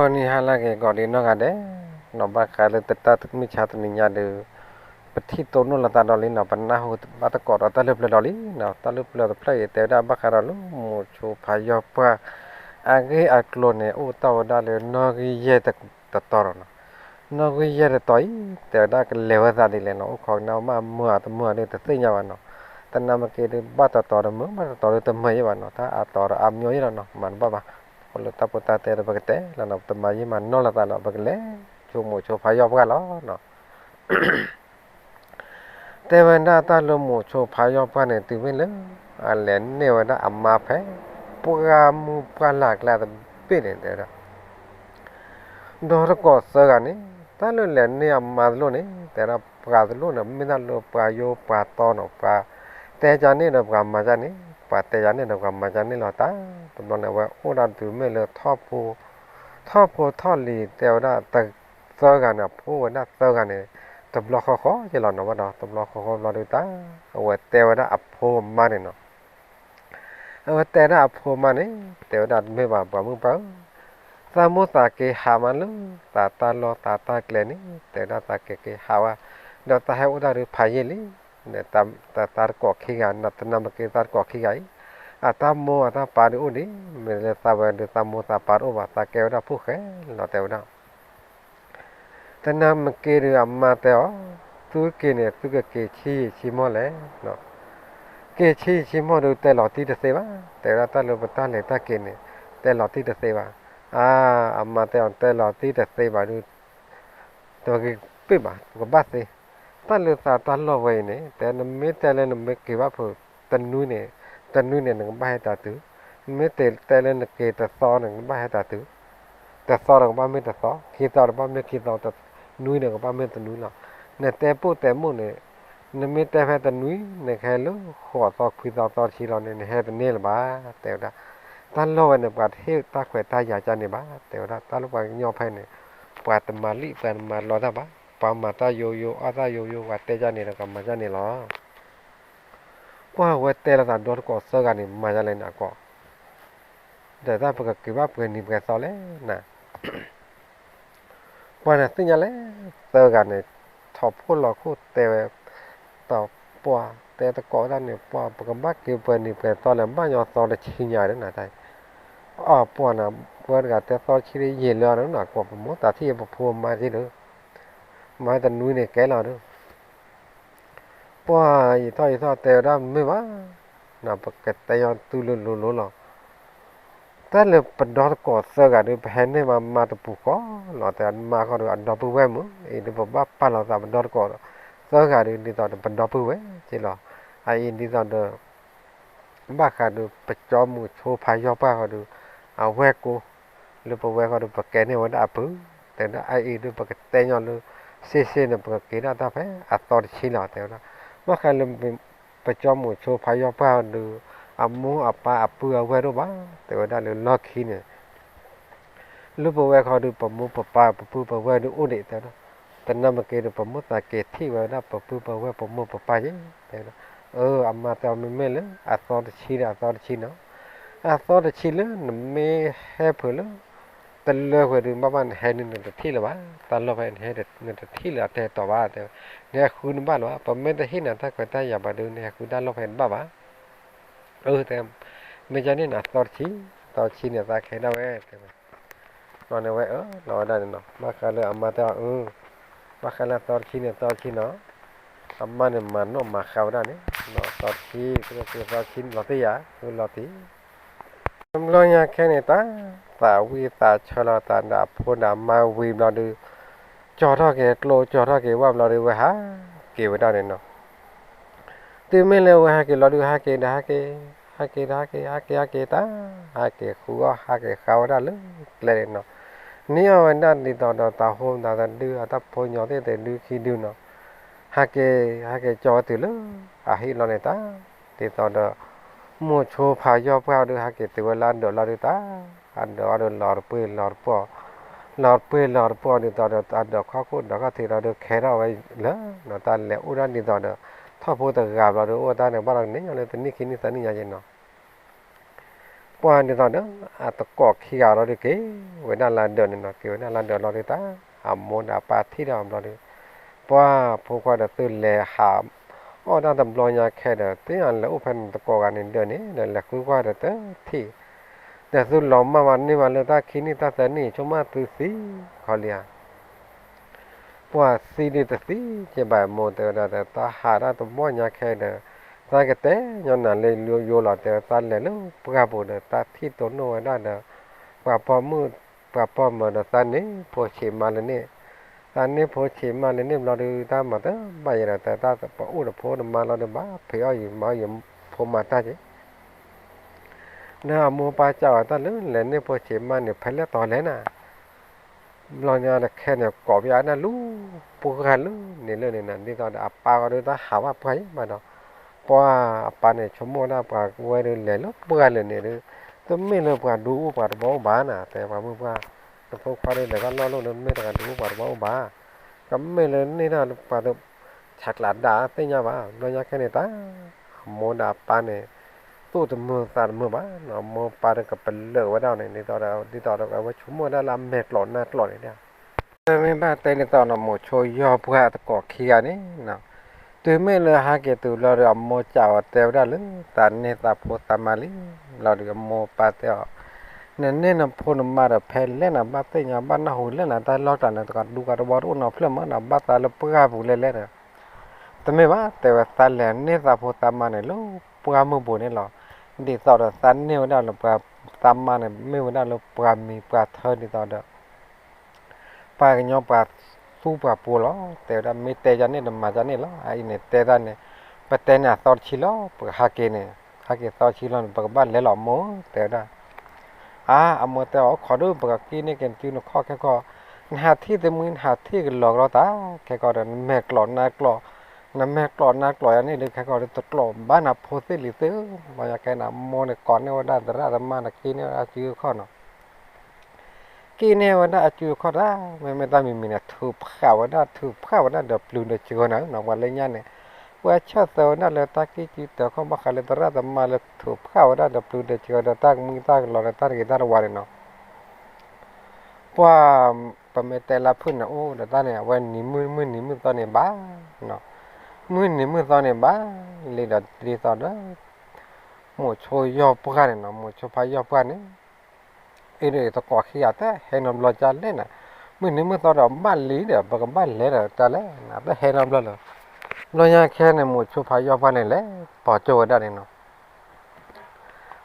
ဂီၤနံၤဟါလၢအဂ့ၤ ကိးဒံးနီၢ်ဂၤဒဲး, နီၢ်ဘၣ်ဃးလၢတၢ်မုၢ်ဆါတနံၤညါဒီး ပထံၣ်တိၢ်နီၣ်လိာ်သးဒီးလံနီၤ, ပနၢ်ဟူဘၣ်သကိးဒီးတၢ်လၢပျၢၤဒီးလံနီၤ, တၢ်လၢပျၢၤတဖျၢၣ်အံၤ တဲဝဲဒၣ်ဘၣ်ဃးဒီးလၢမိၤဆိဖးယီၢ်ပှၢ် အဂ့ၢ်အကျိၤန့ၣ် အိၣ်တ့ၢ်ဝဲဒၣ်လၢနီၣ်ဂံၢ်ယဲၢ်တတီၤလီၤနီၤ. နီၣ်ဂံၢ်ယဲၢ်တတီၤအံၤ တဲဝဲဒၣ်ကလဲၤဝဲသးဒ်လဲၣ်နီၤ, အိၣ်ခိးကနၣ်မးမုာ်အတမုာ်ဒီးတသ့ၣ်ညါဘၣ်နီၤ. တနၢ်မ့ၢ်က့ၤဒီးဘၣ်တတီၤဒီးမုာ်, ဘၣ်တတီၤဒီးတမုာ်ယဲၢ်ဘၣ်နီၤ, တၢ်အတီၤဒီးအါမညီယဲၢ်လီၤနီၤ, မၤတဘၣ်ဘၣ်. အိၣ်လၢတၢ်ဖိတၢ်တဲဒီးပကတဲလီၤနီၤ, ပတမၤယံာ်မၤနီၢ်လိာ်သးလီၤ, ပကလဲၤဆိမိၤဆိဖးယီၢ်ပှၢ်လီၤနီၤ. တဲဝဲဒၣ်တၢ်လၢမိၤဆိဖးယီၢ်ပှၢ်န့ၣ် တုၤမ့ၢ်လၢ အလဲၤန့ၢ်ဝဲဒၣ်အမါဖဲ ပှၢ်မုၢ်ပှၢ်လၢ်အကျါတဘ့ၣ်န့ၣ် တဲဝဲဒၣ် ဒီသကိးသၢဂၤန့ၣ် တၢ်လၢလဲၤန့ၢ်အမါတလိၣ်န့ၣ် တဲဝဲဒၣ်ပှၤတလိၣ်န့ၣ် မ့ၢ်တၢ်လၢပှၤယိပှၤတီနီၤ, ပှၤတဲယၤန့ၣ်ဒီးပှၤမၤယၤန့ၣ်, ပှၤတဲယၤန့ၣ်ဒီးပှၤမၤယၤန့ၣ်လီၤ. တဘျီန့ၣ် အဝဲအိၣ်ဒၣ်တုၤမ့ၢ်လၢ ထီၣ်ဖိထီၣ်လံၤ တဲဝဲဒၣ်သၢဂၤန့ၣ် အဖိဝဲဒၣ်သၢဂၤန့ၣ် တဘျီဃီဃီယဲၢ်လီၤနီၤ, ဘၣ်ဒီးတဘျီဃီဃီဘျီဒုးတၢ် အဝဲတဲဝဲဒၣ်အဖိအမါန့ၣ်နီၤ. အဝဲတဲဒၣ်အဖိမါန့ၣ် တဲဝဲဒၣ်တမ့ၢ်ဘၣ် ပှၤမုၣ်ပှၢ်ဧၢ, သးမိၢ်သးက့ၤဟးမးလၢ သးတၢ်လီၢ်သးတၢ်ကျဲန့ၣ် တဲဝဲဒၣ်သးက့ၤက့ၤဟးဝဲ, ဒီးသးဟဲအိၣ်တၢ်ဒုးဖးယံာ်လံ, သးတကိးခံဂၤ တနၢ်မ့ၢ်က့ၤသးတကိးခံဂၤအံၤ အတၢ်မိၢ်အတၢ်ပၢ်ဒုးအိၣ်ဒံး, မ့ၢ်လၢသးဝဲဒုးသးမိၢ်သးပၢ်တအိၣ်ဘၣ်, သးကဲဝဲဒၣ်ဖိၣ်ဃဲလီၤ တဲဝဲဒၣ် တနၢ်မ့ၢ်က့ၤဒုးအမါတဲအီၤ, သုက့ၤန့ၣ် သုကက့ၤဆံးယံာ်ဆံးမီၢ်လဲၣ်, က့ၤဆံးယံာ်ဆံးမီၢ်ဒုး တဲလီၤတံၢ်တသ့ဘၣ်, တဲဝဲဒၣ်တၢ်လၢပတၢ်လဲၤတၢ်က့ၤန့ၣ် တဲလီၤတံၢ်တသ့ဘၣ်. အါ, အမါတဲအီၤ တဲလီၤတံၢ်တသ့ဘၣ်ဒုး တဂ့ၤပ့ၢ်ဘၣ် ပကဘၣ်သ့, တၢ်လၢသးတၢ်လီၢ်ဝဲအံၤန့ၣ် တဲနမ့ၢ်တဲလၢနမ့ၢ်က့ၤဘၣ်ဖုး တနွံန့ၣ်, တနွံန့ၣ် နကဘၣ်ဟဲတၢ်တုၤ, နမ့ၢ်တဲလၢနက့ၤတသီန့ၣ် နကဘၣ်ဟဲတၢ်တုၤ, တသီဒီးကဘၣ်မ့ၢ်တသီ, ခံသီဒီးကဘၣ်မ့ၢ်ခံသီ, တနွံန့ၣ်ကဘၣ်မ့ၢ်တနွံလီၤ. နတဲပိၢ်တဲမိၢ်န့ၣ် နမ့ၢ်တဲဖဲတနွံ နကဟဲလၢဃိးသီခွံသီသီတဆံလီၤန့ၣ် နဟဲတန့ၢ်လၢၤဘၣ် တဲဝဲဒၣ်. တၢ်လီၢ်ဝဲန့ၣ် ပှၤတဟ့ၣ်တၢ်ခွဲးတၢ်ယာ်ကန့ၣ်ဘၣ် တဲဝဲဒၣ်. တၢ်လၢပှၤကညီဖဲန့ၣ် ပှၤတမၤလံာ်ပှၤတမၤလီတၢ်ဘၣ်, ပှၤမၤတၢ်ယိယိ အီၣ်တၢ်ယိယိ ပှၤတဲကန့ၣ်ဒီးကမၤကန့ၣ်လီၤ. ပှၢ်ဝဲတဲလီၤသးဒီသကိးသၢဂၤန့ၣ် မၤယါလဲၣ်န့ၣ်အကိး, ဒီးတၢ်ပကက့ၤဘၣ်ပှဲၤနံၤပှဲၤသီလဲၣ်နၤ, ပှၤန့ၣ်သ့ၣ်ညါလဲၣ်, သၢဂၤန့ၣ် ထီၣ်ဖိလီၤခိၣ်တဲဝဲ, ဒီးပှၢ်တဲသကိးဝဲဒၣ်န့ၣ် ပှၢ် ပကဘၣ်က့ၤပှဲၤနံၤပှဲၤသီလဲၣ် ဘၣ်ညီသီတဆံညါဒီးနၤတၢ်, အီၣ်ပှၢ်နၤ ပဝဲတဂၤတဲသီတဆံဒီးယံာ်လၢအီၤဒီးနၤ ကိးပမိၢ်သးထံၣ်ပဖိမါက့ၤဒီး, မၤတနွံန့ၣ်ကဲလီၤဒီး ပှၢ်ယံာ်ထီၣ်ယံာ်ထီၣ်တဲဝဲဒၣ်မ့ၢ်ဘၣ်, ပကတဲညီသုလၢလိၤလိၤလီၤ. တၢ်လၢပဒီသကိးသၢဂၤဒီး ပဟဲန့ၢ်မးမါတပူၤဃီလီၤ တဲမါဃီဒီးအဒီပုၢ်ဝဲၢ်မုၣ်အံၤဒီး ပဘၣ်ပာ်လီၤသးပဒီသကိးသၢဂၤဒီး ဒ်သိးဒီးပဒီပုၢ်ဝဲၢ်က့ၤလီၤ. အအံၤဒ်သိးဒီး ဘၣ်ဃးဒီးပကၠီမုၣ်ဆိဖးယီၢ်ပှၢ်ဃီဒီး အဝဲၢ်ကိ လၢပဝဲၢ်ဃီဒီး ပကဲန့ၢ်ဝဲဒၣ်အပုၢ်, တဲဒၣ်အအံၤဒီး ပကတဲညီလၢ စ့စ့န့ၣ် ပကက့ၤဒၣ်တၢ်ဖဲအသီတဆံလီၤ တဲဝဲဒၣ်. ဘၣ်ဃးလၢ ပကၠီမုၣ်ဆိဖးယီၢ်ပှၢ်ဒီး အမိၢ်အပၢ်အပုၢ်အဝဲၢ်တအိၣ်ဘၣ် တဲဝဲဒၣ်လၢလီၢ်ခံန့ၣ် လၢပဝဲၢ်ဃီဒီး ပမိၢ်ပပၢ်ပပုၢ်ပဝဲၢ်ဒီးအိၣ်ဒံး တဲဝဲဒၣ်. တနၢ်မ့ၢ်က့ၤဒီး ပမိၢ်သးက့ၤထံၣ်ဝဲဒၣ် ပပုၢ်ပဝဲၢ်ပမိၢ်ပပၢ်ယဲ တဲဝဲဒၣ်. အၢ အမါတဲအီၤမ့မ့ၢ်လၢအသီတဆံဒီးအသီတဆံနီၤ, အသီတဆံလၢနမ့ၢ်ဟဲဖုးလၢ တလၢဝဲဒီး ဘၣ်ဘၣ်နဟဲန့ၣ်နတထံၣ်လၢၤဘၣ်, တၢ်လီၢ်ဖဲနဟဲနတထံၣ်လၢၤအတဲတီၤဘၣ် တဲဝဲ, နဟဲဃုတဘၣ်လၢၤဘၣ်, ပမ့ၢ်တဟ့ၣ်နၤတၢ်ခွဲးတၢ်ယာ်ဘၣ်ဒီး နဟဲဃုတၢ်လီၢ်ဖဲတဘၣ်ဘၣ်. အၢ တဲ မ့ၢ်ကန့ၣ်နၤ အသီတဆံ, အသီတဆံန့ၣ် သးကဟဲဒၣ်ဝဲ တဲဝဲ. ဘျီန့ၣ်ဝဲအၢၣ်လီၤဝဲဒၣ်န့ၣ်နီၤ, ဘၣ်ဃးလၢအမါတဲအီၤအၢ, ဘၣ်ဃးလၢအသီတဆံန့ၣ် အသီတဆံနီၤ, အမါန့ၣ်မၤနီၣ်မၤဃါဝဲဒၣ်န့ၣ်, အသီတဆံ သီတဆံလီၤတံၢ်ယၤ လီၤတံၢ် တဘျီညါခဲန့ၣ် တၢ်သးဝံၣ်သးဆၢလီၤသးဒီးအဖိဒီးအမါဝံၤဘျီဒီး ကၠီထီၣ်က့ၤကျိ ကၠီထီၣ်က့ၤဝၣ်ဘျီဒီး ဝဲဟးက့ၤဝဲဒၣ်န့ၣ်နီၤ. တုၤမ့ၢ်လၢဝဲဟဲက့ၤလီၤဒုး ဟးက့ၤဒီးဟးက့ၤ, ဟးက့ၤဒီးဟးက့ၤ, ဟးက့ၤဟးက့ၤတၢ်, ဟးက့ၤဃုအီၣ်ဟးက့ၤဃါဝဲဒၣ်လၢကျဲန့ၣ်နီၤ. န့ၢ်အီၣ်ဝဲဒၣ်ဒ်သိးဒီးတၤဟိးတၤတဒု အတၢ်ဖိညီသ့ၣ်တဒုခံဒုနီၤ. ဟးက့ၤ ဟးက့ၤကၠီဝဲတုၤလၢအဟံၣ်လီၤန့ၣ်တၢ်, ဒ်သိးဒီး မိၢ်ဆိဖးယီၢ်ပှၢ်ဒီး ဟဲက့ၤတုၤဝဲလၢအဒၢးလီၤဒုးတၢ်, အဒၢးအီၤဒီးလီၤတပှ့ၤလီၤတပှီၢ်, လီၤတပှ့ၤလီၤတပှီၢ်ဒ်သိးဒီး အဒၢးခီၣ်ခိၣ်ဒီးခီၣ်ထံးလီၤဒီး ခဲထီၣ်ဝဲလၢနီၤ, တၢ်လဲၤအိၣ်ဒၣ်ဒ်သိးဒီး ထီၣ်ဖိတဂၤဘျီဒီး အိၣ်တၢ်န့ၣ်ဘၣ်ဒီးန့ၣ် ညီလၢတနံၣ်ခံနံၣ်သၢနံၣ်ညါက့ၤနီၤ. ပှၢ်ဒ်သိးဒီး အသကိးခံဂၤလီၤဒီးက့ၤဝဲဒၣ်လၢဒၢးန့ၣ်နီၤ, က့ၤဝဲဒၣ်လၢဒၢးလီၤဒီးတၢ် အမိၢ်ဒီးအပၢ်ထံၣ်ဒီးဘျီဒီး ပှၢ်ဖိခွါဒီးသုလဲၤဟး အီၣ်ဒၣ်တဘျီညါခဲဒီး သ့ၣ်ညါလဲၤအိၣ်ဖဲန့ၣ်သကိးဂၤန့ၣ်ဒၢးန့ၣ်ဒီး လဲၤဃုကွၢ်ဒီးတထံၣ် ဒီးသုလီၤမၢ်ဘၣ်န့ၢ်ဘၣ်လၢတၢ်ခံနံၣ်တၢ်သၢနံၣ် ဆိကမိၣ်သုသံခီလံဧါ. ပှၢ်သံဒုးတသံက့ဘၣ် မိၢ်တဲဝဲဒၣ်ဒီး သးဟးဒၣ်တဘျီညါခဲဒီး သးကတဲညီနုၢ်လၢယိယိလီၤ တဲဝဲသးလဲၤလၢပှၢ်ပူၤဒီး သးထံၣ်တိၢ်နီၣ်ဝဲဒၣ်ဒီး ပှၤပိာ်မုၣ် ပှၤပိာ်မုၣ်ဒီးသးန့ၢ်ဖိဆံးမါလၢန့ၣ်, သးန့ၢ်ဖိဆံးမါလၢန့ၣ်ဘျီဒီး တၢ်မၤတဘၣ်ယဲဒီး တၢ်ပအိၣ်ဒီးဖိဒီးမါလီၤဒီး ဘၣ်ဖံးအီၣ်ယံၤမၤအီၣ်ယံၤဖိမၤတၢ်က့ ဒီးအမိၢ်ပၢ်စံးဝဲတၢ်လၢ လဲၤန့ၢ်ဖိဆံးမါန့ၣ် ဖဲလဲၣ်တီၤလဲၣ်နၤ ဘျီညါဒီးခဲန့ၣ် ကိးပယါဒၣ်လူၤပှၢ်လၢန့ၣ်လၢန့ၣ်နၤ ဒ်သိးဒီးအပၢ်ဂီၢ်ဒီးတၢ်ဟးဘၣ်ပှၢ်ယံၤဘၣ်ဒီး ပှၢ်အပၢ်န့ၣ် ဆိကမိၣ်ဝဲဒၣ်ပှၤဝဲဒီးလဲၤလၢပှၢ်လၢန့ၣ်ဒီး တမ့ၢ်လၢပှၤဒူအိၣ်ပှၤတဘီအိၣ်ဘၣ်နၤ တဲပှၤမုၣ်ပှၢ် နဖိခွါဒီးလဲၤတၢ်လီၢ်လီၢ်ဒီး တမ့ၢ်တဂၤဒူအိၣ်ပှၤတဘီအိၣ်ဘၣ် ကမ့ၢ်လၢန့ၢ်တၢ်ပှၤဒီး ဆဲးကျိးဒၣ်သ့ၣ်ညါဘၣ် ဘျီညါခဲန့ၣ်တၢ် အမိၢ်ဒီးအပၢ်န့ၣ် သူၣ်တမုာ်သးတမုာ်ဘၣ်နီၤ အမိၢ်ပၢ်ဒီးကပလၢာ်ဝဲဒၣ်န့ၣ် ဒ်သိးဒီး ဒ်သိးဒီးအဝဲဆိကမိၣ်ဝဲဒၣ်လၢအမဲာ်ကျိးနါကျိးန့ၣ် မ့ၢ်ဘၣ်တဲဒ်သိးနီၤ မိၤဆိယီၢ်ပှၢ်အသကိးခံဂၤန့ၣ်နီၤ တုၤမ့ၢ်လၢဟဲက့ၤတုၤလီၤဒီး အမိၢ်စံးအီၤတဲဝဲဒၣ်လၢ သးန့ၢ်သးဖိသးမါလံ လီၤဒီးအမိၢ်ပၢ်တဲအီၤ နန့ၢ်နဖိနမါဒီးဖဲလဲၣ်နၤ ဘၣ်သ့ၣ်ညါဘၣ်နၢ်ဟူလၢနၤ တၢ်လီၢ်တၢ်န့ၣ် တကဒူကဒဝီတအိၣ်နီတဖျၢၣ်မးနၤ ဘၣ်သးလၢပှၢ်ပူၤလဲၣ်လဲၣ်ဒီး တမ့ၢ်ဘၣ် တဲဝဲသးလဲၤန့ၢ်သးဖိသးမါန့ၣ်လၢပှၢ်မုၢ်ပူၤန့ၣ်လီၤ. ဒ်သိးဒီးသးန့ၢ်ဝဲဒၣ်လၢပှၤသးမါန့ၣ် မ့ၢ်ဝဲဒၣ်လၢပှၤမံၤပှၤထၢဒ်သိးဒီး ပှၤကညီပှၤသူပှၤပိာ်လီၤ. တဲဝဲဒၣ်မ့ၢ်တဲယၤန့ၣ်ဒီးမၤယၤန့ၣ်လီၤ. အအံၤန့ၣ်တဲတၢ်န့ၣ် ပတဲန့ၣ်အသီတဆံလီၤ. ပကဟးက့ၤန့ၣ် ဟဲက့ၤသီတဆံလီၤန့ၣ် ပကဘၣ်လဲၤလီၤမိၢ် တဲဝဲဒၣ် အါ အမိၢ်တဲအီၤ အိၣ်ခိးဒိၣ် ပကက့ၤန့ၢ်က့ၤနစုနခီၣ်ခဲကီၢ်, နဟးထံၣ်သမံ နဟးထံၣ်ကလီၤကလီတၢ် ခဲကီၢ်ဒီး နမဲာ်ကျိးနါကျိး, နမဲာ်ကျိးနါကျိးယၤန့ၣ်ဒီး ခဲကီၢ်ဒီး တကျိးဘၣ်နဖိသ့ၣ်လံၤသ့ၣ်ဧၢ, ဘၣ်ယၤခဲန့ၣ် အမိၢ်န့ၣ်ကိးန့ၢ်ဝဲဒၣ်သရၣ်သမါန့ၣ် က့ၤန့ၢ်ဝဲဒၣ်အစုအခီၣ်နီၤ က့ၤန့ၢ်ဝဲဒၣ်အစုအခီၣ်တၢ်, မ့မ့ၢ်တၢ်မံၤမံၤန့ၣ် ထုးဖးဝဲဒၣ် ထုးဖးဝဲဒၣ်ဒီးပျုၤဒီးစှၤနၤနီၤ ပှၤလၢညါန့ၣ်, ပှၤဆၢၣ်သၢဝဲဒၣ်လၢတၢ်ကံၢ်စုတၢ်ခီၣ်ဘၣ်ဃးလၢသရၣ်သမါလၢထုးဖးဝဲဒၣ်ဒီးပျုၤဒီးစှၤ ဒီးတၢ်ကမံတၢ်ကလီၤလၢတၢ်တဂ့ၤတၢ်တဝါန့ၣ်နီၤ ပှၤ ပမ့ၢ်တဲလၢဖုၣ်န့ၣ်အိၣ်ဒီးတၢ်န့ၣ် အဝဲနံၤမုၢ်မုၢ်နံၤမုၢ်သီန့ၣ်ဘၣ်, မုၢ်နံၤမုၢ်သီန့ၣ်ဘၣ်, လံဒီးဒ်သိးဒီး မိၤဆိယီၢ်ပှၢ်န့ၣ်နီၤ မိၤဆိဖါယီၢ်ပှၢ်န့ၣ်, အ့ၣ်ဒိးအံၤသကိးခံဂၤတဟဲနီတဘျီကလဲၣ်နၤ, မုၢ်နံၤမုၢ်သီဒီးဘၣ်လံဒီး ပကဘၣ်လဲၤဒီးတၢ်လဲၣ်နၤ တဟဲနီတဘျီလၢၤ, ဘျီညါခဲန့ၣ် မိၤဆိဖါယီၢ်ပှၢ်န့ၣ်လဲၤပိာ်ကၠိဝဲဒၣ်န့ၣ်နီၤ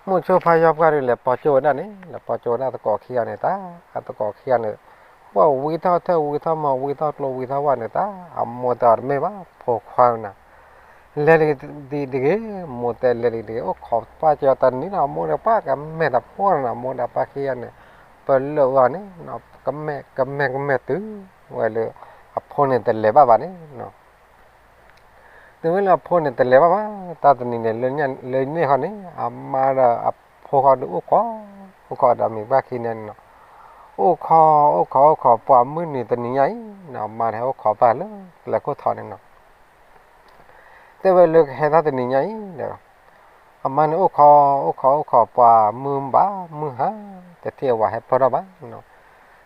မိၤဆိဖါယီၢ်ပှၢ်ဒုးလဲၤပိာ်ကၠိဝဲဒၣ်န့ၣ် လဲၤပိာ်ကၠိဝဲဒၣ်သကိးခံဂၤန့ၣ်တၢ်, အသကိးခံဂၤန့ၣ်, ပှၤဝံထီၣ်ထၢၣ်ဝံထီၣ်မီၤဝံထီၣ်ကျိဝံထီၣ်ဝၣ်န့ၣ်တၢ်, အမိၢ်တဲအီၤတမ့ၢ်ဘၣ် ဖိခွါနၤ, လဲၤဒ်တဂ့ၤ, မိၢ်တဲလဲၤဒ်တဂ့ၤ, အိၣ်ခိးပၢ်ကၠီတနံၤလီၤ အမိၢ်ဒီးပၢ်ကမဲာ်တပှီၢ်နၤ အမိၢ်ဒီးပၢ်ခံဂၤန့ၣ်, ပလၢၢ်အီၤန့ၣ်, ကမဲာ်ကမဲာ်ကမဲာ်တုၤဝဲလၢ အဖိန့ၣ်တလဲၤဘၣ်ဘၣ်န့ၣ် တုၤမ့ၢ်လၢအဖိန့ၣ်တလဲၤဘၣ်ဘၣ်, တၢ်တနံၤန့ၣ် လၢန့ၣ်ဃီန့ၣ် အမါဒီးအဖိဃီဒုးအိၣ်ခိး, အိၣ်ခိးဒီးမံၤပှၢ်ခံန့ၣ်နီၤ, အိၣ်ခိး အိၣ်ခိး အိၣ်ခိး ပှၤမုၢ်နံၤတနံၤညါအံၤ, အမါန့ၣ်အိၣ်ခိးပၢ်လၢ ကျဲခိၣ်ထီန့ၣ်နီၤ, တဲဝဲလၢကဟဲတၢ်တနံၤညါအံၤဒီး အမါန့ၣ်အိၣ်ခိး အိၣ်ခိး အိၣ်ခိး ပှၤမုၢ်ဘၣ်မုၢ်ဟါ, တထံၣ်အဝၤဟဲပၢၢ်ထီၣ်ဘၣ်,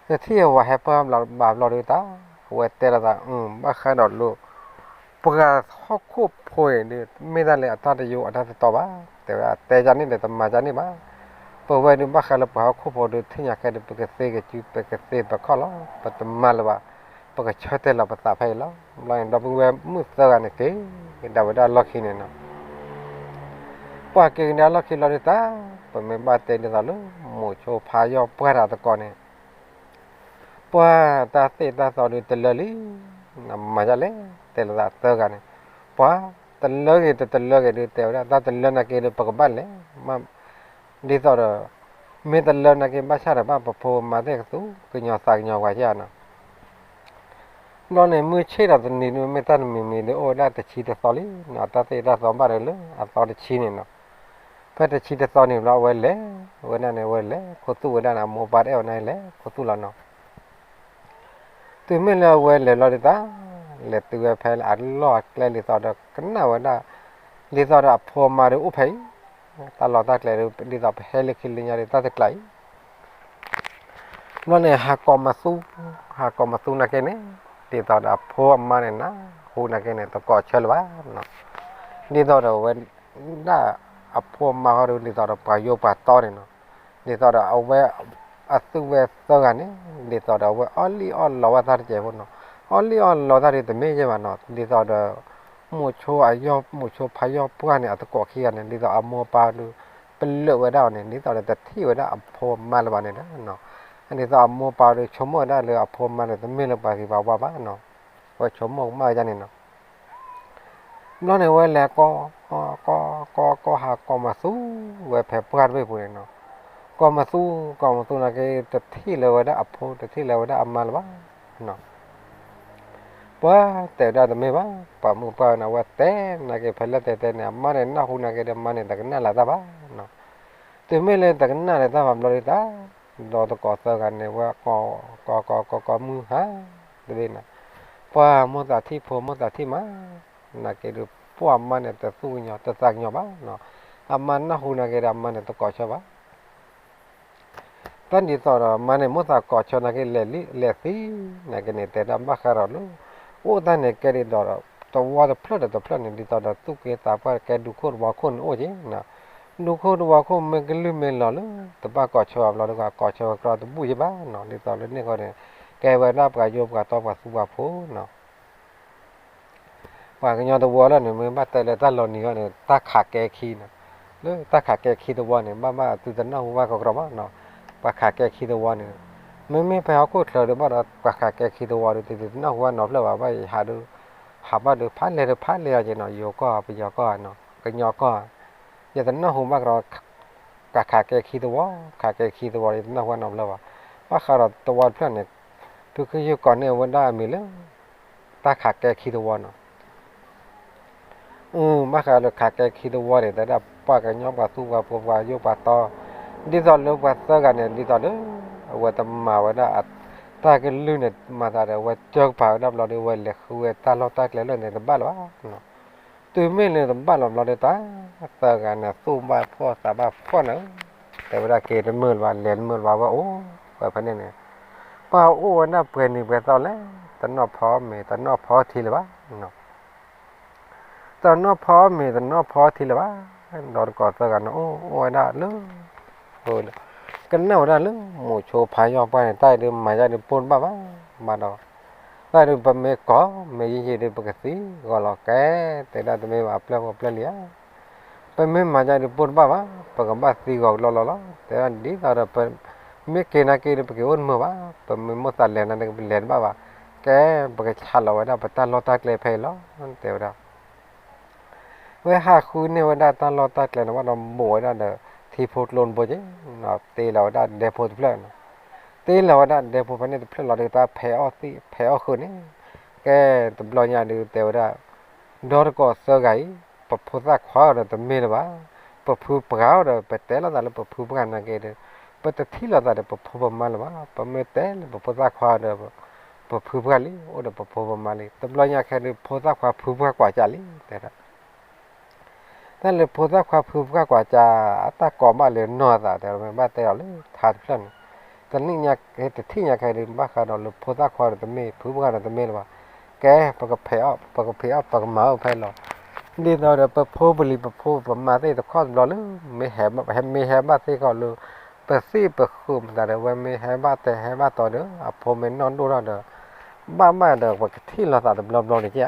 တထံၣ်အဝၤဟဲပၢၢ်ဘၣ်ဘျီဒုးတၢ်, အဝဲတဲလီၤသး ဘၣ်ဃးဒီးလၢ ပှၤဟီၣ်ခိၣ်ဖိအံၤဒီး မ့ၢ်တၢ်လၢအတၢ်တယိအတၢ်တတီဘၣ်, တဲဝဲတဲယၤန့ၣ်ဒီးတမၤယၤန့ၣ်ဘၣ်, ပဝဲဒုးဘၣ်ဃးလၢပှၤဟီၣ်ခိၣ်ဖိဒီး ထံၣ်ညါခဲဒီး ပကသ့ကစု ပကသ့ပခီၣ်လီၤ, ပတမၤလၢၤဘၣ်, ပကဆၢတဲာ်လီၤပသးဖဲအံၤလီၤ, ဘျီန့ၣ် ဒီပုၢ်ဝဲၢ်မုၣ်သၢဂၤန့ၣ်က့ၤ ကဒါဝဲဒၣ်လီၢ်ခံန့ၣ်နီၤ ပှၤက့ၤကဒါလီၢ်ခံလီၤဒုးတၢ်, ပမ့ၢ်ဘၣ်တဲဒ်သိးလၢ မိၤဆိဖါယီၢ်ပှၢ်တၢ်သကိးန့ၣ်, ပှၤတၢ်သ့ၣ်တၢ်သီဒုးတလၢလံ, မၤဒ်လဲၣ်, တဲလီၤသးသၢဂၤန့ၣ်, ပှၤတလၢဂ့ၤတတလၢဂ့ၤဒုးတဲဝဲဒၣ် တၢ်တလၢနာ်က့ဒီး ပကဘၣ်လဲၤ, ဒ်သိးဒီး မ့ၢ်တလၢနာ်က့ဘၣ်ဆၣ်ဒီးဘၣ် ပဖိပမါသ့ၣ်ကသူ ကညီသးကညီၤပှၤကနီၤ ဘျီန့ၣ် မုၢ်ဆ့ၣ်ဒီးတနံၤဒုး မ့ၢ်တၢ်တမံၤမံၤဒုးအိၣ်ဝဲဒၣ်တဆံတသီလံနီၤ, တၢ်သ့ၣ်တၢ်သီဘၣ်ဒီးလၢအသီတဆံန့ၣ်နီၤ, ဖဲတဆံတသီန့ၣ်ဘျီ အဝဲလဲၤဝဲဒၣ်န့ၣ် အဝဲလဲၤခိၣ်သူၣ်ဝဲဒၣ်န့ၣ် အမိၢ်ပၢ်တအဲၣ်ဝဲန့ၣ်လဲၤခိၣ်သူၣ်လီၤနီၤ. တုၤမ့ၢ်လၢအဝဲလဲၤလီၤဒုးတၢ်, လဲၤတုၤဝဲဖဲလၢအလီၢ်အကျဲ ဒ်သိးဒီးကနၣ်ဝဲဒၣ်, ဒ်သိးဒီးအဖိအမါဒုးအိၣ်ဖဲအံၤ တၢ်လီၢ်တၢ်ကျဲဒ်သိးပဟဲလၢခံလၢညါဒီးတၢ်တကျးအံၤ ဘျီန့ၣ် ဟးကိးမၤသူ, ဟးကိးမၤသူနာ်က့န့ၣ် ဒ်သိးဒီးအဖိအမါန့ၣ် နၢ်ဟူနာ်က့န့ၣ် တကိးဆၢလၢၤဘၣ်နီၤ. ဒ်သိးဒီးဝဲဒၣ်အဖိအမါဃီဒီး ဒ်သိးဒီးပှၤယိပှၤတီန့ၣ်နီၤ, ဒ်သိးဒီးအဝဲ အသုဝဲသၢဂၤန့ၣ် ဒ်သိးဒီးအဝဲအီၣ်လံၣ်အီၣ်လီဝဲတၢ်တစဲးဖိနီၤ, အီၣ်လံၣ်အီၣ်လီတၢ်ဒ်တမ့ၢ်ယဲၢ်ဘၣ်နီၤ, ဒ်သိးဒီး မိၤဆိအယီၢ် မိၤဆိဖးယီၢ်ပှၢ်န့ၣ် အတကိးခံဂၤန့ၣ် ဒ်သိးအမိၢ်ပၢ်ဒီး ပလၢာ်ဝဲဒၣ်အီၤန့ၣ် ဒ်သိးဒီးတထံၣ်ဝဲဒၣ်အဖိအမါလၢၤဘၣ်န့ၣ်ဒီး ဒ်သိးအမိၢ်ပၢ်ဒီးဆိကမိၣ်ဝဲဒၣ်လၢအဖိအမါန့ၣ် တမ့ၢ်လၢပှၤဂ့ၤပှၤဝါဘၣ်နီၤ, အဝဲဆိကမိၣ်ကမၣ်ဝဲဒၣ်န့ၣ်နီၤ. ဘျီန့ၣ်ဝဲလဲၤကိး ကိး ကိး ကိး ဟးကိးမၤသူဝဲဖဲပှၢ်တဘ့ၣ်ပူၤန့ၣ်နီၤ, ကိးမၤသူ ကိးမၤသူနာ်က့ တထံၣ်လၢၤဝဲဒၣ်အဖိ တထံၣ်လၢၤဝဲဒၣ်အမါလၢၤဘၣ်နီၤ. ပှၤတဲဝဲဒၣ်တမ့ၢ်ဘၣ်, ပှၤမုၣ်ပှၢ်န့ၣ် အဝဲတဲနာ်က့ ဖဲလဲၣ်တဲတဲန့ၣ် အမါန့ၣ်နၢ်ဟူနာ်က့ဒီး အမါန့ၣ်တကနၣ်လၢၤတၢ်ဘၣ်နီၤ. တုၤမ့ၢ်လၢတကနၣ်လၢၤတၢ်ဘၣ်ဘျီဒ်တၢ် ဒီးတကိးသၢဂၤန့ၣ် ဝဲကိး ကိး ကိး ကိး ကိးမုၢ်ဟါတဘ့ၣ်န့ၣ် ပှၤမိၢ်သးထံၣ်ဖိ မိၢ်သးထံၣ်မါ နာ်က့ဒီး ပှၤအမါန့ၣ် တသူၣ်ကညီၤ တသးကညီၤဘၣ်နီၤ. အမါနၢ်ဟူနာ်က့ဒီး အမါန့ၣ်တကိးဆၢဘၣ် တၢ်ဒ်သိးဒီးမါန့ၣ် မိၢ်သးကိးဆၢနာ်က့ လဲၤလံ လဲၤသံ နာ်က့န့ၣ် တဲဒၣ်ဘၣ်ဃးဒီးလၢ အိၣ်တၢ်န့ၣ်ကဲဒ်သိးဒီး သဝီတဖျၢၣ်ဒီးတဖျၢၣ်န့ၣ် ဒ်သိးဒီးသူၣ်က့သးပှၢ်ကဲဒူခိၣ်သဝီခိၣ်န့ၣ်အိၣ်က့ၤ, ဒူခိၣ်သဝီခိၣ်မ့ၢ်ကလုၢ်မ့ၢ်လီၤလၢ တဘၣ်ကိးဆၢဘၣ်ဘျီဒီး ကိးဆၢဝဲကြီတဘူၣ်ယဲၢ်ဘၣ်နီၤ, ဒ်သိးလၢန့ၣ်ဃီန့ၣ် ကဲဝဲဒၣ်ပှၤယိပှၤတီပှၤသူပှၤဖိနီၤ. ပှၤကညီတဝီလၢန့ၣ် မ့ၢ်ဘၣ်တဲလၢတၢ်လီၤနံၤအဂီၢ်န့ၣ် တၢ်ခးကဲခံနီၤ, လၢတၢ်ခးကဲခံသဝီန့ၣ် ဘၣ်ဘၣ်သုတနၢ်ဟူဘၣ်ကီကီဘၣ်နီၤ, ပှၤခးကဲခံသဝီန့ၣ် မ့မ့ၢ်ဖဲဟီၣ်ခိၣ်ချၢဒီးဘၣ်ဒီး ပှၤခးကဲခံသဝီဒီး သုတနၢ်ဟူဘၣ်နီတဖျၢၣ်ဘၣ်, ဘၣ်ယဟးဒီး ဟးဘၣ်ဒီးဖးလဲၢ်ဒီးဖးလဲၢ်အီၤက့ၤနီၤ, ယိၤကီၢ် ပယီၤကီၢ်နီၤ ကညီကီၢ် ယတနၢ်ဟူဘၣ်ကီ ကခးကဲခံသဝီ, ခးကဲခံသဝီ ယတနၢ်ဟူဘၣ်နီတဖျၢၣ်ဘၣ်, ဘၣ်ဃးဒီးသဝီတဖျၢၣ်န့ၣ် ဖုခယုၢ်ကိးန့ၢ်ဝဲဒၣ်အမံၤလၢ တၢ်ခးကဲခံသဝီနီၤ. ဘၣ်ဃးလၢခးကဲခံသဝီန့ၣ် တဲဒၣ်ပှၤကညီပှၤသူပှၤဖိပှၤယိပှၤတီ ဒ်သိးလၢပှၤသၢဂၤန့ၣ် ဒ်သိးလၢ အဝဲတမၤဝဲဒၣ် တၢ်ကလုၢ်န့ၣ် မၤသးဒီး အဝဲကၢကပၤဝဲဒၣ်ဘျီဒီး အဝဲလဲၤဃုဝဲတၢ်လီၢ်တၢ်ကျဲလၢာ်န့ၣ် တဘၣ်လၢၤဘၣ် တုၤမ့ၢ်လၢတဘၣ်လီၤဘျီဒီး တၢ်သၢဂၤန့ၣ် သူၣ်ဘၣ်ဖှီၣ်သးဘၣ်ဖှီၣ်န့ၣ်, တဲဝဲဒၣ်က့ၤတမုာ်လၢၤဘၣ် လဲၤတမုာ်လၢၤဘၣ် ဝဲအိၣ်ဝဲဖဲန့ၣ်န့ၣ်, ပှၤအိၣ်ဝဲဒၣ်ပှဲၤနံၤပှဲၤသီလဲၣ်, တနီၣ်ဖီမ့ၤ တနီၣ်ဖီထံလၢၤဘၣ်, တနီၣ်ဖီမ့ၤ တနီၣ်ဖီထံလၢၤဘၣ်, ဒီးတကိးသၢဂၤန့ၣ် အိၣ်အိၣ်ဝဲဒၣ်လၢ ကနၣ်ဝဲဒၣ်လၢ မိၤဆိဖးယီၢ်ပှၢ်န့ၣ် တၢ်အံၤဒုးမၤယါဒုးပိၢ်တဘၣ်ဘၣ်, မၤဒီး တၢ်ဒုးပမ့ၢ်ကိး မ့ၢ်ယံာ်ယံာ်ဒုး ပကသံဂီၤလီၤကဲ, တဲဒၣ်တမ့ၢ်ဘၣ်အပျဲၢ်ဖိပျဲၢ်လံဧါ, ပမ့ၢ်မၤယါဒုးပိၢ်တဘၣ်ဘၣ်, ပကဘၣ်သံဂီၤကလီလီၤလီၤ, တဲဒၣ်ဒ်သိးဒီး ပမ့ၢ်က့ၤနာ်က့ဒီး ပက့ၤအိၣ်တမုာ်ဘၣ်, ပမ့ၢ်မိၣ်သးလဲၤနာ်က့ ပလဲၤတဘၣ်ဘၣ်, ကဲ ပကဆးလီၤဝဲဒၣ်ပတၢ်လီၢ်တၢ်ကျဲဖဲအံၤလီၤ, တဲဝဲဒၣ် ဝဲဟးဃုန့ၢ်ဝဲဒၣ်တၢ်လီၢ်တၢ်ကျဲန့ၣ် ဘၣ်ဒီးဘိးဝဲဒၣ်ဒီး ထံဖိကျိတဘိက့ၤ, တ့လီၤဝဲဒၣ်ဒဲဖိတဖျၢၣ်န့ၣ်, တ့လီၤဝဲဒၣ်ဒဲဖိဖဲန့ၣ်တဖျၢၣ်လီၤဒီး တၢ်ဖဲးအီၣ်သံၣ်ဖဲးအီၣ်ဃုာ်န့ၣ်, ကဲ တဘျီညါဒုးတဲဝဲဒၣ်, ဒီတကိးသၢဂၤအံၤ ပဖိသၣ်ခွါဒီးတမ့ၢ်လၢၤဘၣ်, ပဖုပှၢ်အီၤဒီး ပတဲလိာ်သးလၢပဖုပှၢ်နာ်က့ဒီး ပတထံၣ်လိာ်သးဒီးပဖိပမါလၢၤဘၣ်, ပမ့ၢ်တဲလၢပဖိသၣ်ခွါဒီး ပဖုပှၢ်လံ အိၣ်ဒီးပဖိပမါလံ, တဘျီညါခဲဒုး ဖိသၣ်ခွါဖုပှၢ်ကွၢ်ကၢ်လံ တဲဒၣ် တၢ်လၢဖိသၣ်ခွါဖုပှၢ်ကွၢ်ကၢ် အတၢ်ကိးဘၣ်လၢနီၢ်သး တဲဝဲဘၣ်တဲအီၤလၢထါတဖျၢၣ်န့ၣ်, တနံၣ်ညါတထံၣ်ညါခဲဒုး ဘၣ်ဃးဒီးလၢဖိသၣ်ခွါဒီးတမ့ၢ် ဖုပှၢ်ဒီးတမ့ၢ်လၢၤဘၣ်, ကဲ ပကဖဲးအီၣ် ပကဖဲးအီၣ် ပကမၤအီၣ်ဖဲလီၤ, ဒ်သိးဒီးပဖိပလံၤပဖိပမါသ့ၣ်တခီတဘျီလၢ မ့ၢ်ဟဲဘၣ်သ့ၣ်ခီလၢ ပသ့ၣ်ပဃုာ်မတၤဒီး ဝဲမ့ၢ်ဟဲဘၣ်တဲဟဲဘၣ်တီဒီး အဖိမ့ၢ်နီၢ်ဒိၣ်ထီၣ်ဒီး ဘၣ်မးဒီး ပကထံၣ်လိာ်သးတဘျီဘျီန့ၣ်က့ဧါ,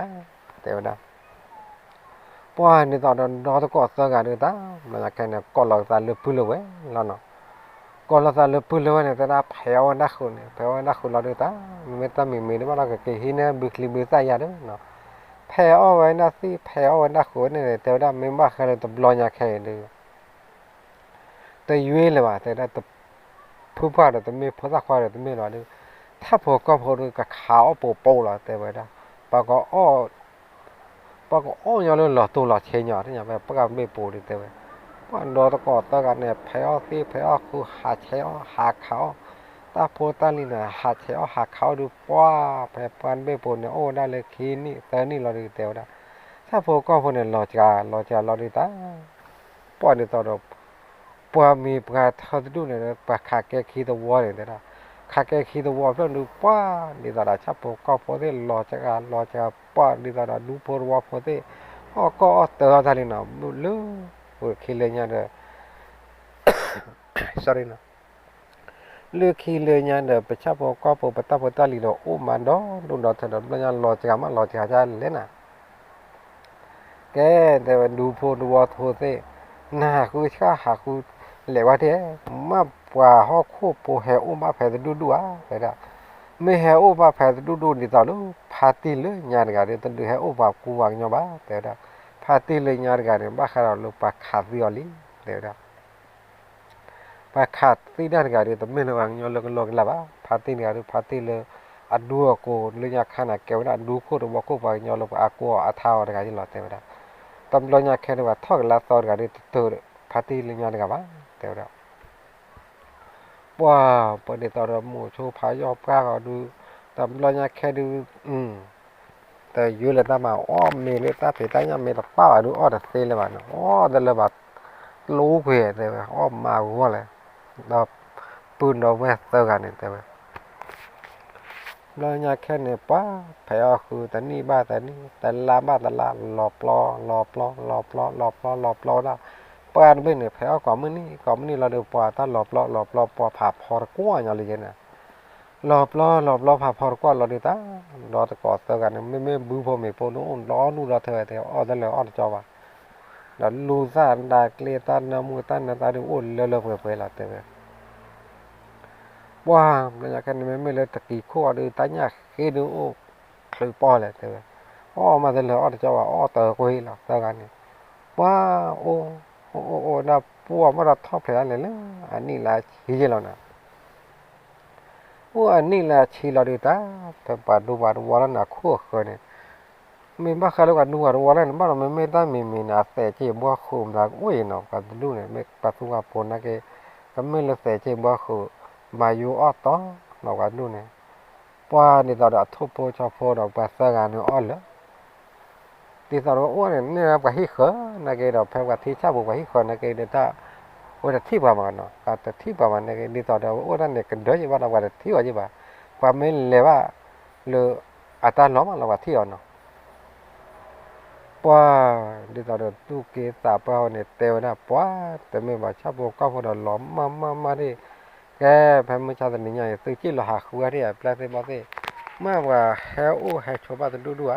တဲဝဲဒၣ် ပှၤန့ၣ်သိးဒီး ဒီတကိးသၢဂၤဒုးတၢ် ဘျီညါခဲန့ၣ် ကိးလီၤသးလၢပုၢ်လၢဝဲၢ်လီၤနီၤ, ကိးလီၤသးလၢပုၢ်လၢဝဲၢ်န့ၣ် တဲဒၣ်ဖဲးအီၣ်ဝဲဒၣ်ဃုာ်န့ၣ် ဖဲးအီၣ်ဝဲဒၣ်ဃုာ်လီၤဒုးတၢ် မ့မ့ၢ်တၢ်မံၤမံၤဒုးဘၣ်ဒီး ကက့ၤဟံးန့ၢ်ဘုချံဘုသၣ်ယါဒီးနီၤ, ဖဲးအီၣ်ဝဲဒၣ်သ့ၣ် ဖဲးအီၣ်ဝဲဒၣ်ဃုာ်ဝဲန့ၣ် တဲဝဲဒၣ်မ့ၢ်ဘၣ်ဃးလၢတဘျီညါခဲအံၤဒုး တယွ့လၢၤဘၣ် တဲဝဲဒၣ်, ဖုပှၢ်ဒီးတမ့ၢ် ဖိသၣ်ခွါဒီးတမ့ၢ်လၢၤဘၣ်ဒီး ထၣ်ဖိကီၢ်ဖိဒီးကခးအီၣ်ပိာ်ပိာ်လီၤ တဲဝဲဒၣ်, ပှၤကအီၣ်ညီလၢလီၤတိၢ်လီၤဆဲးညီ သ့ၣ်ညါဖဲပှၢ်ဘ့ၣ်ပူၤဒုးတဲဝဲ, ပှၤဒီတကိးသၢဂၤန့ၣ် ဖဲးအီၣ်သ့ၣ်ဖဲးအီၣ်ဃုာ် ဟးဆဲးအီၣ်ဟးခးအီၣ်, တၢ်ဖိတၢ်လံၤန့ၣ် ဟးဆဲးအီၣ်ဟးခးအီၣ်ဒုး ပှၢ်ဖဲပှၢ်ဘ့ၣ်ပူၤန့ၣ် အိၣ်ဝဲဒၣ်လၢခံနံၣ်သၢနံၣ်လီၤဒုးတဲဝဲဒၣ်, ထၣ်ဖိကီၢ်ဖိန့ၣ် လီၤစှၤလီၤစှၤလီၤဒုးတၢ် ပှၢ်ဒ်သိးဒီး ပှၤမ့ၢ်ပှၤထၢတဒူၣ်န့ၣ် ပှၤခးကဲခံသဝီန့ၣ်တဲဒၣ်, ခးကဲခံသဝီဖျၢၣ်ဒုး ပှၢ်ဒ်သိးဒီးဆၣ်ဖိကီၢ်ဖိသ့ၣ် လီၤစှၤလီၤစှၤ ပှၢ်ဒ်သိးဒီးဒူဖိသဝီဖိသ့ၣ် အီၣ်ကီၢ်အီၣ်တၢၤအီၣ်တၢ်လံနီၤ, လၢခံလၢညါဒီး sorry နီၤ, လၢခံလၢညါဒီး ပဆၣ်ဖိကီၢ်ဖိ ပတၢ်ဖိတၢ်လံၤဒီး အိၣ်မးဒီဒူၣ်ဒီထၢဒီး ဘျီညါလီၤစှၤမးလီၤစှၤဒ်လဲၣ်နၤ, ကဲတဲဝဲ ဒူဖိသဝီဖိသ့ၣ် နဟးဃုဆၣ်ဟးဃု လဲၤဝဲထဲ, မ့ၢ်ပှၤဟီၣ်ခိၣ်ဖိဟဲအိၣ်ဘၣ်ဖဲတဒူၣ်ဒူၣ်ဧါ တဲဒၣ်, မ့ၢ်ဟဲအိၣ်ဘၣ်ဖဲတဒူၣ်ဒူၣ်ဒ်သိးလၢ ဖါတံၢ်လၢညါတဂၤဒီး တဒုးဟဲအိၣ်ပှၤကူပှၤကညီဘၣ် တဲဝဲဒၣ်, ဖါတံၢ်လၢညါတဂၤန့ၣ် ဘၣ်ဃးဒီးလၢပှၤခးသံအီၤလံ တဲဝဲဒၣ် ပှၤခးသံတၢ်တဂၤဒီး တမ့ၢ်လၢပှၤကညီလၢကလီကလီဘၣ်, ဖါတံၢ်တဂၤဒီး ဖါတံၢ်လၢအဒူအကိးလၢညါခါန့ၣ် ကဲဝဲဒၣ်ဒူခိၣ်သဝီခိၣ် ပှၤကညီလၢပှၤအါကိးအါထါအီၤတဂၤယလီၤ တဲဝဲဒၣ်, တဘျီညါခဲန့ၣ် ပှၤထီၣ်ကလါသီတဂၤဒီး တတၢၤဖါတံၢ်လၢညါတဂၤဘၣ် တဲဝဲဒၣ် ပှၤ ပှၤဒ်သိးဒီးမိၤဆိဖးယီၢ်ပှၢ်ဃီဒုး တဘျီညါခဲဒုး တယုၢ်လၢတၢ်မၤအီၣ်မ့ၤလၢတၢ်ဖံးတၢ်ညၣ်မ့ၢ်တပာ်ဘၣ်ဒုး အီၣ်တသ့လၢၤဘၣ်နီၤ, အီၣ်တလၢၤဘၣ် ကျိကွံာ်တဲဝဲ အီၣ်မးဂီၢ်လဲၣ်, ဒီးပုၢ်ဒီးဝဲၢ်သၢဂၤန့ၣ်တဲဝဲ ဘျီညါခဲန့ၣ် ပှၤဖဲးအီၣ်ဃုာ်တနံၣ်ဘၣ်တနံၣ် တလါဘၣ်တလါ လီၤပျီ လီၤပျီ လီၤပျီ လီၤပျီ လီၤပျီဒၣ်, ပှၤတဘ့ၣ်န့ၣ် ဖဲးအီၣ်ကိးမုၢ်နံၤ ကိးမုၢ်နံၤလီၤဒီး ပှၤတၢ်လီၤပျီ လီၤပျီ ပှၤဖးဖီတကွၢ်ညီလံယဲန့ၣ်, လီၤပျီ လီၤပျီ ဖးဖီတကွၢ်လီၤဒီးတၢ် ဒီးတကိးသၢဂၤန့ၣ် မ့မ့ၢ်ဘုဖိမ့ၤဖိဒုး အိၣ်ဒီဒူၣ်ဒီထၢတဲ အီၣ်တလၢၤအီၣ်တကီဘၣ်, ဒီးလူၤသၣ်ဒၣ်ကျ့တၢ်နၢမူတၢ်နၢသးဒုး အိၣ်လၢလၢပှဲၤပှဲၤလီၤတဲဝဲ ပှၤ ဘျီညါခဲန့ၣ် မ့မ့ၢ်လၢတကံၤခိၣ်အီၤဒုး တၢ်ညၣ်ဃ့ဒုးအိၣ်ချုးပီၢ်လဲၣ်တဲဝဲ, အီၣ်မးတလၢၤအီၣ်တကီဘၣ် အီၣ်တၢၤကွံာ်လီၤသၢဂၤန့ၣ်, ပှၤ အိၣ် အိၣ်အိၣ်အိၣ်ဒၣ်ပှၢ်မ့ၢ်ဒီးထီၣ်ဖျဲးဒၣ်လဲာ်လၢ အနံၣ်လၢအဆံယဲလီၤနၤ အိၣ်အနံၣ်လၢအဆံလီၤဒုးတၢ် ဖဲပှၤဒူပှၤသဝီလၢနၤခိၣ်အဃၢၤန့ၣ်, မ့ၢ်ဘၣ်ဃးလၢပှၤဒူပှၤသဝီလၢနဘၣ်ဒီး မ့မ့ၢ်တၢ်မံၤမံၤန့ၣ် အသဲးက့ၢ်ဘှီဃုာ်မးအိၣ်အံၤနီၤ ပှၤတဒူၣ်န့ၣ် မ့ၢ်ပှၤသူပှၤဖိနာ်က့, ကမ့ၢ်လၢသဲးက့ၢ်ဘှီဃုာ် မၤယူၤအီၣ်တီနီၤပှၤဒူၣ်န့ၣ်, ပှၤဒ်သိးဒီးအထိၣ်ဖိဆီဖိဒီးပှၤသၢဂၤန့ၣ်အီၣ်လၢ ဒ်သိးဒီးအိၣ်န့ၣ် န့ၢ်ဝဲပှၤဟံၣ်ဃၢၤနာ်က့ဒီး ဖဲပှၤထံဆၣ်ပူၤပှၤဟံၣ်ဃၢၤနာ်က့ဒီး တၢ်ဝဲတထံၣ်ပှၤမးနီၤ ပှၤတထံၣ်ပှၤမးနာ်က့ ဒ်သိးဒီးအဝဲအိၣ်ဒၣ်န့ၣ် ကဒၢယံၤဘၣ်ဒီး ပှၤတထံၣ်အီၤယံၤဘၣ်, ပှၤမ့ၢ်လဲၤဘၣ်လၢ အတၢ်လီၢ်မးလီၤပှၤထံၣ်အီၤနီၤ ပှၤ ဒ်သိးဒီးသူၣ်က့သးပှၢ်အဃိန့ၣ် တဲဝဲဒၣ်ပှၤ တမ့ၢ်ဘၣ်ဆၣ်ဖိကီၢ်ဖိဒီးလီၤမၢ်မၢ်မၢ်ဒၣ်, ကဲ ဖဲမုၢ်ဆါတနံၤညါအံၤ သုစံၣ်လီၤဟးဃုဝဲဒၣ်ယၤ ပျဲၢ်သ့ၣ်ဘီၣ်သ့ၣ်, မ့ၢ်ပှၤဟဲအိၣ်ဟဲဆိးဘၣ်တဒူၣ်ဒူၣ်ဧါ,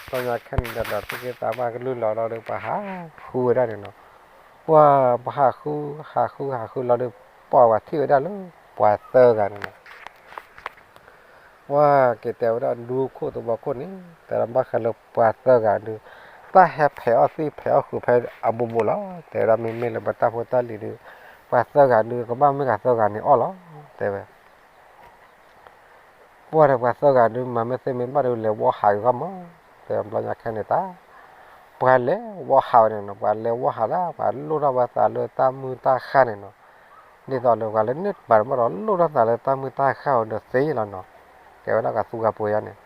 ဘျီညါခဲန့ၣ်ဒီး သူၣ်က့သးပှၢ်ကလုၢ်လီၤဒီး ပှၤဟးဃုဝဲဒၣ်န့ၣ်နီၤ, ပှၤ ပှၤဟးဃု ဟးဃုဟးဃုလီၤဒီး ပှၤပှၤထံၣ်ဝဲဒၣ်လၢ ပှၤသၢဂၤန့ၣ်နီၤ ပှၤက့ၤတဲဝဲဒၣ်ဒူခိၣ်သဝီခိၣ်န့ၣ် တဲဒၣ်ဘၣ်ဃးလၢပှၤသၢဂၤဒုး တၢ်ဟဲဖဲးအီၣ်သံဖဲးအီၣ်ဃုာ်ဖဲအဘူးဘူးလီၤ. တဲဝဲဒၣ်မ့မ့ၢ်လၢပတၢ်ဖိတၢ်လံၤဒုး ပှၤသၢဂၤဒုး ကဘၣ်မ့ၢ်ဂၤသၢဂၤန့ၣ်အီၣ်လီၤ. တဲဝဲ ပှၤဒီးပှၤသၢဂၤဒုး မၤမ့ၢ်သ့မ့ၢ်ဘၣ်ဒုး လဲၤဝီဟးဂ့ၤဂီၢ်မး. တဲဘျီညါခဲန့ၣ်တၢ် ပှၤလဲၤဝီဟးဝဲန့ၣ်နီၤ ပှၤလဲၤဝီဟးဒၣ် ပှၤလိၣ်ထီၣ်ဝဲသးလၢတၢ်မုၢ်တၢ်ဃၢ်န့ၣ်နီၤ. ဒ်သိးလၢပှၤလၢန့ၣ်တပၤတဘၣ်ဒီး လိၣ်ထီၣ်သးလၢတၢ်မုၢ်တၢ်ဃၢ်အီၤဒီးသ့လီၤနီၤ. ကဲဝဲဒၣ်ပှၤသူပှၤဖိယါန့ၣ်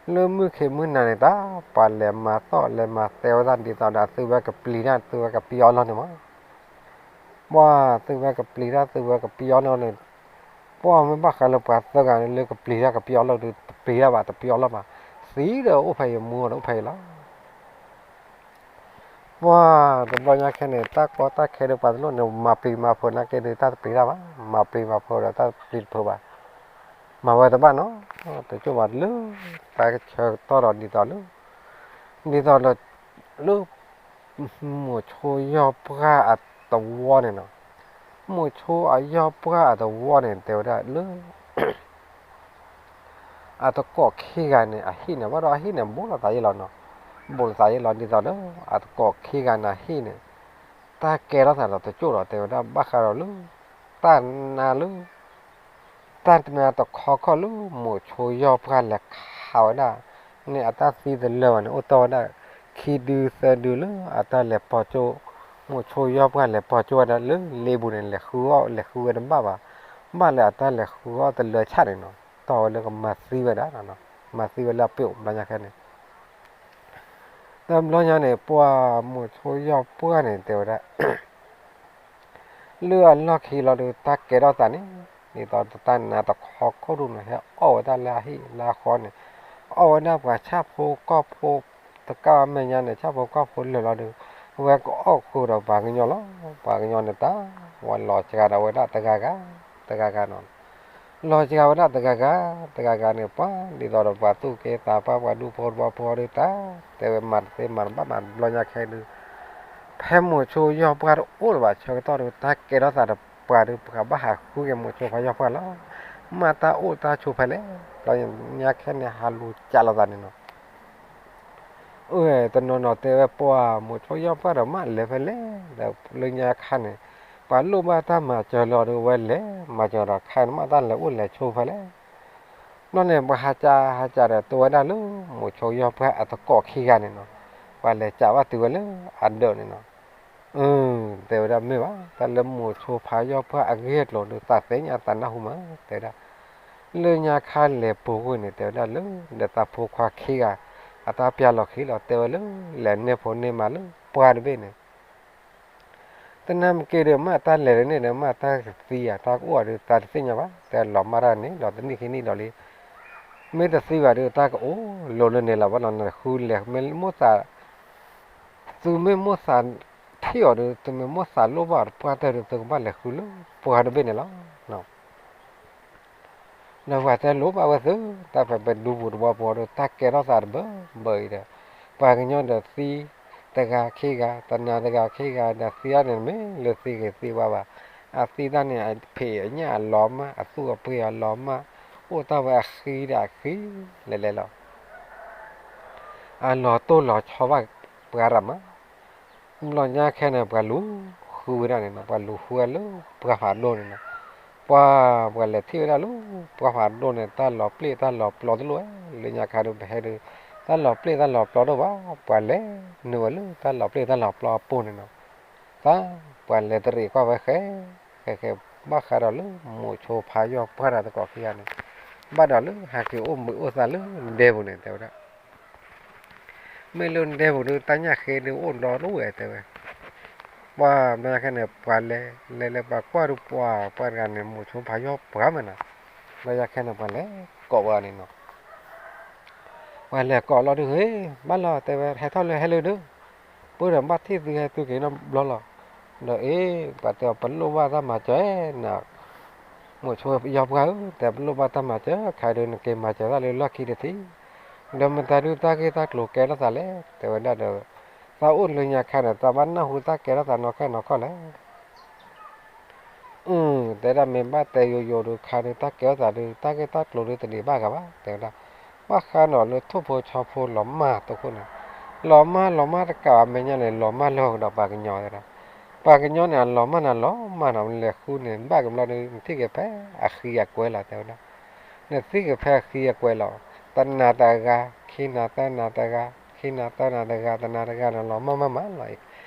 လၢမုၢ်ခ့မုၢ်နၤန့ၣ်တၢ် ပှၤလဲၤမၤသီၣ်လဲၤမၤသဲဝဲဒၣ်ဒ်သိးဒီး သုဝဲကပျံၤတၢ် သုဝဲကပံအီၣ်လီၢ်န့ၣ်မး. ပှၤသုဝဲကပျံၤတၢ် သုဝဲကပံအီၣ်လီၢ်န့ၣ် ပှၤမ့ၢ်ဘၣ်ဃးလၢပှၤသၢဂၤန့ၣ် လၢကပျံၤတၢ်ကပံအီၣ်လီၢ်ဒီး တပျံၤတၢ်ဘၣ် တပံအီၣ်လီၢ်ဘၣ် သံဒီးအိၣ်ဖဲအံၤမူဒီးအိၣ်ဖဲအံၤလီၤ. ပှၤတဘျီညါခဲန့ၣ် တၢ်ကီတၢ်ခဲဒီးပှၤတလိၣ်န့ၣ် မၤပျံၤမၤဖုးနာ်က့ဒီး တၢ်တပျံၤတၢ်ဘၣ် မၤပျံၤမၤဖုးဒီးတၢ်တပျံၤတဖုးဘၣ် မၤဝဲတဘၣ်နီၤ တကၠိၣ်ဘၣ်လၢ တၢ်ကဆၢကတီၢ်ဒီးဒ်သိးလၢ ဒ်သိးလၢ လၢ မိၤဆိယီၢ်ပှၢ်အသဝီန့ၣ်နီၤ မိၤဆိအယီၢ်ပှၢ်အသဝီန့ၣ် တဲဝဲဒၣ်လၢ အတကိးခံဂၤန့ၣ် အဟံၣ်န့ၣ် ဘၣ်ဒီးအဟံၣ်န့ၣ် ဘူးလိာ်သးယဲလီၤနီၤ ဘူးလိာ်သးယဲလီၤ ဒ်သိးလၢ အတကိးခံဂၤန့ၣ် အဟံၣ်န့ၣ် တၢ်ကဲထီၣ်သးဒီးတကၠိၣ်ဒီး တဲဝဲဒၣ်ဘၣ်ဃးဒီးလၢ တၢ်နါလၢ တၢ်တနါတခီခီလၢ မိၤဆိယီၢ်ပှၢ်လဲၤခးဝဲဒၣ်န့ၣ် အတၢ်သံတလၢာ်ဘၣ်န့ၣ် အိၣ်တ့ၢ်ဝဲဒၣ် ခံဒုသၢဒုလၢအတၢ်လဲၤပိာ်ကၠိ မိၤဆိယီၢ်ပှၢ်လဲၤပိာ်ကၠိဝဲဒၣ်လၢလ့ပူၤန့ၣ် လဲၤဃုအီၣ် လဲၤဃုဝဲတဘၣ်ဘၣ် ဘၣ်လၢအတၢ်လဲၤဃုအီၣ်တလၢဆၣ်န့ၣ်နီၤ တီၢ်ဝဲလၢကမၤသံဝဲဒၣ် မၤသံဝဲလၢအပျိာ်ဘျီညါခဲန့ၣ် တဘျီညါန့ၣ် ပှၤမိၤဆိယီၢ်ပှၢ်န့ၣ် တဲဝဲဒၣ် လၢအလီၢ်ခံလီၤဒီး တၢ်ကဲထီၣ်သးန့ၣ် ဒ်သိးတၢ်နးတခီခိၣ်ဒူၣ်န့ၣ် ဟဲအီၣ်ဝဲဒၣ်လၢအဟံၣ်လၢအဃီန့ၣ်, အီၣ်ဝဲဒၣ်ပှၤဆၣ်ဖိကီၢ်ဖိ, တကးအမဲာ်ညါန့ၣ် ဆၣ်ဖိကီၢ်ဖိလၢာ်လီၤဒီး အဝဲကအီၣ်ဃုာ်ဒီးပှၤကညီလီၤ. ပှၤကညီန့ၣ် တၢ်ဝဲလီၤစှၤဒီးဝဲဒၣ်တဂၤဂၤ, တဂၤဂၤနီၤ လီၤစှၤဝဲဒၣ်တဂၤဂၤ, တဂၤဂၤန့ၣ် ပှၤဒ်သိးဒီးပှၤသူၣ်က့သးပှၢ် ပှၤဒူဖိတဝီဖိဒီး တၢ် တဲဝဲမၤတသ့မၤတဘၣ်မး တဘျီညါခဲဒုး ဖဲမိၤဆိယီၢ်ပှၢ်တအိၣ်လၢၤဘၣ်ဆၢကတီၢ်ဒီး တၢ်ကဲထီၣ်သးဒီးပှၤဒီး ပှၤဘၣ်ဟးဃုက့ၤမိၤဆိဖးယီၢ်ပှၢ်လီၤ. မ့ၢ်တၢ်အိၣ်တၢ်ဆိးဖဲလဲၣ်, တဘျီညါခဲန့ၣ် ဟးလူၤကးလိာ်သးန့ၣ်နီၤ အၢ တနီၤနီၤတဲဝဲပှၤမိၤဆိယီၢ်ပှၢ်ဒီးမ့ၢ်လဲၤဖဲလဲၣ်, ဒီးလၢညါခါန့ၣ် ပှၤလိၣ်ဘၣ်တၢ်မၤစၢၤလီၤဒီး ဝဲလဲၤမၤစၢၤဒီးခါန့ၣ် မ့ၢ်တၢ်လဲၤအိၣ်လဲၤဆိးဖဲလဲၣ်. ဘျီန့ၣ် ပှၤဟးကးဟးကးဒီး တဲဝဲဒၣ်လၢမိၤဆိယီၢ်ပှၢ်အသကိးခံဂၤန့ၣ်နီၤ, ပှၤလဲၤကးဘၣ်တုၤဝဲလၢအဒၢးန့ၣ်နီၤ အၢ တဲဝဲဒၣ်မ့ၢ်ဘၣ်, တၢ်လၢမိၤဆိဖးယီၢ်ပှၢ်အဂ့ၢ်အကျိၤဒီး သးသ့ၣ်ညါသးနၢ်ဟူမး တဲဝဲဒၣ်, လၢညါခါလဲၤပူၤကွံာ်န့ၣ် တဲဝဲဒၣ်လၢ ဒီးသးဖိခွါခံဂၤ အတၢ်ပျၢ်လီၤခံလီၤ တဲဝဲလၢ လဲၤန့ၢ်ဖိန့ၢ်မါလၢပှၢ်တဘ့ၣ်န့ၣ် တနၢ်မ့ၢ်က့ၤဒီး မ့ၢ်တၢ်လဲၤလၢန့ၣ်ဒီး မ့ၢ်တၢ်ကသံဧါ တၢ်ကအိၣ်ဧါဒီး သးတသ့ၣ်ညါဘၣ်, တဲလီၤမၢ်တၢ်န့ၣ် လီၤတနံၣ်ခံနံၣ်ဒီးလံ, မ့ၢ်တသံဘၣ်ဒီး တၢ်ကအိၣ်လိၤလၢန့ၣ်လီၤဘၣ်နီၤ, ဃုလဲၤမ့ၢ်မိၣ်သး သုမ့ၢ်မိၣ်သးထံၣ်အီၤဒီး သုမ့ၢ်မိၣ်သးလိၣ်ဘၣ်အီၤတပှၢ်တၢၢ်ဒီး သုကဘၣ်လဲၤဃုလၢပှၢ်တဘ့ၣ်န့ၣ်လီၤ. ဒီးပှၤတဲလိၣ်ဘၣ်ဝဲသု, တၢ်ဖဲပဒူပူၤတဝီပူၤဒီး တၢ်ကဲထီၣ်သးတဘၢဘၢအံၤဒီး ပှၤကညီဒီးသံတဂၤခံဂၤ တနၤတဂၤခံဂၤ ဒီးသံအီၤန့ၣ် မ့ၢ်လၢသံဂ့ၤသံဝါဘၣ်, အသံတၢ်န့ၣ် အဖံးအညၣ်အလီၤမၢ် အသူၣ်အပှ့ၤအလီၤမၢ်, အိၣ်တၢ်ဝဲအဃံဒီးအဃံ လဲၤလဲၤလီၤ အလီၤတိၢ်လီၤဆီဘၣ်ပှၤရၤမး, ဘျီညါခဲန့ၣ် ပှၤလူၤဃုဝဲဒၣ်န့ၣ်နီၤ, ပှၤလူၤဃုဝဲလၢပှၢ်ဖးဒိၣ်န့ၣ်နီၤ, ပှၤ ပှၤလဲၤထံၣ်ဝဲဒၣ်လၢပှၢ်ဖးဒိၣ်န့ၣ် တၢ်လီၤပျ့ၢ်တၢ်လီၤပျီတလိၣ်ဝဲ, လၢညါခါဒီးပဟဲဒီး တၢ်လီၤပျ့ၢ်တၢ်လီၤပျီတအိၣ်ဘၣ်, ပှၤလဲၤနုာ်ဝဲလၢတၢ်လီၤပျ့ၢ်တၢ်လီၤပျီအပူၤန့ၣ်နီၤ, တၢ် ပှၤလဲၤတရံးကွၢ်ဝဲဃဲ ဃဲဃဲ ဘၣ်ဃးဒီးလၢမိၤဆိဖးယီၢ်ပှၢ်တၢ်သကိးခံဂၤန့ၣ်, ဘၣ်ဒီးလၢဟဲက့ၤအိၣ်မုာ်အိၣ်သးလၢဒဲပူၤန့ၣ် တဲဝဲဒၣ် မ့ၢ်လၢဒဲပူၤဒီး တၢ်ညၣ်ဃ့ဒီးအိၣ်ဒီးတအိၣ်ဝဲ တဲဝဲ, ပှၤဘျီညါခဲန့ၣ် ပှၤလဲၤ လဲၤလဲၤပှၤကွၢ်ဒီးပှၤ ပှၤတဂၤန့ၣ် မိၤဆိဖးယီၢ်ပှၢ်မ့ၢ်နီၤ, ဘျီညါခဲန့ၣ် ပှၤလဲၤကိးဝဲန့ၣ်နီၤ ပှၤလဲၤကိးလီၤဒုး ဟ့ၣ် ဘၣ်လီၤ တဲဝဲ ဟဲထီၣ်လၢဟဲလၢဒုး, ပၢ်ဒီးဘၣ်ထံၣ်သုဟဲသုက့ၤနီတဘျီလီၤ, ဒီးအ့ ပှၤတဲအီၤ ပလိၣ်ဘၣ်တၢ်မၤစၢၤနၤ, မိၤဆိယီၢ်ပှၢ်ဧၢ တဲပလိၣ်ဘၣ်တၢ်မၤစၢၤ ခါဒီးနက့ၤမၤစၢၤတၢ်လၢလီၢ်ခံတထံၣ်, ဒီးမတၤဒုးတၢ်ဂ့ၢ်တၢ်ကျိၤကဲထီၣ်သးလဲၣ် တဲဝဲဒၣ်ဒီး, သးအိၣ်လၢညါခါန့ၣ် သးဘၣ်နၢ်ဟူတၢ်ကဲထီၣ်သးနီၢ်ခဲနီၢ်ခီလဲၣ် အၢ တဲဒၣ်မ့ၢ်ဘၣ်တဲယိယိဒီးခါဒီး တၢ်ကဲထီၣ်သးဒီး တၢ်ဂ့ၢ်တၢ်ကျိၤဒီးတဒံးဘၣ်ဂၤဘၣ် တဲဝဲဒၣ်, ဘၣ်ဃးဒီးလၢထိၣ်ဖိဆီဖိလီၤမၢ်တခိၣ်န့ၣ်, လီၤမၢ်လီၤမၢ်တကးအမဲာ်ညါန့ၣ် လီၤမၢ်လၢဟီၣ်ကဒီးပှၤကညီတဲဒၣ်, ပှၤကညီန့ၣ် အလီၤမၢ်န့ၣ်လီၤမၢ်နီၤ လဲၤဃုန့ၣ် ဘၣ်ကဘျီဒီး နထံၣ်က့ၤဖဲအဃံအကွဲလီၤ တဲဝဲဒၣ် နသံက့ၤဖဲအဃံအကွဲလီၤ, တနၤတဂၤ, ခံနၤသၢနၤတဂၤ, ခံနၤသၢနၤတဂၤ, တနၤတဂၤန့ၣ် လီၤမၢ်မၢ်မးလီၤ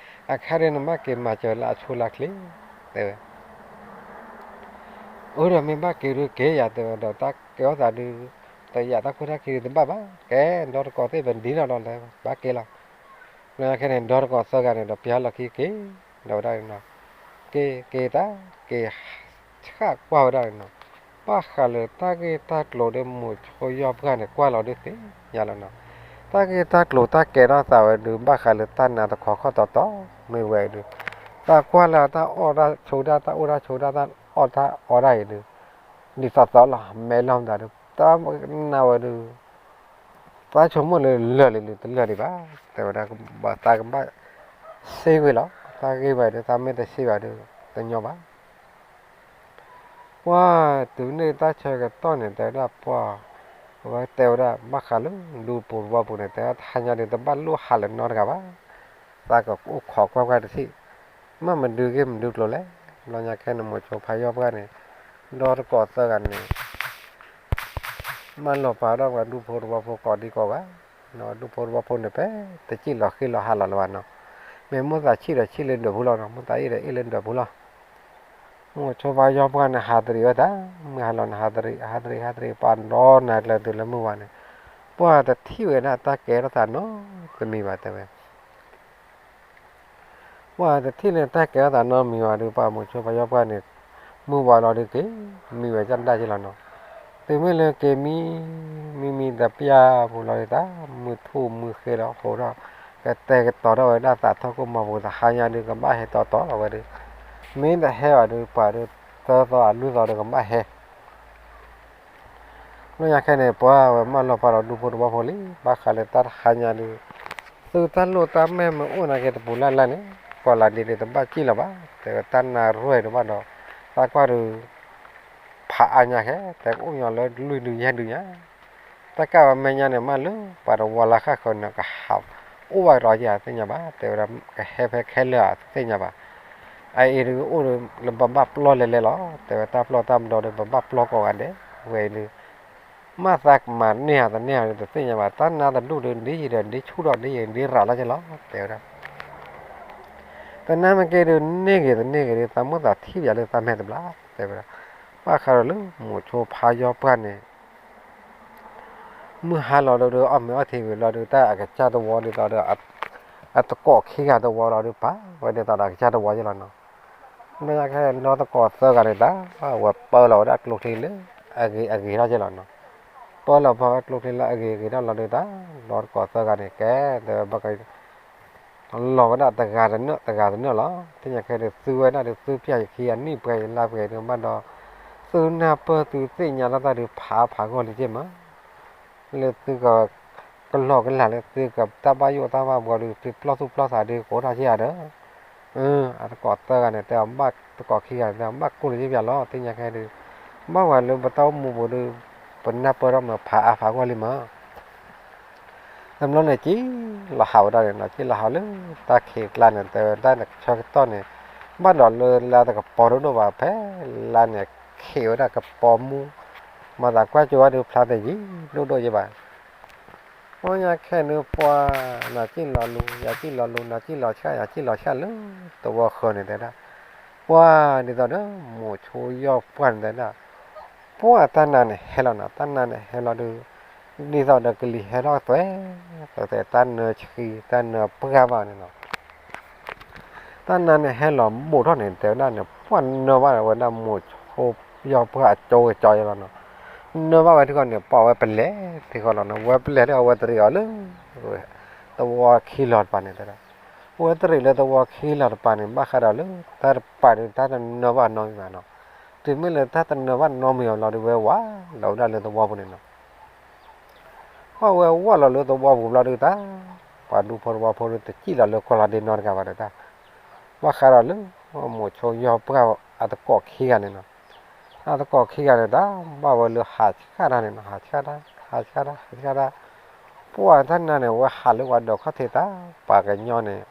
အံၤ, အခါဒီးနဘၣ်က့ၤမၤစၢၤလၢအဆိလၢအချ့, တဲဝဲ, အၢ ဒီးမ့ၢ်ဘၣ်က့ၤဒုးက့ၤယၤ တဲဝဲဒီး တၢ်ကဲထီၣ်သးဒုး, တယာ်တၢ်ခိၣ်တၢ်ခံဒုးတဘၣ်ဘၣ်, ကဲ ဒီတကိးသ့ၣ်ပဒ်လီၤဒီး ဘၣ်က့ၤလီၤ, လၢခဲန့ၣ် ဒီတကိးသၢဂၤန့ၣ်ဒီး ပျၢ်လီၢ်ခံက့ၤ, ဒီးဝဲဒၣ် က့ၤက့ၤတၢ်, က့ၤ ဆှၣ်ကွၢ်ဝဲဒၣ်န့ၣ်နီၤ, ဘၣ်ဃးလၢတၢ်ဂ့ၢ်တၢ်ကျိၤဒီးမိၤဆိယီၢ်ပှၢ်န့ၣ် ကွၢ်လီၤဒုးသ့ၣ်ညါလီၤနီၤ, တၢ်ဂ့ၢ်တၢ်ကျိၤတၢ်ကဲထီၣ်သးဝဲဒုး ဘၣ်ဃးလၢတၢ်နးတခီခီၣ်တီတီမ့ၢ်ဝဲဒုး, သးကွၢ်လၢတၢ်အီၣ်တၢ်ဆိးတၢ် တၢ်အိၣ်တၢ်ဆိးတၢ် တၢ်အီၣ်တၢ်အီတၢ်အံၤဒုး, ဒ်သိးသိးလီၤ မဲလီၤမတၤဒုး တၢ်နးဝဲဒုး သးဆိကမိၣ်လၢလၢာ်လံ လၢတလၢာ်ဒံးဘၣ်, တဲဝဲဒၣ် သးကဘၣ်စ့ဝဲလီၤ, တၢ်ဂ့ၢ်ဝဲဒုး သးမ့ၢ်တစ့ဘၣ်ဒုး တညီဘၣ်. ပှၤတုၤန့ၣ်တၢ်ဆၢကတီၢ်န့ၣ် တဲဝဲဒၣ်ပှၤ, အဝဲတဲဝဲဒၣ် ဘၣ်ဃးလၢဒူပူၤတဝီပူၤန့ၣ် တဲဝဲဒၣ် တဟါညါဒုးတဘၣ်လိၣ်ဟးလၢၤနီတဂၤဘၣ်, သးကအိၣ်ခိးကွၢ်ကွၢ်တထံၣ်, မ့ၢ်မဒုးဂ့ၢ်မဒုးကျိၤလဲၣ်. ဘျီညါခဲန့ၣ် မိၤဆိဖးယီၢ်ပှၢ်န့ၣ် ဒီတကိးသၢဂၤန့ၣ် မၢလီၤပာ်ဝဲဒၣ်ပှၤဒူဖိတဝီဖိကိးဒံကိးဂၤ, ဒူဖိတဝီဖိန့ၣ် ဖဲတစံၣ်လီၤဃ့လီၤဟးလီၤလၢၤဘၣ်နီၤ, မ့ၢ်မိၣ်သးဆံးဒီးဆံးလၢဒွဲၣ်ပူၤလီၤနီၤ, မိၣ်သးအ့ၣ်ဒီးအ့ၣ်လၢဒွဲၣ်ပူၤလီၤ. မိၤဆိဖးယီၢ်ပှၢ်န့ၣ် ဟးတရံးဝဲတၢ်, မုၢ်ဟါလီၤန့ၣ် ဟးတရံး ဟးတရံး ဟးတရံး ပှၤဒီနၤကျၢၤတုၤလၢမုၢ်ဝါန့ၣ်, ပှၢ်တထံၣ်ဝဲဒၣ်တၢ်ကဲထီၣ်သးနီတမံၤဘၣ် တဲဝဲ. ပှၢ်တထံၣ်လၢတၢ်ကဲထီၣ်သးနီတမံၤဘၣ်ဒီး ပှၢ်မိၤဆိဖါယီၢ်ပှၢ်န့ၣ် မုၢ်ဝါလီၤဒုးက့ၤ မံဝဲဒၣ်ဒၣ်က့ၤလီၤနီၤ. တုၤမ့ၢ်လၢက့ၤမံ မံမံတပျၢ်ပူၤလီၤဒုး တၢ်မုၢ်ထူၣ်မုၢ်ဃ့ဒီးဟိးထီၣ် ကတဲာ်ကတီၤထီၣ်ဝဲဒၣ်သးထီၣ်ကိၣ်မၤပူၤ တဟါညါဒုး ကဘၣ်ဟဲတီတီလီၤဝဲဒုး, မ့ၢ်တဟဲဘၣ်ဒုး ပှၢ်ဒုး သၢသီအလွံၢ်သီဒီးကဘၣ်ဟဲ လီၤညါခဲန့ၣ် ပှၢ်ဝဲမၢလီၤပှၢ်ဒီးဒူဖိတဝီဖိလံ, ဘၣ်ဃးလၢတၢ်တဟါညါဒုး သုတၢ်လိၣ်တၢ်မဲာ်မ့ၢ်အိၣ်နာ်က့တပူၤလၢ်လၢ်န့ၣ် ကီၢ်လၤဒ့ဒုးတဘၣ်စံၣ်လီၤဘၣ်, တဲဝဲတၢ်နါရဲၣ်ဒုးဘၣ်ဒီး တၢ်ကွၢ်ဒုး ဖးအါညါခဲ တဲကအိၣ်ညီလၢလွံၢ်ဒုညါဒုညါ, တၢ်ကၢ်ဝဲမဲာ်ညါန့ၣ် မ့ၢ်လၢပှၤတဝီလၢဃၣ်ဃၢၤန့ၣ် ကဟးအိၣ်ဘၣ်ဒီးယၤသ့ၣ်ညါဘၣ်, တဲဝဲဒၣ်ကဟဲဖဲခဲလၢာ်သ့ၣ်ညါဘၣ်. အအံၤဒုးအိၣ်လၢပဘၣ်ပျီလဲၤလဲၤလီၤ, တဲဝဲတၢ်ပျီတၢ်မဒီဒုး ပဘၣ်ပျီကိးဂၤဒဲး, ဝဲအံၤဒုး မ့ၢ်သးကမၤန့ၢ်ဧါတန့ၢ်ဧါဒုးတသ့ၣ်ညါဘၣ်, တၢ်နါတဒူၣ်ဒုး ဒ်ယံၤဒီးဒ်ဆူၣ်ထီၣ်ဒ်ယံၤဒ်ရၤလီၤက့ၤလီၤ, တဲဝဲဒၣ် တနါမ့ၢ်က့ဒုး န့ၢ်ဂ့ၤတန့ၢ်ဂ့ၤဒုး သးမုၢ်သးထံၣ်ပယၤလၢသးမဲာ်တဘျီ, တဲဝဲဒၣ် ဘၣ်ဃးဒီးလၢမိၤဆိဖါယီၢ်ပှၢ်န့ၣ် မုၢ်ဟါလီၤဒုး အီၣ်မ့ၤအီထံဝံၤလီၤဒုး တၢ်အကစၢ်တဝီဒ်သိးဒီး အတကိးခံဂၤတဝီလီၤဒုး ပာ်ဝဲဒ်သိးဒီးအကစၢ်တဝီက့ၤလီၤနီၤ. ဘျီညါခဲဒီသကိးသၢဂၤန့ၣ်တၢ် ဝဲပၢလီၤဝဲဒၣ်ကျိချံလၢ အဂ့ၤအဂ့ၤထီၣ်က့ၤလီၤနီၤ. ပၢလီၤပှၤဝဲကျိချံလၢအဂ့ၤအဂ့ၤထီၣ်လီၤဒုးတၢ် ဒီသကိးသၢဂၤန့ၣ် ကဲ တဲဝဲဘၣ် လီၤဝဲဒၣ်တဂၤတနၢၣ်တဂၤတနၢၣ်လီၤ. သ့ၣ်ညါခဲဒုး သုဝဲဒၣ်ဒုး သုပျၢ်ယခံဂၤနံၣ်ပှဲၤယလါပှဲၤဒုး ဘၣ်ဒီး သုနၢ်ပၢၢ်သုသ့ၣ်ညါလီၤတၢ်ဒုး ဖးအါဖးဂီၢ်လံက့ၤမး လၢသုက ကလီကလၢ်လၢသုကတၢ်ဘၣ်ယိၣ်တၢ်ဘၣ်ဘှီဒုး သုပျီၢ်သူၣ်ပျီၢ်သးဒုး ကအိၣ်ထီၣ်က့ၤဧါဒီး အသကိးသၢဂၤန့ၣ် တဲအီၤဘၣ် သကိးခံဂၤန့ၣ် တဲအီၤဘၣ်ကိၢ်လံက့ၤပျၢ်လီၤ. သ့ၣ်ညါခဲဒုး ဘၣ်ဝဲလၢပတၢ်အိၣ်မူပူၤဒုး ပနၢ်ပၢၢ်ထီၣ်မးဖးအါဖးဂီၢ်လံမး တဘျီန့ၣ် ကံၣ်လီၤဟးဝဲဒၣ်န့ၣ်နီၤ ကံၣ်လီၤဟးလၢတၢ်ခံးကျါန့ၣ် တဲဝဲတၢ်န့ၣ်ဆၢကတီၢ်န့ၣ် ဘၣ်ဒီးလၢလါတကပီၤဒိၣ်ဒိၣ်ဘၣ် ဖဲလါန့ၣ် ခံးဝဲဒၣ်ကပီၤမူ မၤသးကွၢ်ကၠိဝဲဒုးဖျါတယံၤဒိၣ်ဒိၣ်ယံၤဘၣ်. အညါခဲန့ၣ်ပှၢ် နၤကံၣ်လီၤလူၤ ယၤကံၣ်လီၤလူၤ နၤကံၣ်လီၤဆှၣ် ယၤကံၣ်လီၤဆှၣ်လၢသဝီဃၢၤန့ၣ်တဲဒၣ် ပှၢ်ဒ်သိးဒီးမိၤဆိယီၢ်ပှၢ်န့ၣ်တဲဒၣ် ပှၢ်တၢ်နါန့ၣ်ဟဲလီၤနီၤ တၢ်နါန့ၣ်ဟဲလီၤဒုး ဒ်သိးဒီးကလံၤဟဲထီၣ်သွဲ သွဲသွဲ တၢ်နၢဆှံ တၢ်နၢပှၢ်ဘၣ်န့ၣ်နီၤ တၢ်နါန့ၣ်ဟဲလီၤဘူးထီၣ်န့ၣ် တဲဝဲဒၣ်န့ၣ် ပှၢ်နၢဘၣ်ဝဲဒၣ်မိၤဆိယီၢ်ပှၢ်အကၠိကၠီယလီၤနီၤ နၢဘၣ်ဝဲထံဃီန့ၣ် ပှၢ်ဝဲပလဲၤထံဃီလီၤနီၤ ဝဲပလဲၤလၢအဝဲတရံးအီၤလၢ သဝီခံလီၤတပၤန့ၣ်တဲဒၣ် ဝဲတရံးလၢသဝီခံလီၤတပၤန့ၣ် ဘၣ်ဃးဒီးလၢတၢ်တပၤဒုး တၢ်တနၢဘၣ်နီတမံၤဘၣ်နီၤ တုၤမ့ၢ်လၢတၢ်တနၢဘၣ်နီတမံၤအီၤလီၤဒုး ဝဲဝးလီၤဝဲဒၣ်လၢသဝီပူၤန့ၣ်နီၤ ပှၢ်ဝဲဝးလီၤလၢသဝီပူၤဘျီဒုးတၢ် ပှၤဒူဖိသဝီဖိဒုး တစံၣ်လီၤလၢကီၢ်လီၤဒ့နီတဂၤဘၣ်ဒီးတၢ် ဘၣ်ဃးဒီးလၢ မိၤဆိယီၢ်ပှၢ်အသကိးခံဂၤန့ၣ်နီၤ အသကိးခံဂၤန့ၣ်တၢ် ဘၣ်ဝဲလၢဟးဆှၣ်တၢ်န့ၣ်နီၤ ဟးဆှၣ်တၢ် ဟးဆှၣ်တၢ် ဟးဆှၣ်တၢ် ပှၢ်တၢ်နါန့ၣ် ဝဲဟးလၢပှၤဒၢးခီၣ်ထံးတၢ် ပှၤကညီန့ၣ်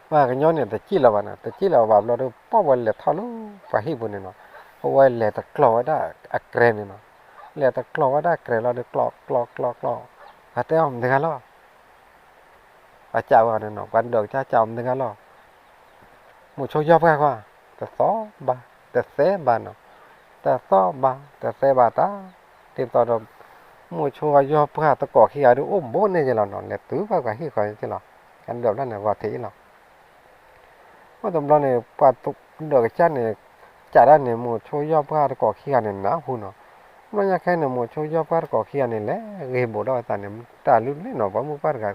ပှၤကညီန့ၣ် တစံၣ်လီၤဘၣ်နီၤ တစံၣ်လီၤဘၣ်ဘျီဒီး ပှၢ်ဝဲလဲၤထီၣ်လၢပှၤဟံၣ်ပူၤန့ၣ်နီၤ အဝဲလဲၤတကျီၤဝဲဒၣ်အကြဲးန့ၣ်နီၤ လဲၤတကျီၤဝဲဒၣ်ကြဲးလီၤဒီး ကျီၤ ကျီၤ ကျီၤ ကျီၤ အတဲအီၤမတၤတဂၤလီၤ အစံးဝဲန့ၣ်နီၤ ပှၤဒၢးကစၢ်စံးအီၤမတၤတဂၤလီၤ မိၤဆိယီၢ်ပှၢ်ကွၢ် တသီဘၣ် တသဲဘၣ်နီၤ တသီဘၣ် တသဲဘၣ်တၢ် ဒ်သိးဒီး မိၤဆိယီၢ်ပှၢ်သကိးခံဂၤဒုး အိၣ်ဘူးန့ၢ်က့ၤလီၤနီၤ လဲၤတုၤဘၣ်ပှၤဟံၣ်ဃီက့ၤလီၤ အဒၢးဘျီန့ၣ် ဂီၤထံးအံၤလီၤ အိၣ်တဘျီန့ၣ် ပှၤဒၢးကစၢ်န့ၣ် စံးဒၣ်န့ၣ် မိၤဆိယီၢ်ပှၢ်သကိးခံဂၤန့ၣ် နၢ်ဟူနီၤ ဘျီညါခဲန့ၣ် မိၤဆိယီၢ်ပှၢ်သကိးခံဂၤန့ၣ် လဲၤဂ့ၤဘူးဒီးအသးန့ၣ် တၢ်လုၢ်လဲၣ်နီၤ ပှၤမုၣ်ပှၢ်တဂၤ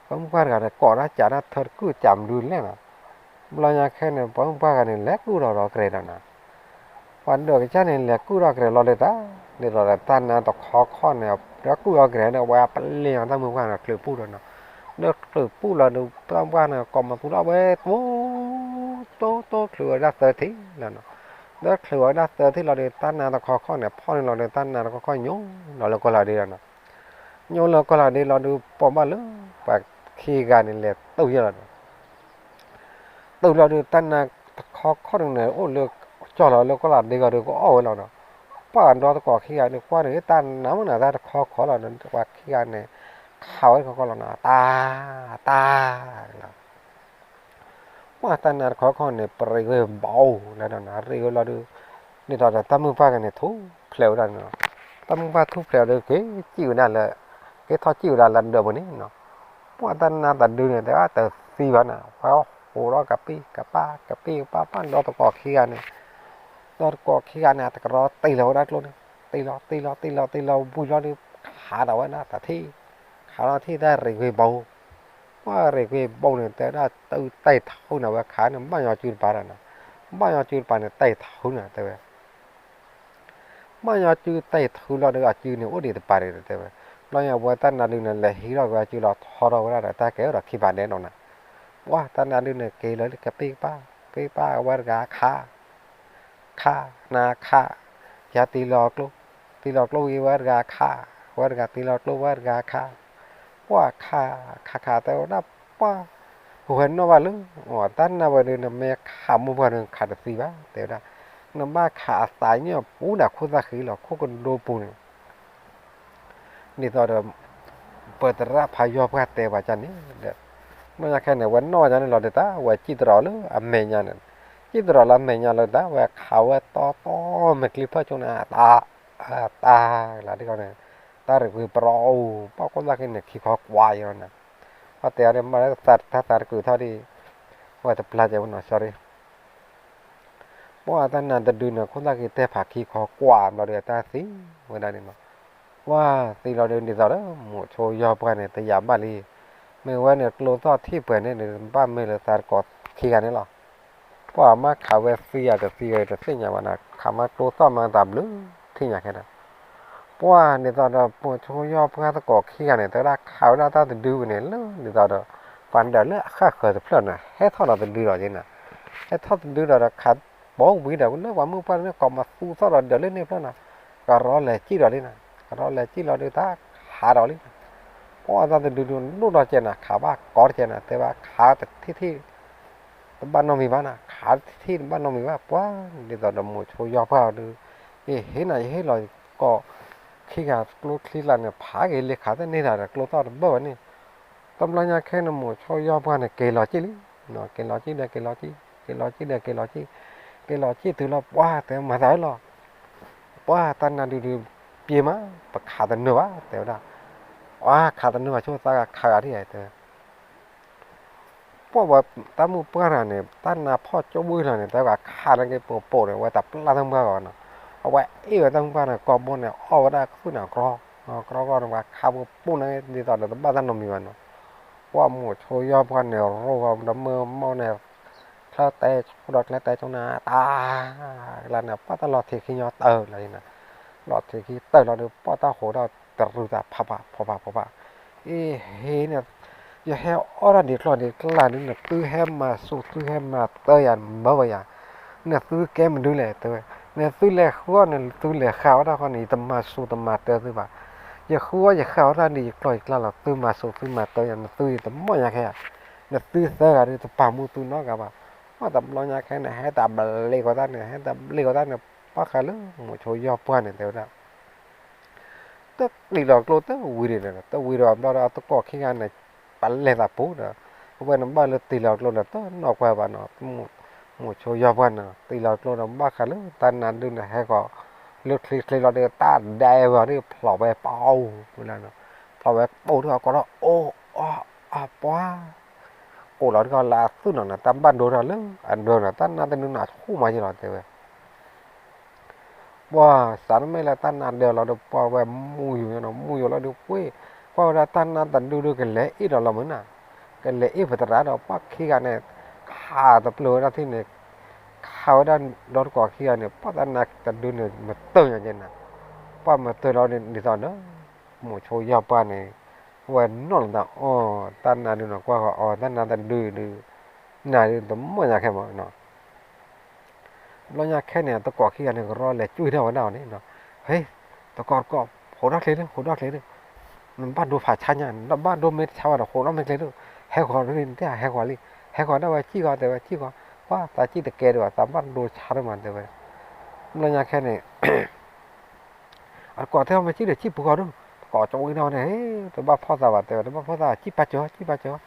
ပှၤမုၣ်ပှၢ်တဂၤဒီး ကိးတၢ်စံးတၢ်ထၢတကုၢ်စံးမနုၤလဲၣ်နီၤ ဘျီညါခဲန့ၣ် ပှၤမုၣ်ပှၢ်တဂၤန့ၣ် လဲၤကုၢ်ဒီးဒီးကြဲးဒီးနီၤ ပှၤဒၢးကစၢ်န့ၣ် လဲၤကုၢ်ဒီးကြဲးလီၤဒုးတၢ် ဒ်သိးဒီးတၢ်နါတခီခီန့ၣ် ဒီးကုၢ်ဒီးကြဲးဒီး ဝဲပလ့ၤအီၤတၢ်မုၢ်ပှၢ်န့ၣ် ချုးပူၣ်ဒီးနီၤ ဒီးချုးပူၣ်လီၤဒုး တၢ်မုၢ်ပှၢ်န့ၣ် ကိးမသူလီၤဝဲ တိ တိ တိ ချုးဝဲဒၣ်သၢထံၣ်လီၤနီၤ ဒီးချုးဝဲဒၣ်သၢထံၣ်လီၤဒုး တၢ်နါတခီခီန့ၣ် ဖီၣ်န့ၢ်လီၤဒုး တၢ်နါတခီခီညိလီၤလၢကီၢ်လီၤဒ့ဒီးနီၤ ညိလၢကီၢ်လီၤဒ့လီၤဒုး ပိာ်ဘၣ်လၢ ပှၤခံဂၤန့ၣ် လဲၤတုၤယဲလီၤနီၤ တုၤလီၤဒုး တၢ်နါတခီခီန့ၣ် အိၣ်လၢ ကၠီၢ်လီၤလၢကီၢ်လီၤဒ့ဂီၤဒုး ကအီၣ်ဝဲလီၤနီၤ ပှၢ်ဒီသကိးခံဂၤဒုး ကွၢ်န့ၣ် တၢ်နါမ့ၢ်နၤတၢ်တခီခီလီၤနီၤ ပှၤခံဂၤန့ၣ် ခးဝဲတခီခီလီၤနီၤ တၢ် တၢ် ပှၢ်တၢ်နါတခီခီန့ၣ် ပရံးဝဲဘၣ်အိၣ်လၢနီၤ ရံးဝဲလီၤဒုး ဒ်သိးဒီးတၢ်မုၢ်ပှၢ်ဂၤန့ၣ် ထူၣ်ဖျဲးဝဲဒၣ်န့ၣ်လီၤ တၢ်မုၢ်ပှၢ်ထူၣ်ဖျဲးဒီး က့ၤစံၣ်ဝဲဒၣ်လၢ က့ၤထီၣ်စံၣ်ဝဲဒၣ်လၢဒၢးပူၤန့ၣ်နီၤ. ပှၢ်တၢ်နါတဒုန့ၣ် တဲဝဲတသံဘၣ်နီၤ, ဝဲဟိးဒီးကပံၢ်ကပၢ် ကပံၢ်ကပၢ် ပှၢ်ဒီတကိးခံဂၤန့ၣ်, ဒီတကိးခံဂၤန့ၣ် အတကရီတ့ၢ်လီၤဝဲဒၣ်ကျိန့ၣ်, တ့ၢ်လီၤ တ့ၢ်လီၤ တ့ၢ်လီၤ တ့ၢ်လီၤဝံၤလီၤဒီး ခးဒီးဝဲဒၣ်တထံၣ်, ခးလီၤထံၣ်တၢ်ရ့ၣ်ကွ့ၤဘိ, ပှၢ်ရ့ၣ်ကွ့ၤဘိန့ၣ် တဲဝဲဒၣ်တုၤတၢ်ထုးန့ၣ် ဝဲခးန့ၣ် ဘၣ်ညီစုတပၤဒီးနီၤ, ဘၣ်ညီစုတပၤန့ၣ် တၢ်ထုးန့ၣ် တဲဝဲ မၢညီစုတ့ၢ်ထုလီၤဒီး အစုန့ၣ်အိၣ်ဒံးတပၤန့ၣ် တဲဝဲ, ဘျီညါဝဲတၢ်နါဒုန့ၣ် လဲၤဟံးထီၣ်က့ၤဝဲအစုလီၤ ထီထီၣ်ဝဲဒၣ်ဒီး တၢ်ကဲအိၣ်ဒီးခံပၤဒဲးနီၤနၤ, ပှၢ်တၢ်နါဒုန့ၣ် က့ၤလီၤလၢကပံၢ်ကပၢ် ကပံၢ်ကပၢ် ဝဲတဂၤခး ခး နၤခး, ယၤတ့ၢ်လီၤကျိ, တ့ၢ်လီၤကျိဝံၤဝဲတဂၤခး, ဝဲတဂၤတ့ၢ်လီၤကျိဝဲတဂၤခး, ပှၢ်ခး ခးခး တဲဝဲဒၣ်ပှၢ်, ပဝဲနီၣ်ဘၣ်လၢ တၢ်နါဝဲဒုး နမ့ၢ်ခးမိၢ်ပှၢ်န့ၣ် ခးတသံဘၣ် တဲဝဲဒၣ်, နဘၣ်ခးအသးညၣ်ပူၤန့ၣ် ခိၣ်သၣ်ဃံလီၤ ခိၣ်ကဒိပူၤန့ၣ် ဒ်သိးဒီး ပသရၣ်ဖးယီၢ်ပှၢ်တဲပှၤကန့ၣ်ဒီး ဘျီညါခဲန့ၣ် ဝဲနီၣ်ဝဲဒၣ်န့ၣ်လီၤဒီး တၢ်ဝဲစံၣ်တရီၤလၢအမဲာ်ညါန့ၣ်, စံၣ်တရီၤလၢအမဲာ်ညါလီၤဒီး တၢ်ဝဲခးဝဲတီတီမဲာ်ချံဖျၢၣ်ဆိန့ၣ် တၢ် တၢ်လၢဒ်န့ၣ် တၢ်ရ့ၣ်ကွ့ၤပရီအိၣ် ပှၢ်ခိၣ်သၣ်ဃံန့ၣ် ခံခီကွၢ်ယီၤန့ၣ်, ပှၢ်တဲအီၤဒ်မ့ၢ်လၢတၢ်သးတကုာ်ထီၣ်ဒ် ဝဲတပျၢ်ကဲဝဲနီၤ sorry ပှၢ်တၢ်နါတဒုန့ၣ် ခိၣ်သၣ်ဃံတဲဖးခံခီကွၢ်ဘျီဒီး တၢ်သံဝဲဒၣ်န့ၣ်လီၤ, ပှၢ်သံလီၤဒီး ဒ်သိးဒီး မိၤဆိယီၢ်ပှၢ်န့ၣ် တယာ်ဘၣ်လံ, မ့ၢ်ဝဲန့ၣ် ကျိသီၣ်ထံၣ်ပှဲၤန့ၣ် ဘၣ်မ့ၢ်လၢသးတကိးခံဂၤန့ၣ်လီၤ, ပှၢ်မ့ၢ်ခးဝဲသံယၤတသံဝဲတသ့ၣ်ညါဘၣ်နီၤ ခးမ့ၢ်ကျိသီၣ်မ့ၢ်သးဘျုးထံၣ်ညါခဲန့ၣ် ပှၢ်ဒ်သိးဒီး မိၤဆိယီၢ်ပှၢ်သကိးခံဂၤန့ၣ် တဲဝဲဒၣ်ခးဝဲဒၣ်တၢ်တဒုဝဲန့ၣ်လၢ ဒ်သိးဒီး ပှၤဒၢးလၢအဃၣ်ဃၢၤတဖျၢၣ်န့ၣ် ဟဲထီၣ်ဒီးတဒုဒီးက့ၤန့ၣ်, ဟဲထီၣ်တဒုဒီးဒီးခးပိာ်ဝံၤဒီး လၢပှၤမုၢ်ပှၢ်န့ၣ် ကိးမၤသူသီၣ်ဒီးဒၢးလၢန့ၣ်ဖျၢၣ်န့ၣ်, ကရီလဲၤစံၣ်ဒီးလံန့ၣ်, ကရီလဲၤစံၣ်လီၤဒီးတၢ်ခးဒီးလံန့ၣ်, ပှၢ်တၢ်တဒုဒုဒိၣ်ထီၣ်ကဲန့ၣ် ခးဘၣ်ကီတကဲန့ၣ် တဲဝဲခးတထံၣ်ထံၣ် တဘၣ်နီတမံၤဘၣ်န့ၣ် ခးတထံၣ်တဘၣ်နီတမံၤဘၣ် ပှၢ်ဒ်သိးဒီးမိၤဆိယီၢ်ပှၢ်ဒီး, ယဟ့ၣ်နၤယဟ့ၣ်လီၤကိးခံဂၤကျိချံကျါန့ၣ် ဖးက့ၤလံခးသ့ၣ်န့ၢ်တၢ်ဒီးကျိသီၣ်တဘၢၣ်ဝဲန့ၣ်, တဘျီညါခဲန့ၣ် မိၤဆိယီၢ်ပှၢ်န့ၣ် က့ၤလီၤစံၣ်လံ, က့ၤလီၤစံၣ်ဒီးက့ၤလီၤစံၣ် က့ၤလီၤစံၣ်ဒီးက့ၤလီၤစံၣ်, က့ၤလီၤစံၣ်တုၤလီၤပှၢ်တဲမၤသးဝဲလီၤ, ပှၢ်တၢ်နါဒုဒု ပျ့ၤမး ပခးတနၢၤဘၣ် တဲဝဲဒၣ်, ပှၢ်ခးတနၢၤဘၣ်ဆိသးခးဂၤဒ်တဲဝဲ ပှၢ်ဝဲတၢ်မုၢ်ပှၢ်တဂၤန့ၣ် တၢ်နါဖီၣ်ကၠိဝံၤလီၤန့ၣ် တဲဝဲခးန့ၢ်က့ၤပပိာ်န့ၣ် ဝဲတပျၢ်တၢ်မုၢ်ပှၢ်ဂီၤနီၤ, အဝဲအ့ၣ်ဝဲတၢ်မုၢ်ပှၢ်န့ၣ် ကိာ်ဘိန့ၣ် အီၣ်ဝဲဒၣ်ကသူၣ်န့ၣ် ကြီ, ကြီကြီန့ၣ် ဝဲခးပပိာ်န့ၣ် ဒ်သိးဒီးတဘၣ်တၢ်နီတမံၤဘၣ်နီၤ, ပှၢ်မိၤဆိယီၢ်ပှၢ်န့ၣ် ရိၣ်ဝဲဒီးမုၢ်မီၢ်န့ၣ် ချၢတဲဆိဒီးကျဲတဲဆိန့ၣ် တၢ် လၢန့ၣ် ပှၢ်တၢ်လီၤထံးခံညီတၢၢ်လီၤန့ၣ်, လီၤထံးခံတၢၢ်လီၤဒီး ပှၢ်တၢ်ဟိးထီၣ်တရူးသးဖးဖးဖးဖးဖး, အ့ဟ့န့ၣ် ယဟဲအီၣ်တၢ်ဒံးကျီၢ်ဒံးကျါဒုး နသုဟဲမၤစူၤ သုဟဲမၤတၢ်ယၤ နဘၢဝဲယၤ, နသုကဲမနုၤလဲၣ် တဲဝဲ, နသုလဲၤဃုအီၣ်န့ၣ် သုလဲၤဃုအီၣ်တၢ်ဃီန့ၣ် ယတမၤစူၤတမၤတၢသုဘၣ်, ယဃုအီၣ်ယဃုအီၣ်တၢ်ဒံးယကျီၢ်ယကျါလီၤ သုမၤစူၤသုမၤတၢ်ယၤ နသုယတမီၢ်ညါခဲဧါ, နသုသၢဂၤဒုးတပာ်မူသုနီတဂၤဘၣ်, ပှၢ်တဘျီညါခဲန့ၣ် ဟဲတဘျ့ကီးတၢ်န့ၣ် ဟဲတဘျ့ကီးတၢ်န့ၣ် ပှၢ်ဃးလၢမိၤဆိယီၢ်ပှၢ်န့ၣ် တဲဝဲဒၣ် တၢ်တ့ၢ်လီၤကျိတဝံၤဒံးန့ၣ် တဝံၤဒီးဘျီဒီး အတကိးခံဂၤန့ၣ် ပလဲၤသးပူၤဒီး အဝဲန့ၣ်ဘၣ်လၢတ့ၢ်လီၤကျိဒီး တနီၢ်ကွၢ်ဘၣ်နီၤ, မိၤဆိယီၢ်ပှၢ်န့ၣ် တ့ၢ်လီၤကျိဒီး ဘၣ်ဃးလၢတၢ်နါဒုန့ၣ် ဟဲဃီၤ လၢချ့ချ့လီၤဒီး တၢ်ဒဲဝဲဒီး ဖျိးဝဲပီၤဝဲဒၣ်နီၤ, ဖျိးဝဲပိာ်ဒီး အကိးဒီး အိၣ် အပှၢ် ကိးလီၤတကီၢ်လၢအသူၣ်နီၤနီၤ တၢ်ဘၣ်ဒိထီၣ်လၢအဒၢနီၤ တၢ်နါတဒုန့ၣ် ဆူၣ်မးယံလီၤ တဲဝဲ ပှၢ်စးနမ့ၢ်လၢတၢ်နါဒၢလီၤဒီး ပှၢ်ဝဲမူယိာ်နီၤ မူယိာ်လီၤဒီး ကွ့ၢ် ကွၢ်ဝဲဒၣ်တၢ်နါတဒုဒုကလဲၤအ့ၣ်ဒီးလီၤမုၢ်နၤ, ကလဲၤအ့ၣ်ပသရၣ်ဒီး ပှၢ်ခံဂၤန့ၣ် ခးတပျၢၤဝဲဒၣ်ထံၣ်န့ၣ်, ခးဝဲဒၣ်ဒီတကိးခံဂၤန့ၣ် ပှၢ်တၢ်နါတဒုန့ၣ် မတၢၢ်ညါကဲနၤ, ပှၢ်မတၢၢ်လီၤဒ်သိးဒီး မိၤဆိယီၢ်ပှၢ်န့ၣ် ဝဲနီၣ်လီၤသးအီၣ် တၢ်နါဒုနီၤ ကွၢ်ဃီၤအီၤ တၢ်နါတဒုဒု နၤဒုတမီၢ်ညါခဲမးနီၤ ဘျီညါခဲန့ၣ် တကိးခံဂၤန့ၣ် ကရီလဲၤကွံာ်ထီၣ်ဝဲဒၣ်အီၤန့ၣ်, ဟ့, တကိးတကိး ဟိးထီၣ်ချ့လၢ ဟိးထီၣ်ချ့လၢ, နဘၣ်ဒိဖးဆါညါ နဘၣ်ဒိမ့ၢ်တဆါဘၣ်ဒီး ဟိးထီၣ်မ့ၢ်ချ့လၢ, ဟဲဃီၤလံ နတဲဟဲဃီၤလံ, ဟဲဃီၤဒၣ်ဝဲစံၣ်ဃီၤ တဲဝဲစံၣ်ဃီၤ, ပှၢ်သးစံၣ်တကဲဒံးဘၣ် သးဘၣ်ဒိဆါဒိၣ်မး တဲဝဲ, ဘျီညါခဲန့ၣ် အတကိးတဲအီၤမ့ၢ်စံၣ်ဒီးစံၣ်ပူၤဃီဒိၣ်, တကိးကဝံၤထီၣ်န့ၣ် ဟ့, တဘၣ်ဖီၣ်သးဘၣ် တဲဝဲ တဘၣ်ဖီၣ်သး စံၣ်ပာ်စၢၤ စံၣ်ပာ်စၢၤ,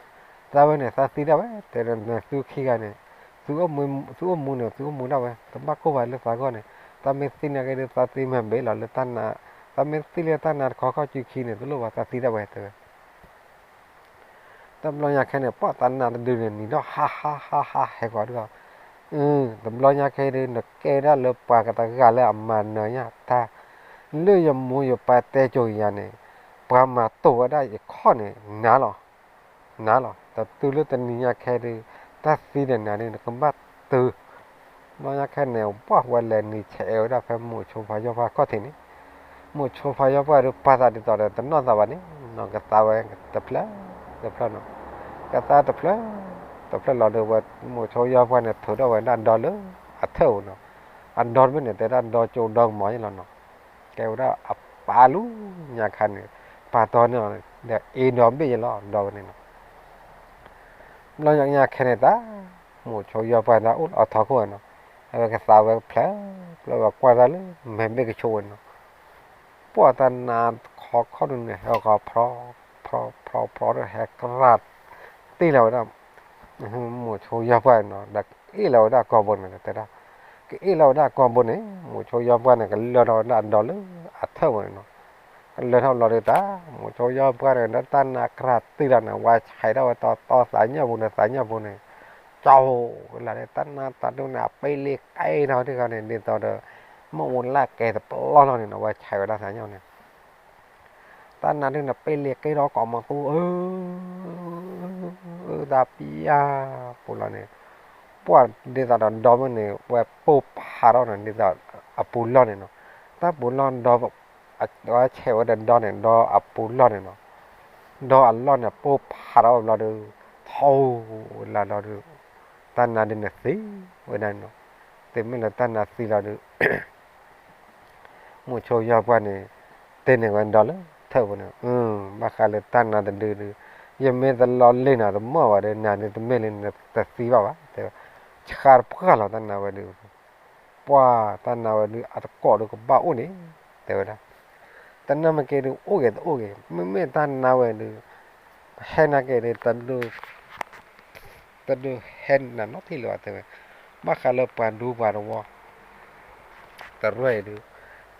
သးဝဲန့ၣ် သးသံဒၣ်ဝဲ တဲဒီးသုခံဂၤန့ၣ်, သုအိၣ်မူန့ၣ် သုအိၣ်မူဒၣ်ဝဲ တဘၣ်ကိၢ်ဘၣ်လၢသးဂီၢ်န့ၣ်, သးမ့ၢ်သံန့ၣ်က့ဒီး သးသံမ့ၢ်ဘ့ၣ်လီၤလၢတၢ်နါ တၢ်မ့ၢ်သံလၢတၢ်နါတခီခီၣ်စုခံန့ၣ် တလိၣ်ဘၣ်သးသံဒၣ်ဝဲတဲဝဲ. တဘျီညါခဲန့ၣ် ပှၤတၢ်နါတဒုန့ၣ် နံၤဒီးဟါဟါဟါဟါဟဲဃီၤဒုး, တဘျီညါခဲဒုး နကဲဒၣ်လၢပှၤကတဂၤလၢအမၤနၢၤညါတၢ်, လၢယမိၢ်ယပၢ်တဲကိၤယၤန့ၣ်, ပှၤမၤတိၢ်ဝဲဒၣ်ယခီၣ်န့ၣ် နၤလီၤ, နၤလီၤ. တတုၤလၢတနံၤညါခဲဒုး တၢ်သံဒီးနၤဒုး နကဘၣ်တုၤ ဘျီညါခဲန့ၣ် ပှၤဝဲလဲၤနုာ်ဆဲးအဲၣ်ဝဲဒၣ်ဖဲမိၢ်ဆိဖါယီၢ်ပှၢ်ခီၣ်ထံးန့ၣ်, မိၢ်ဆိဖါယီၢ်ပှၢ်ဒုး ပာ်သးဒ်သိးဒီးတနီၣ်သးဘၣ်န့ၣ်နီၤ, ကသါဝဲတဖျၢၣ်တဖျၢၣ်နီၤ, ကသါတဖျၢၣ်တဖျၢၣ်လီၤဒီး ဝဲမိၢ်ဆိယီၢ်ပှၢ်န့ၣ် ထုးထီၣ်ဝဲဒၣ်ဒီလၢအထၢၣ်ပူၤနီၤ, အဒီတဘ့ၣ်န့ၣ် တဲဒၣ်ဒီကၠိဒီကမီၤယလီၤနီၤ, ကဲဝဲဒၣ်အပာ်လူညါခါန့ၣ်, ပာ်တီန့ၣ်ဒီး အ့ဒီဘ့ၣ်ယလီၤ ဒီဝဲန့ၣ်နီၤ. ဘျီညါခဲန့ၣ်တၢ်, မိၢ်ဆိယီၢ်ပှၢ်တၢ်အိၣ်လၢအထီခိၣ်နီၤ, အဝဲကသါဝဲဖျၢၣ်ဖျၢၣ် ဝဲကွၢ်တၢ်လၢမဲာ်ဘ့ၣ်ကဆိးဝဲနီၤ, ပှၤတၢ်နါတခီခီၣ်ဒုးန့ၣ် ဟဲဃီၤဖျီဖျီဖျီဖျီဒီး ဟဲကရၢ်တ့ၢ်လီၤဝဲဒၣ် မိၢ်ဆိယီၢ်ပှၢ်နီၤ, ဒီးကအ့ၣ်လီၤဝဲဒၣ်ကီၢ်ဘိန့ၣ်တဲဒၣ်, ကအ့ၣ်လီၤဝဲဒၣ်ကီၢ်ဘိန့ၣ် မိၢ်ဆိယီၢ်ပှၢ်န့ၣ် ကလၢထီၣ်ဝဲဒၣ်အဒီလၢအထၢၣ်ပူၤန့ၣ်နီၤ, ကလၢထီၣ်လီၤဒီးတၢ် မိၢ်ဆိယီၢ်ပှၢ်န့ၣ် ဒီးတၢ်နါကရၢ်တ့ၢ်လီၤန့ၣ် ဝဲဆဲးဒၣ်ဝဲတီတီသးညီပူၤန့ၣ် သးညီပူၤန့ၣ်, ကၠီလၢတၢ်နါတၢ်ဒိၣ်န့ၣ် အပ့လ့ကဲထီၣ်ဒ်ဂီၤန့ၣ် ဒ်သိးဒီး မ့ၣ်အူလၢကဲတပျီလီၤန့ၣ်နီၤ, ဝဲဆဲးဝဲဒၣ်သးညီန့ၣ် တၢ်နါဒုးန့ၣ် ပ့လ့ကဲထီၣ်ကိးမံၤသူ အၢ တၢ်ပျၢ်ပူၤလီၤန့ၣ်, ပှၤဒ်သိးဒီးဒီမုၢ်န့ၣ် ဝဲပိၢ်ဖးထီၣ်န့ၣ် ဒ်သိးအပူၤလီၢ်န့ၣ်နီၤ, တၢ်ပူၤလီၢ်ဒီ ဝဲဆဲးဝဲဒီးဒီန့ၣ် ဒီအပူၤလီၢ်န့ၣ်နီၤ, ဒီအလီၢ်န့ၣ် ပိၢ်ဖးထီၣ်ဝဲဘျီဒီး ထီၣ်ဝဲလၢလီၤဒီး တၢ်နါဒုးန့ၣ်သံဝဲဒၣ်န့ၣ်နီၤ, တုၤမ့ၢ်လၢတၢ်နါသံလီၤဒီး မိၢ်ဆိယီၢ်ပှၢ်န့ၣ် တဲန့ၢ်ဝဲဒီလၢထၢၣ်ပူၤန့ၣ်, ဘၣ်ဃးလၢတၢ်နါတဒုဒုး, ယမ့ၢ်တလီၤလ့ၣ်နၤတမီၢ်ဘၣ်ဒီး နၤန့ၣ်တမ့ၢ်လၢနတသံဘၣ်ဘၣ် တဲဝဲ, ဆှါတပှၢ်လီၤတၢ်နါဝဲဒုး, ပှၤတၢ်နါဝဲဒုး အတကိးဒုးကဘၣ်အိၣ်န့ၣ် တဲဝဲဒၣ်, တနၢ်မ့ၢ်က့ၤဒုး အိၣ်ဂ့ၤတအိၣ်ဂ့ၤ, မ့မ့ၢ်တၢ်နါဝဲဒုး ဟဲနာ်က့ၤဒုး တဒုးဟဲနၤနီတထံၣ်လၢၤဘၣ်တဲဝဲ, ဘၣ်ဃးလၢပှၤဒူပှၤတဝီ တရၢအံၤဒုး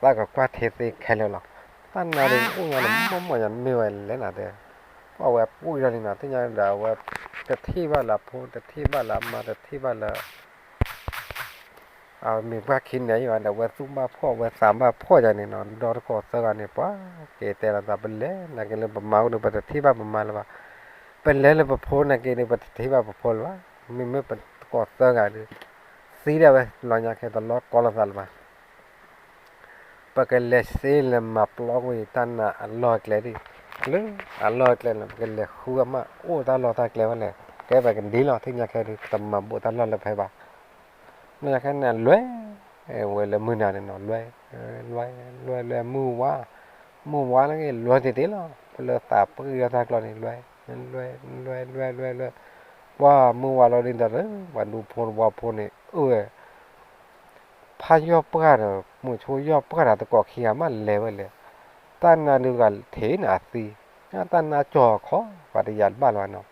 သးကကွၢ်ထဲသ့ခဲလၢာ်လီၤ, တၢ်နါဒုးအိၣ်ညါန့ၣ် မ့ၢ်မ့ၢ်ယၤမ့ၢ်ဝဲလဲၣ်နၤတဲ, ပှၤဝဲပှံၢ်ထီၣ်လံနီၤ သ့ၣ်ညါဒၣ်ဝဲ တထံၣ်ဘၣ်လၢအဖိ တထံၣ်ဘၣ်လၢအမါ တထံၣ်ဘၣ်လၢ အမ့ၢ်ပှၤခံန့ၣ်ယၤဒီး အဝဲသူၣ်ဘၣ်ဖှီၣ် အဝဲသးဘၣ်ဖှီၣ်ယၤန့ၣ်နီၤ, ဒီတကိးသၢဂၤန့ၣ် ပှၤက့ၤတဲလီၤသး ပလဲၤနာ်က့ၤလၢပမါအိၣ်ဒီး ပတထံၣ်ဘၣ်ပမါလၢၤဘၣ်, ပလဲၤလၢပဖိနာ်က့ၤဒီး ပတထံၣ်ဘၣ်ပဖိလၢၤဘၣ်, မ့မ့ၢ်ပတကိးသၢဂၤဒီး သံဒၣ်ဝဲ လီၤညါခဲတလီၤကီလိာ်သးလၢၤဘၣ် ပကလဲၤစ့လဲၤမၤပျီကွံာ်တၢ်နါအလီၢ်အကျဲဒၣ်, လၢအလီၢ်အကျဲန့ၣ် ပကလဲၤဃုအမး အိၣ်တၢ်လီၢ်တၢ်ကျဲဝဲလဲၣ်, ကဲပကဒ်လီၤ သ့ၣ်ညါခဲဒုး တမၤဘူးတၢ်လီၢ်လၢဖဲဘၣ်, မ့ၢ်ညါခဲန့ၣ် လွဲၢ်ဝဲလၢမုၢ်နၤန့ၣ်နီၤ, လွဲၢ် လွဲၢ် လွဲၢ် လွဲၢ် မုၢ်ဝါ, မုၢ်ဝါန့ၣ်က့ၤ လွဲၢ်တ့ၢ်တ့ၢ်လီၤ, လၢသးပှံၢ်လီၤတၢ်ကျီန့ၣ် လွဲၢ် လွဲၢ် လွဲၢ် လွဲၢ် လွဲၢ်, ပှၤမုၢ်ဝါလီၤဒ်သိးဒီး ပှၤဒူဖိတဝီဖိန့ၣ် အၢဝဲ ဖါယီၢ်ပှၢ်ဒီး မိၢ်ဆိယီၢ်ပှၢ်ဒီးတကိးခံဂၤမးလဲၤဝဲလဲၣ်, တၢ်နါဒုးဂၤထံၣ်န့ၣ်အသံ, တၢ်နါကၠီၤခီ ပှၤတယၤတဘၣ်လၢၤဘၣ်နီၤ,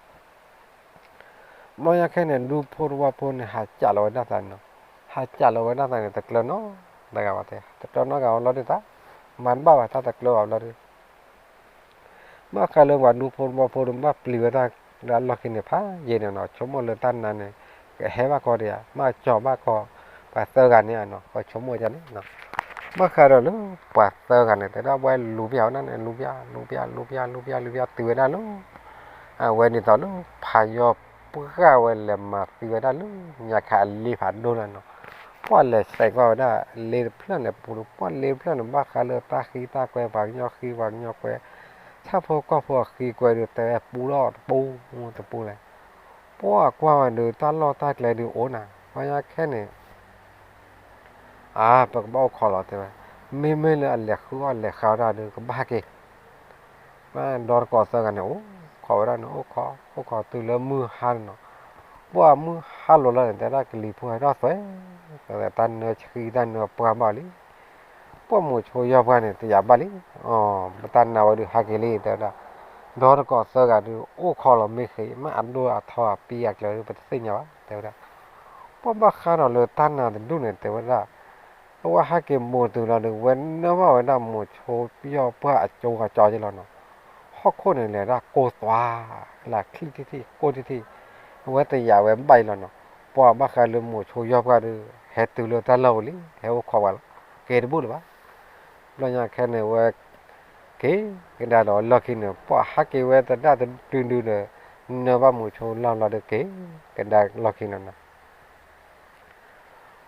ဘျီညါခဲန့ၣ် ဒူဖိတဝီဖိန့ၣ် ဟးကးလီၤဝဲဒၣ်သးန့ၣ်နီၤ, ဟးကးလီၤဝဲဒၣ်သးန့ၣ် တကျၢၤနီတဂၤဘၣ်တဲ, တကျၢၤနီတဂၤဘၣ်လီၤဒုးသး, မၤတဘၣ်ဘၣ် တၢ်တကျၢၤဘၣ်ဘျီဒုး ဘၣ်ဃးလၢပှၤဒူဖိတဝီဖိဒီး ဘၣ်ပျံၤဝဲတၢ်လၢအလီၢ်ခံန့ၣ် ဖးယံာ်န့ၣ်နီၤ, ဆိကမိၣ်လၢတၢ်နါန့ၣ် ကဟဲဘၣ်ကီဒံးဧါ, မ့ၢ်ကၠီၤဘၣ်ကီ ပှၤသၢဂၤန့ၣ်နီၤ, ပဆိကမိၣ်ဒ်န့ၣ်နီၤ, ဘၣ်ဃးဒီးလၢပှၤသၢဂၤန့ၣ် တဲဒၣ်ဝဲလူၤပျၢ်ဝဲဒၣ်န့ၣ် လူၤပျၢ် လူၤပျၢ် လူၤပျၢ် လူၤပျၢ် တုၤဝဲဒၣ်လၢ အဝဲဒ်သိးလၢ ဖးယီၢ်ပှၢ်ဝဲလဲၤမၤသံဝဲဒၣ်လၢ ညါခါအလ့ဖးဒိၣ်လၢနီၤ, ပှၤလဲၤစဲးကွၢ်ဝဲဒၣ်လ့တဖျၢၣ်န့ၣ် ပူၤဒီး ပှၤလ့တဖျၢၣ်န့ၣ် ဘၣ်ဃးလၢတၢ်ဃံတၢ်ကွဲ ပှၤကညီဃံ ပှၤကညီကွဲ ဆၣ်ဖိကီၢ်ဖိအဃံကွဲဒီး တဲပူၤလီၤတပူၤတပူၤလဲၣ်, ပှၤကွၢ်ဝဲဒီး တၢ်လီၢ်တၢ်ကျဲဒုးအိၣ်နၤ, ပှၤညါခဲန့ၣ် အါ ပကဘၣ်အိၣ်ခိးလီၤတဲဝဲ, မ့မ့ၢ်လၢအလဲၤဃုအီၣ်လဲၤဃုအီၣ်တၢ်ဒုး ကဘၣ်ဟဲက့ၤ, ဒီတကိးသၢဂၤန့ၣ် အိၣ်ခိးဝဲဒၣ်န့ၣ် အိၣ်ခိး အိၣ်ခိးတုၤလၢမုၢ်ဟါန့ၣ်နီၤ, ပှၢ်မုၢ်ဟါလီၤလီၤန့ၣ် တဲဒၣ်ကလံၤဖိဟဲထီၣ်သွဲၣ်, တၢ်နၢဆှံတၢ်နၢပှၢ်ဘၣ်လံ ပှၢ်မိၢ်ဆိယီၢ်ပှၢ်န့ၣ် တယာ်ဘၣ်လံ, အီ ပတၢ်နါဝဲဒုးဟဲက့ၤလံ တဲဝဲဒၣ်, ဒီတကိးသၢဂၤဒုး အိၣ်ခိးလီၤမ့ၢ်ဃ့ မ့ၢ်အဒိၣ်အထီအပံအကျၢၤဒုး ပတသ့ၣ်ညါဘၣ် တဲဝဲဒၣ်, ပှၢ်ဘၣ်ဃးဒီးလၢတၢ်နါတဒူၣ်န့ၣ် တဲဝဲဒၣ် အဝဲဟဲက့ၤမိၢ်တုၤလီၤဒီး ဝဲနၢဘၣ်ဝဲဒၣ်မိၢ်ဆိယီၢ်ပှၢ်အကၠိအကၠီက့လီၤနီၤ. ဟီၣ်ခိၣ်န့ၣ်လဲၤဒၣ်ကိၢ်သွါ, လၢချံၣ်ထံၣ်ထံၣ်ကိၢ်ထံၣ်ထံၣ်, အဝဲတယာ်ဝဲဘၣ်အံၤလီၤနီၤ. ပှၤဘၣ်ဃးလၢမိၢ်ဆိယီၢ်ပှၢ်ဒီး ဟဲတုၤလၢတၢ်လီၢ်ပူၤလံ, ဟဲအိၣ်ခိးဝဲလီၤ, က့ၤတဘူၣ်လၢၤဘၣ်. ဘျီညါခဲန့ၣ်ဝဲ က့ၤကဒါဒီးလီၢ်ခံန့ၣ် ပှၤဟးက့ၤဝဲသဒၣ်တဒုဒုဒီး နၢဘၣ်မိၢ်ဆိလီၢ်လီၤဒီးက့ၤကဒါလီၢ်ခံနီၤနီၤ.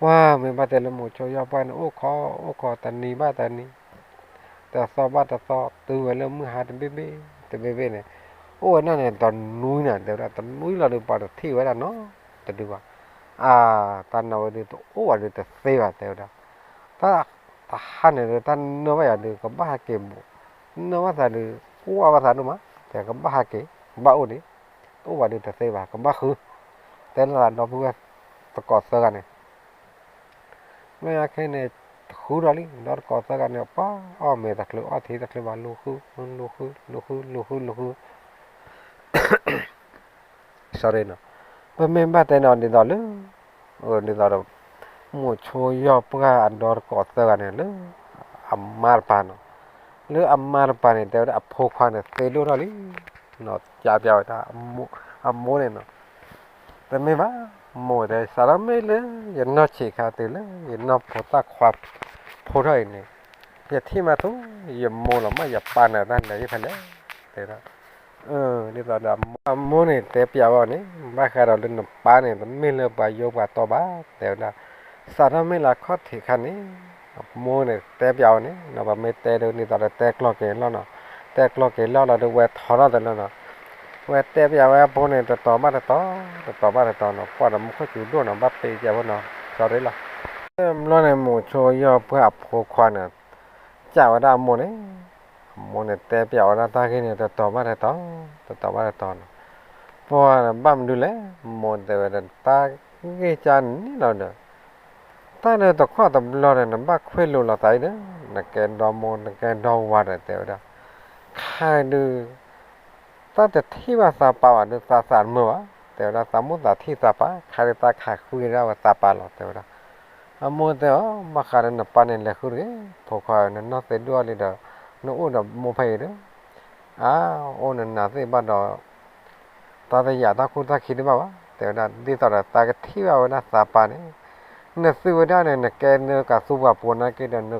ပှၤမ့ၢ်ဘၣ်တဲလၢမိၢ်ဆိယီၢ်ပှၢ်န့ၣ် အိၣ်ခိးအိၣ်ခိးတနံၤဘၣ်တနံၤ, တသီဘၣ်တသီ, တုၤဝဲလၢမုၢ်ဟါတဘ့ၣ်ဘ့ၣ်တဘ့ၣ်ဘ့ၣ်န့ၣ်, အိၣ်ဝဲဒၣ်န့ၣ်တနွံနီၤ, တဲဝဲဒၣ်တနွံလီၤဒီး ပှၤတထံၣ်ဝဲဒၣ်နီတဒုဘၣ်. အါ, တၢ်နီၢ်ဝဲဒုးတအိၣ်ဘၣ်ဒုးတသ့ဘၣ် တဲဝဲဒၣ်. တၢ်တဟါန့ၣ်ဒီး တၢ်နၢဘၣ်ယၤဒုး ကဘၣ်ဟဲက့ၤမိၢ်, နၢဘၣ်သးဒုး ကွၢ်ဘၣ်သးဒိၣ်မး, တဲကဘၣ်ဟဲက့ၤ, ကဘၣ်အိၣ်ဒံး, တအိၣ်ဘၣ်ဒုးတသ့ဘၣ်, ကဘၣ်ဃု, တဲလၢသးဒီပုၢ်ဝဲၢ်သကိးသၢဂၤန့ၣ် မ့ၢ်အခဲန့ၣ် တဃုထီၣ်လံ, ဒီးသကိးသၢဂၤန့ၣ် ပှၤအီၣ်မ့ၤတချုးအီထံတချုးဘၣ်, လူၤဃု, လူၤဃု, လူၤဃု, လူၤဃု, လူၤဃု, ပမ့ၢ်ဘၣ်တဲန့ၣ်ဒ်သိးလၢ, ဒ်သိးဒီး မိၢ်ဆိယီၢ်ပှၢ်အဒီသကိးသၢဂၤန့ၣ်လၢ အမါတပၤနီၤ, လၢအမါတပၤန့ၣ် တဲဝဲဒၣ်အဖိခွါန့ၣ် သ့ဒိၣ်ထီၣ်လံ, နီၤ, ကးပျးဝဲဒၣ် အမိၢ်န့ၣ်နီၤ, တမ့ၢ်ဘၣ်, မိၢ်တဲ စးထီၣ်မ့ၢ်လၢ ယနီၢ်ဆံးခါတုၤလၢ ယနီၢ်ဖိသၣ်ခွါ ဖိထီၣ်အံၤန့ၣ်, ယထံၣ်မးထူ ယမိၢ်လီၤမး ယပၢ်န့ၣ်တၢ်လဲၤယဖဲလဲၣ်, တဲဒၣ်, ဒ်သိးဒီး အမိၢ်န့ၣ်တဲပျးဝဲန့ၣ် ဘၣ်ဃးဒီးလၢနပၢ်န့ၣ် တမ့ၢ်လၢပှၤယိပှၤတီဘၣ် တဲဝဲဒၣ်, စးထီၣ်မ့ၢ်လၢအခီၣ်ထံးခါန့ၣ်, အမိၢ်န့ၣ်တဲပျးဝဲန့ၣ် ပမ့ၢ်တဲဒ်န့ၣ်သိးဒီးတဲကျီၢ်က့ၤလီၢ်နီၤ, တဲကျီၢ်က့ၤလီၢ်လီၤဒီးဝဲထီထီၣ်သးလၢနီၤ, ဝဲတဲပျးဝဲအဖိန့ၣ် တတီၤဘၣ်တတီၤ, တတီၤဘၣ်တတီၤနီၤ, ကွၢ်ဒီးမူခိၣ်စူၤဒိၣ်နီၤ ဘၣ်ပ့ၤကဲဖိနီၤ, ကၠီရ့လီၤ. ဘျီန့ၣ် မိၢ်ဆိယီၢ်ပှၢ်အဖိခွါန့ၣ် ကးဝဲဒၣ်အမိၢ်န့ၣ်, အမိၢ်န့ၣ်တဲပျးဝဲဒၣ်တၢ်ဂ့ၢ်န့ၣ် တတီၤဘၣ်တတီၤ, တတီၤဘၣ်တတီၤနီၤ, ပှၤဘၣ်မနုၤလဲၣ်, မိၢ်တဲဝဲဒၣ် တၢ်ဂ့ၢ်ကါန့ၣ်လီၤဒီး တၢ်လၢတခီတဘျီဒီး နဘၣ်ခွ့လိာ်လီၤသးအံၤဒီး နကဲဒီမိၢ် နကဲဒီဝၤဒီး တဲဝဲဒၣ်, ခါဒုး တၢ်တထံၣ်ဘၣ်သးပၢ်ဘၣ်ဒီး သးသးတမုာ်ဘၣ်, တဲဝဲဒၣ် သးမိၢ်သးထံၣ်သးပၢ် ခါဒုးတၢ်ခးဃုက့ၤဒၣ်ဝဲသးပၢ်လီၤ တဲဝဲဒၣ်. အမိၢ်တဲအီၤ ဘၣ်ဃးဒီးနပၢ်န့ၣ်လဲၤဃုတဂ့ၤ, ဖိခွါဧၢ နနီၢ်သးဒိၣ်လံဒီး နအိၣ်ဒီးမိၢ်ဖဲအံၤဒီး အါ, အိၣ်နနးသ့ၣ်ဘၣ်ဒီး တၢ်တယာ်တၢ်ခိၣ်တၢ်ခံတဘၣ်ဘၣ်, တဲဝဲဒၣ် ဒ်သိးဒီးသးကထံၣ်ဘၣ်ဝဲဒၣ်သးပၢ်န့ၣ်, နသုဝဲဒၣ်န့ၣ် နကဲနကးသူပှၤပှိၤနာ်က့ဒီး န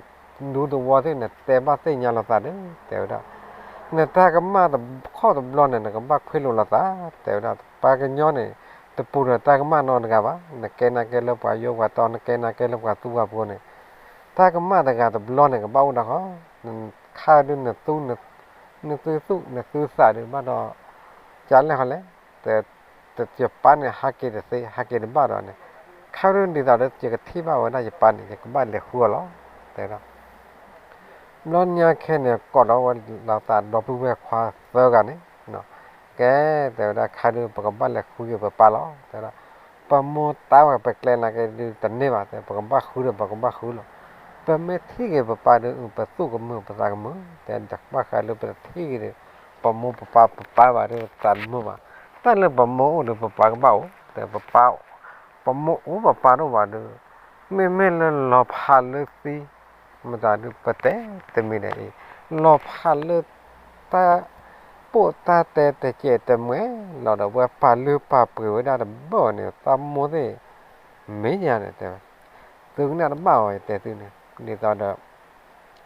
ဒူသဝီသ့ၣ် နတဲဘၣ်သ့ၣ်ညါလိာ်သးဒီး တဲဝဲဒၣ်, နတၢ်ကမၣ်တခီတဘျီန့ၣ် နကဘၣ်ခွ့လိာ်လိာ်သး, တဲဝဲဒၣ် ပှၤကညီန့ၣ် တပူၤဒီးတၢ်ကမၣ်နီတဂၤဘၣ်, နကဲနာ်က့လၢပှၤယိပှၤတီ နကဲနာ်က့လၢပှၤသူပှၤပှိၤန့ၣ်, တၢ်ကမၣ်တဂၤတဘျီန့ၣ် ကဘၣ်အိၣ်ဒၣ်ဃီ, ခါဒုးနသူ နသုသူၣ် နသုသးဒုးဘၣ်ဒီး ကလဲၣ်ဃီလဲၣ်, ယပၢ်န့ၣ် ဟးက့ၤတသ့ ဟးက့ၤတဘၣ်ဒီးန့ၣ်, ခါဒုးဒ်သိးဒီးယကထံၣ်ဘၣ်ဝဲဒၣ်ယပၢ်န့ၣ် ယကဘၣ်လဲၤဃုအီၤလီၤ, တဲဝဲဒၣ်. ဘျီညါခဲန့ၣ် ကိးဒီးဝဲလီၤသးဒီပုၢ်ဝဲၢ်ခွါသၢဂၤန့ၣ်, ကဲ, တဲဝဲဒၣ် ခါဒုးပကဘၣ်လဲၤဃုက့ၤပပၢ်လီၤ, တဲဝဲဒၣ်. ပမိၢ်တၢ်ဝဲပကျဲနာ်က့ဒုးတန့ၢ်ဘၣ်, တဲ ပကဘၣ်ဃုဒီး ပကဘၣ်ဃုလီၤ. ပမ့ၢ်ထံၣ်က့ၤပပၢ်ဒီး ပသူၣ်ကမုာ်ပသးကမုာ်, တဲဘၣ်ဃးလၢပတထံၣ်က့ၤဒီး ပမိၢ်ပပၢ် ပပၢ်ဘၣ်ဒီးသးတမုာ်ဘၣ်, တၢ်လၢပမိၢ်အိၣ်ဒီး ပပၢ်ကဘၣ်အိၣ်, တဲပပၢ် ပမိၢ်အိၣ်ပပၢ်တအိၣ်ဘၣ်ဒီး, မ့မ့ၢ်လၢလီၤဖးလၢသံ မတၤဒုး ပတဲတမံၤဒဲးအံၤ, လီၤဖးလၢ တၢ်ပိာ်တၢ်တဲတကဲးတမှဲၤလီၤဒီး ဝဲပာ်လုၢ်ပာ်ပှ့ၤဝဲဒၣ်တဘၣ်အီၤန့ၣ် သးမိၢ်သ့ၣ် မ့ၢ်ယၤန့ၣ် တဲဝဲ, သုကနၣ်တဘၣ်အီၤ ယတဲသုန့ၣ်, ဒ်သိးဒီး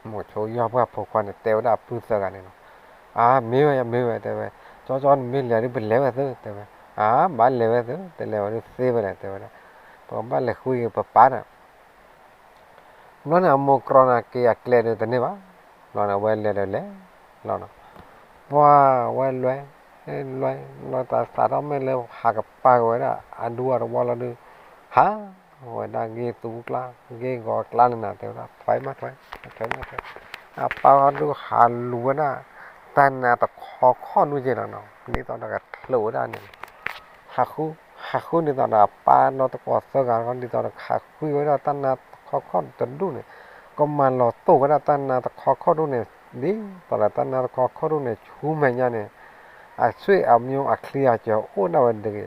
မိၢ်ဆိယီၢ်ပှၢ်ဖိခွါန့ၣ် တဲဝဲဒၣ်အပုၢ်သၢဂၤန့ၣ်လီၤ. အါ, မ့ၢ်ဝဲယၤ မ့ၢ်ဝဲ တဲဝဲ, ကၠီကၠီ နမ့ၢ်လဲၤဒုး ပလဲၤဝဲသု တဲဝဲ, အါ, ဘၣ်လဲၤဝဲသု တလဲၤဝဲဒုးသ့ဝဲလဲၣ် တဲဝဲဒၣ်, ပကဘၣ်လဲၤဃုက့ၤပပၢ်ဒီး ဘျီန့ၣ် အမိၢ်ကြီနာ်က့အကျဲဒုးတန့ၢ်ဘၣ်, ဘျီန့ၣ် အဝဲလဲၤဒီးလဲၤလီၤနီၤ, ပှၤဝဲလဲၤ, လဲၤ, လဲၤတၢ်စးထီၣ်မ့ၢ်လၢဟးကပၤက့ၤဝဲဒၣ် အဒူအတဝီလီၤဒုး, ဟး, ဝဲဒၣ်ဂ့ၢ်သူကျါ, ဂ့ၢ်ဂီၤကျါန့ၣ်နၤ တဲဝဲဒၣ် ထွဲမးထွဲ, ထွဲမးထွဲ, အပၢ်ဒုးဟးလူၤဝဲဒၣ် တၢ်နါတခီခီၣ်ဒုးက့ၤလီၤနီၤ, ဒ်သိးဒီးကချုးဝဲဒၣ်န့ၣ် ဟးဃု, ဟးဃုဒ်သိးဒီးအပၢ်ဒီးသကိးသၢဂၤ ဒ်သိးဒီးဟးဃုဝဲဒၣ်တၢ်နါတခီခီၣ်တဒူၣ်န့ၣ်, ကမၤလီၤတိၢ်ဝဲဒၣ်တၢ်နါတခီခီၣ်ဒူၣ်န့ၣ်, ဒ်သိးဒီးတၢ်နါတခီခီၣ်ဒူၣ်န့ၣ် ဆူမဲာ်ညါန့ၣ်, အဆွေအမျိုး အချံအစၢၤအိၣ်ဒၣ်ဝဲတဂ့ၤ,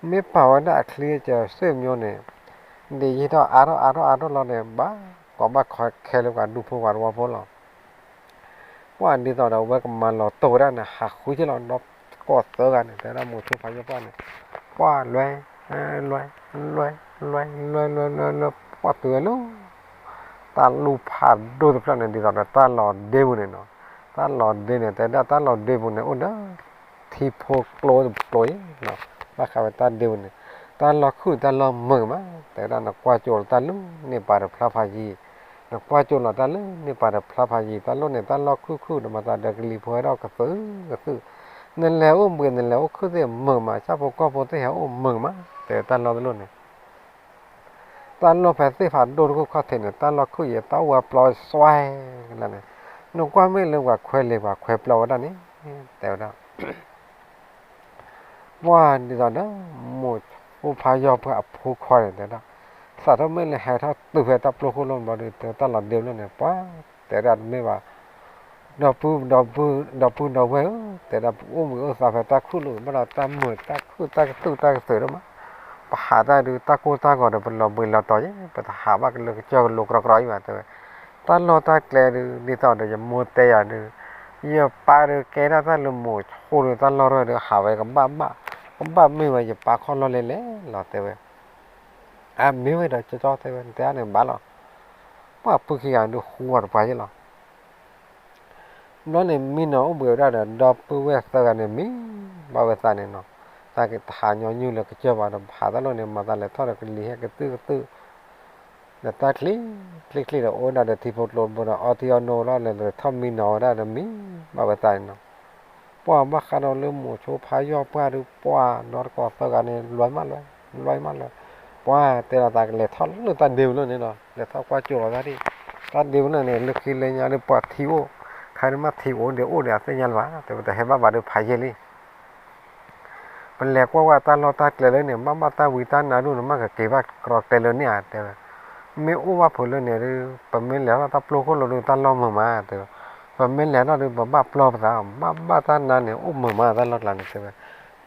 မ့ၢ်ပာ်ဝဲဒၣ်အချံအစၢၤ ဆွေမျိုးန့ၣ်, ဒ်ယံာ်ထီၣ်အါထီၣ်အါထီၣ်အါထီၣ်လီၤန့ၣ် ဘၣ် ပှၤဘၣ်ခီခဲလၢပှၤဒူဖိပှၤသဝီဖိလီၤ. ပှၢ်ဒ်သိးဒီးအဝဲကမၤလီၤတိၢ်ဝဲဒၣ်န့ၣ် ဟးဃုဆ့ၣ်လီၤ ဒီးကိးသၢဂၤန့ၣ် တဲဝဲဒၣ်မိၤဆိဖါယီၢ်ပှၢ်န့ၣ်, ပှၢ်လွဲ, လွဲ, လွဲ, လွဲ, လွဲ, လွဲ, လွဲ, လွဲ, ပှၢ်တုၤဝဲလၢ တၢ်လူၢ်ဖးဒိၣ်တဖျၢၣ်န့ၣ် ဒ်သိးဒီးတၢ်လီၤဒ့ပူၤန့ၣ်နီၤ, တၢ်လီၤဒ့န့ၣ် တဲဝဲဒၣ်တၢ်လီၤဒ့ပူၤန့ၣ် အိၣ်ဒီး ထံဖိကျိတကျိအံၤနီၤ, ဘၣ်ဃးဝဲတၢ်ဒ့ပူၤန့ၣ်, တၢ်လီၢ်ခုၣ်တၢ်လီၢ်မုာ်မး, တဲဝဲဒၣ်နကွၢ်ကၠိလီၤတၢ်လၢန့ၣ် ပာ်တဖျါဖးယံၤ, နကွၢ်ကၠိလီၤတၢ်လၢန့ၣ် ပာ်တဖျါဖးယံၤ, တၢ်လီၢ်န့ၣ် တၢ်လီၢ်ခုၣ်ခုၣ်ဒီးမၤသးဒီးကလံၤဖိဟဲထီၣ်ကသုးကသုး, နလဲၤအိၣ်ဘှံး နလဲၤအိၣ်ခုၣ်သ့ၣ်မုာ်မး, ဆၣ်ဖိကီၢ်ဖိသ့ၣ်ဟဲအိၣ်မုာ်မး, တဲတၢ်လီၢ်တလီၢ်န့ၣ် တၢ်လီၢ်ဖဲသ့ၣ်ဖးဒိၣ်တခိၣ်ခီၣ်ထံးန့ၣ် တၢ်လီၢ်ခုၣ်ယံၤ တၢ်အိၣ်ဝဲပျီစွဲလၢန့ၣ်, နကွၢ်မ့ၢ်လၢပှၤခွဲးလံာ်ပှၤခွဲးပျီဝဲဒၣ်န့ၣ်, တဲဝဲဒၣ် ပှၢ်ဒ်သိးဒီး မိၤဆိဖါယီၢ်ပှၢ်အဖိခွါန့ၣ်တဲဒၣ်, စးထီၣ်မ့ၢ်လၢဟဲထီၣ်တုၤဖဲတၢ်ပျိခိၣ်လိၣ်ဘျီဒီး တဲတၢ်လီၤဒ့လၢန့ၣ် ပှၢ်တဲဒၣ်တမ့ၢ်ဘၣ်, ဒီပုၢ်, ဒီပုၢ်ဒီဝဲၢ်ဧၢ, တဲဒၣ်ပအိၣ်ဘှံးအိၣ်သါဖဲတၢ်ခုၣ်လိၤ ဘၣ်ဒီးတၢ်မုာ်တၢ်ခုၣ်တၢ်ကသူၣ်တၢ်ကသ့ဒိၣ်မး, ပဟးတၢ်ဒုး တၢ်ကိၢ်တၢ်ဂီၤဒီး ပလီၤဘှံးလီၤတီၤယဲ ပတဟးဘၣ်ကလၢကစၢၢ်ကလိၤကြီကြီအံၤဘၣ် တဲဝဲ, တၢ်လီၢ်တၢ်ကျဲဒုး ဒ်သိးဒီးယမိၢ်တဲယၤဒုး, ယပၢ်ဒုးကဲဒၣ်တၢ်လၢမိၤဆိဒုး တၢ်လီၢ်တၢ်ဒုး ဟးဝဲကဘၣ်ဘၣ်, ကဘၣ်မ့ၢ်ဝဲယပၢ်ခီၣ်လီၢ်လဲၣ်လဲၣ်လီၤ တဲဝဲ, အမ့ၢ်ဝဲဒီးကၠီကၠီတဲဝဲ နတဲအါန့ၣ်ဘၣ်လီၤ, ပှၢ်ပုၢ်ခံဂၤဒုးဃူအီၤတပှၢ်ယဲလီၤ ဘျီန့ၣ် မံနီၤအိၣ်ဘှံးဝဲဒၣ်ဒီး ဒီပုၢ်ဝဲၢ်သၢဂၤန့ၣ် မံဘၣ်ဝဲသးန့ၣ်နီၤ, တၢ်ကဟးညီနုၢ်လၢကစၢၢ်ဘၣ်ဒီး ဟးတၢ်လီၢ်န့ၣ် မၤသးလဲၤထီၣ်ဒီးကလံၤဟဲကသုၣ်ကသုၣ်, ဒီးတၢ်ချံချံချံဒီး အိၣ်ဝဲဒၣ်ဒီးထံဖိကျိဖိဒီး အီထံအီနိလီၤ လဲၤထီၣ်မံနီၤဝဲဒၣ်ဒီးမံဘၣ်ဝဲသးန့ၣ်နီၤ, ပှၢ်ဘၣ်ဃးဒီးလၢမိၤဆိဖါယီၢ်ပှၢ်ဒုး ပှၢ်ဒီတကိးသၢဂၤန့ၣ် လွဲမးလွဲ, လွဲမးလွဲ, ပှၢ်တဲလီၤသးကလဲၤထီၣ်လၢတၢ်ဒ့ပူၤလၢန့ၣ်လီၤ, လဲၤထီၣ်ကွၢ်ကၠိလီၤသးဒံး, တၢ်ဒ့ပူၤလၢန့ၣ် လၢခံလၢညါဒုး ပှၢ်ထံအိၣ်, ခါန့ၣ်မ့ၢ်ထံအိၣ်ဒံးအိၣ်ဒံးအသ့ၣ်ညါလၢၤဘၣ် တဲဝဲ တဟဲဘၣ်ဘၣ်ဒီးဖးယံာ်လံ ပလဲၤကွၢ်ဝဲတၢ်လီၢ်တၢ်ကျဲလၢန့ၣ် ဘၣ်ဘၣ်တၢ်ဝံတၢ်နါဒုး နမ့ၢ်ကက့ၤဘၣ်ကြီကျဲလၢန့ၣ်ဧါ တဲဝဲ, မ့ၢ်အိၣ်ဘၣ်ဖုးလၢန့ၣ်ဒုး ပမ့ၢ်လဲၤထီၣ်တၢ်ပျိခိၣ်လိၤဒုး တၢ်လီၢ်မုာ်မး တဲဝဲ, ပမ့ၢ်လဲၤထီၣ်ဒုး ပဘၣ်ပျီပသး ဘၣ်ဘၣ်တၢ်နါန့ၣ် အိၣ်မုာ်မးတၢ်လီၢ်ကျါန့ၣ် တဲဝဲ,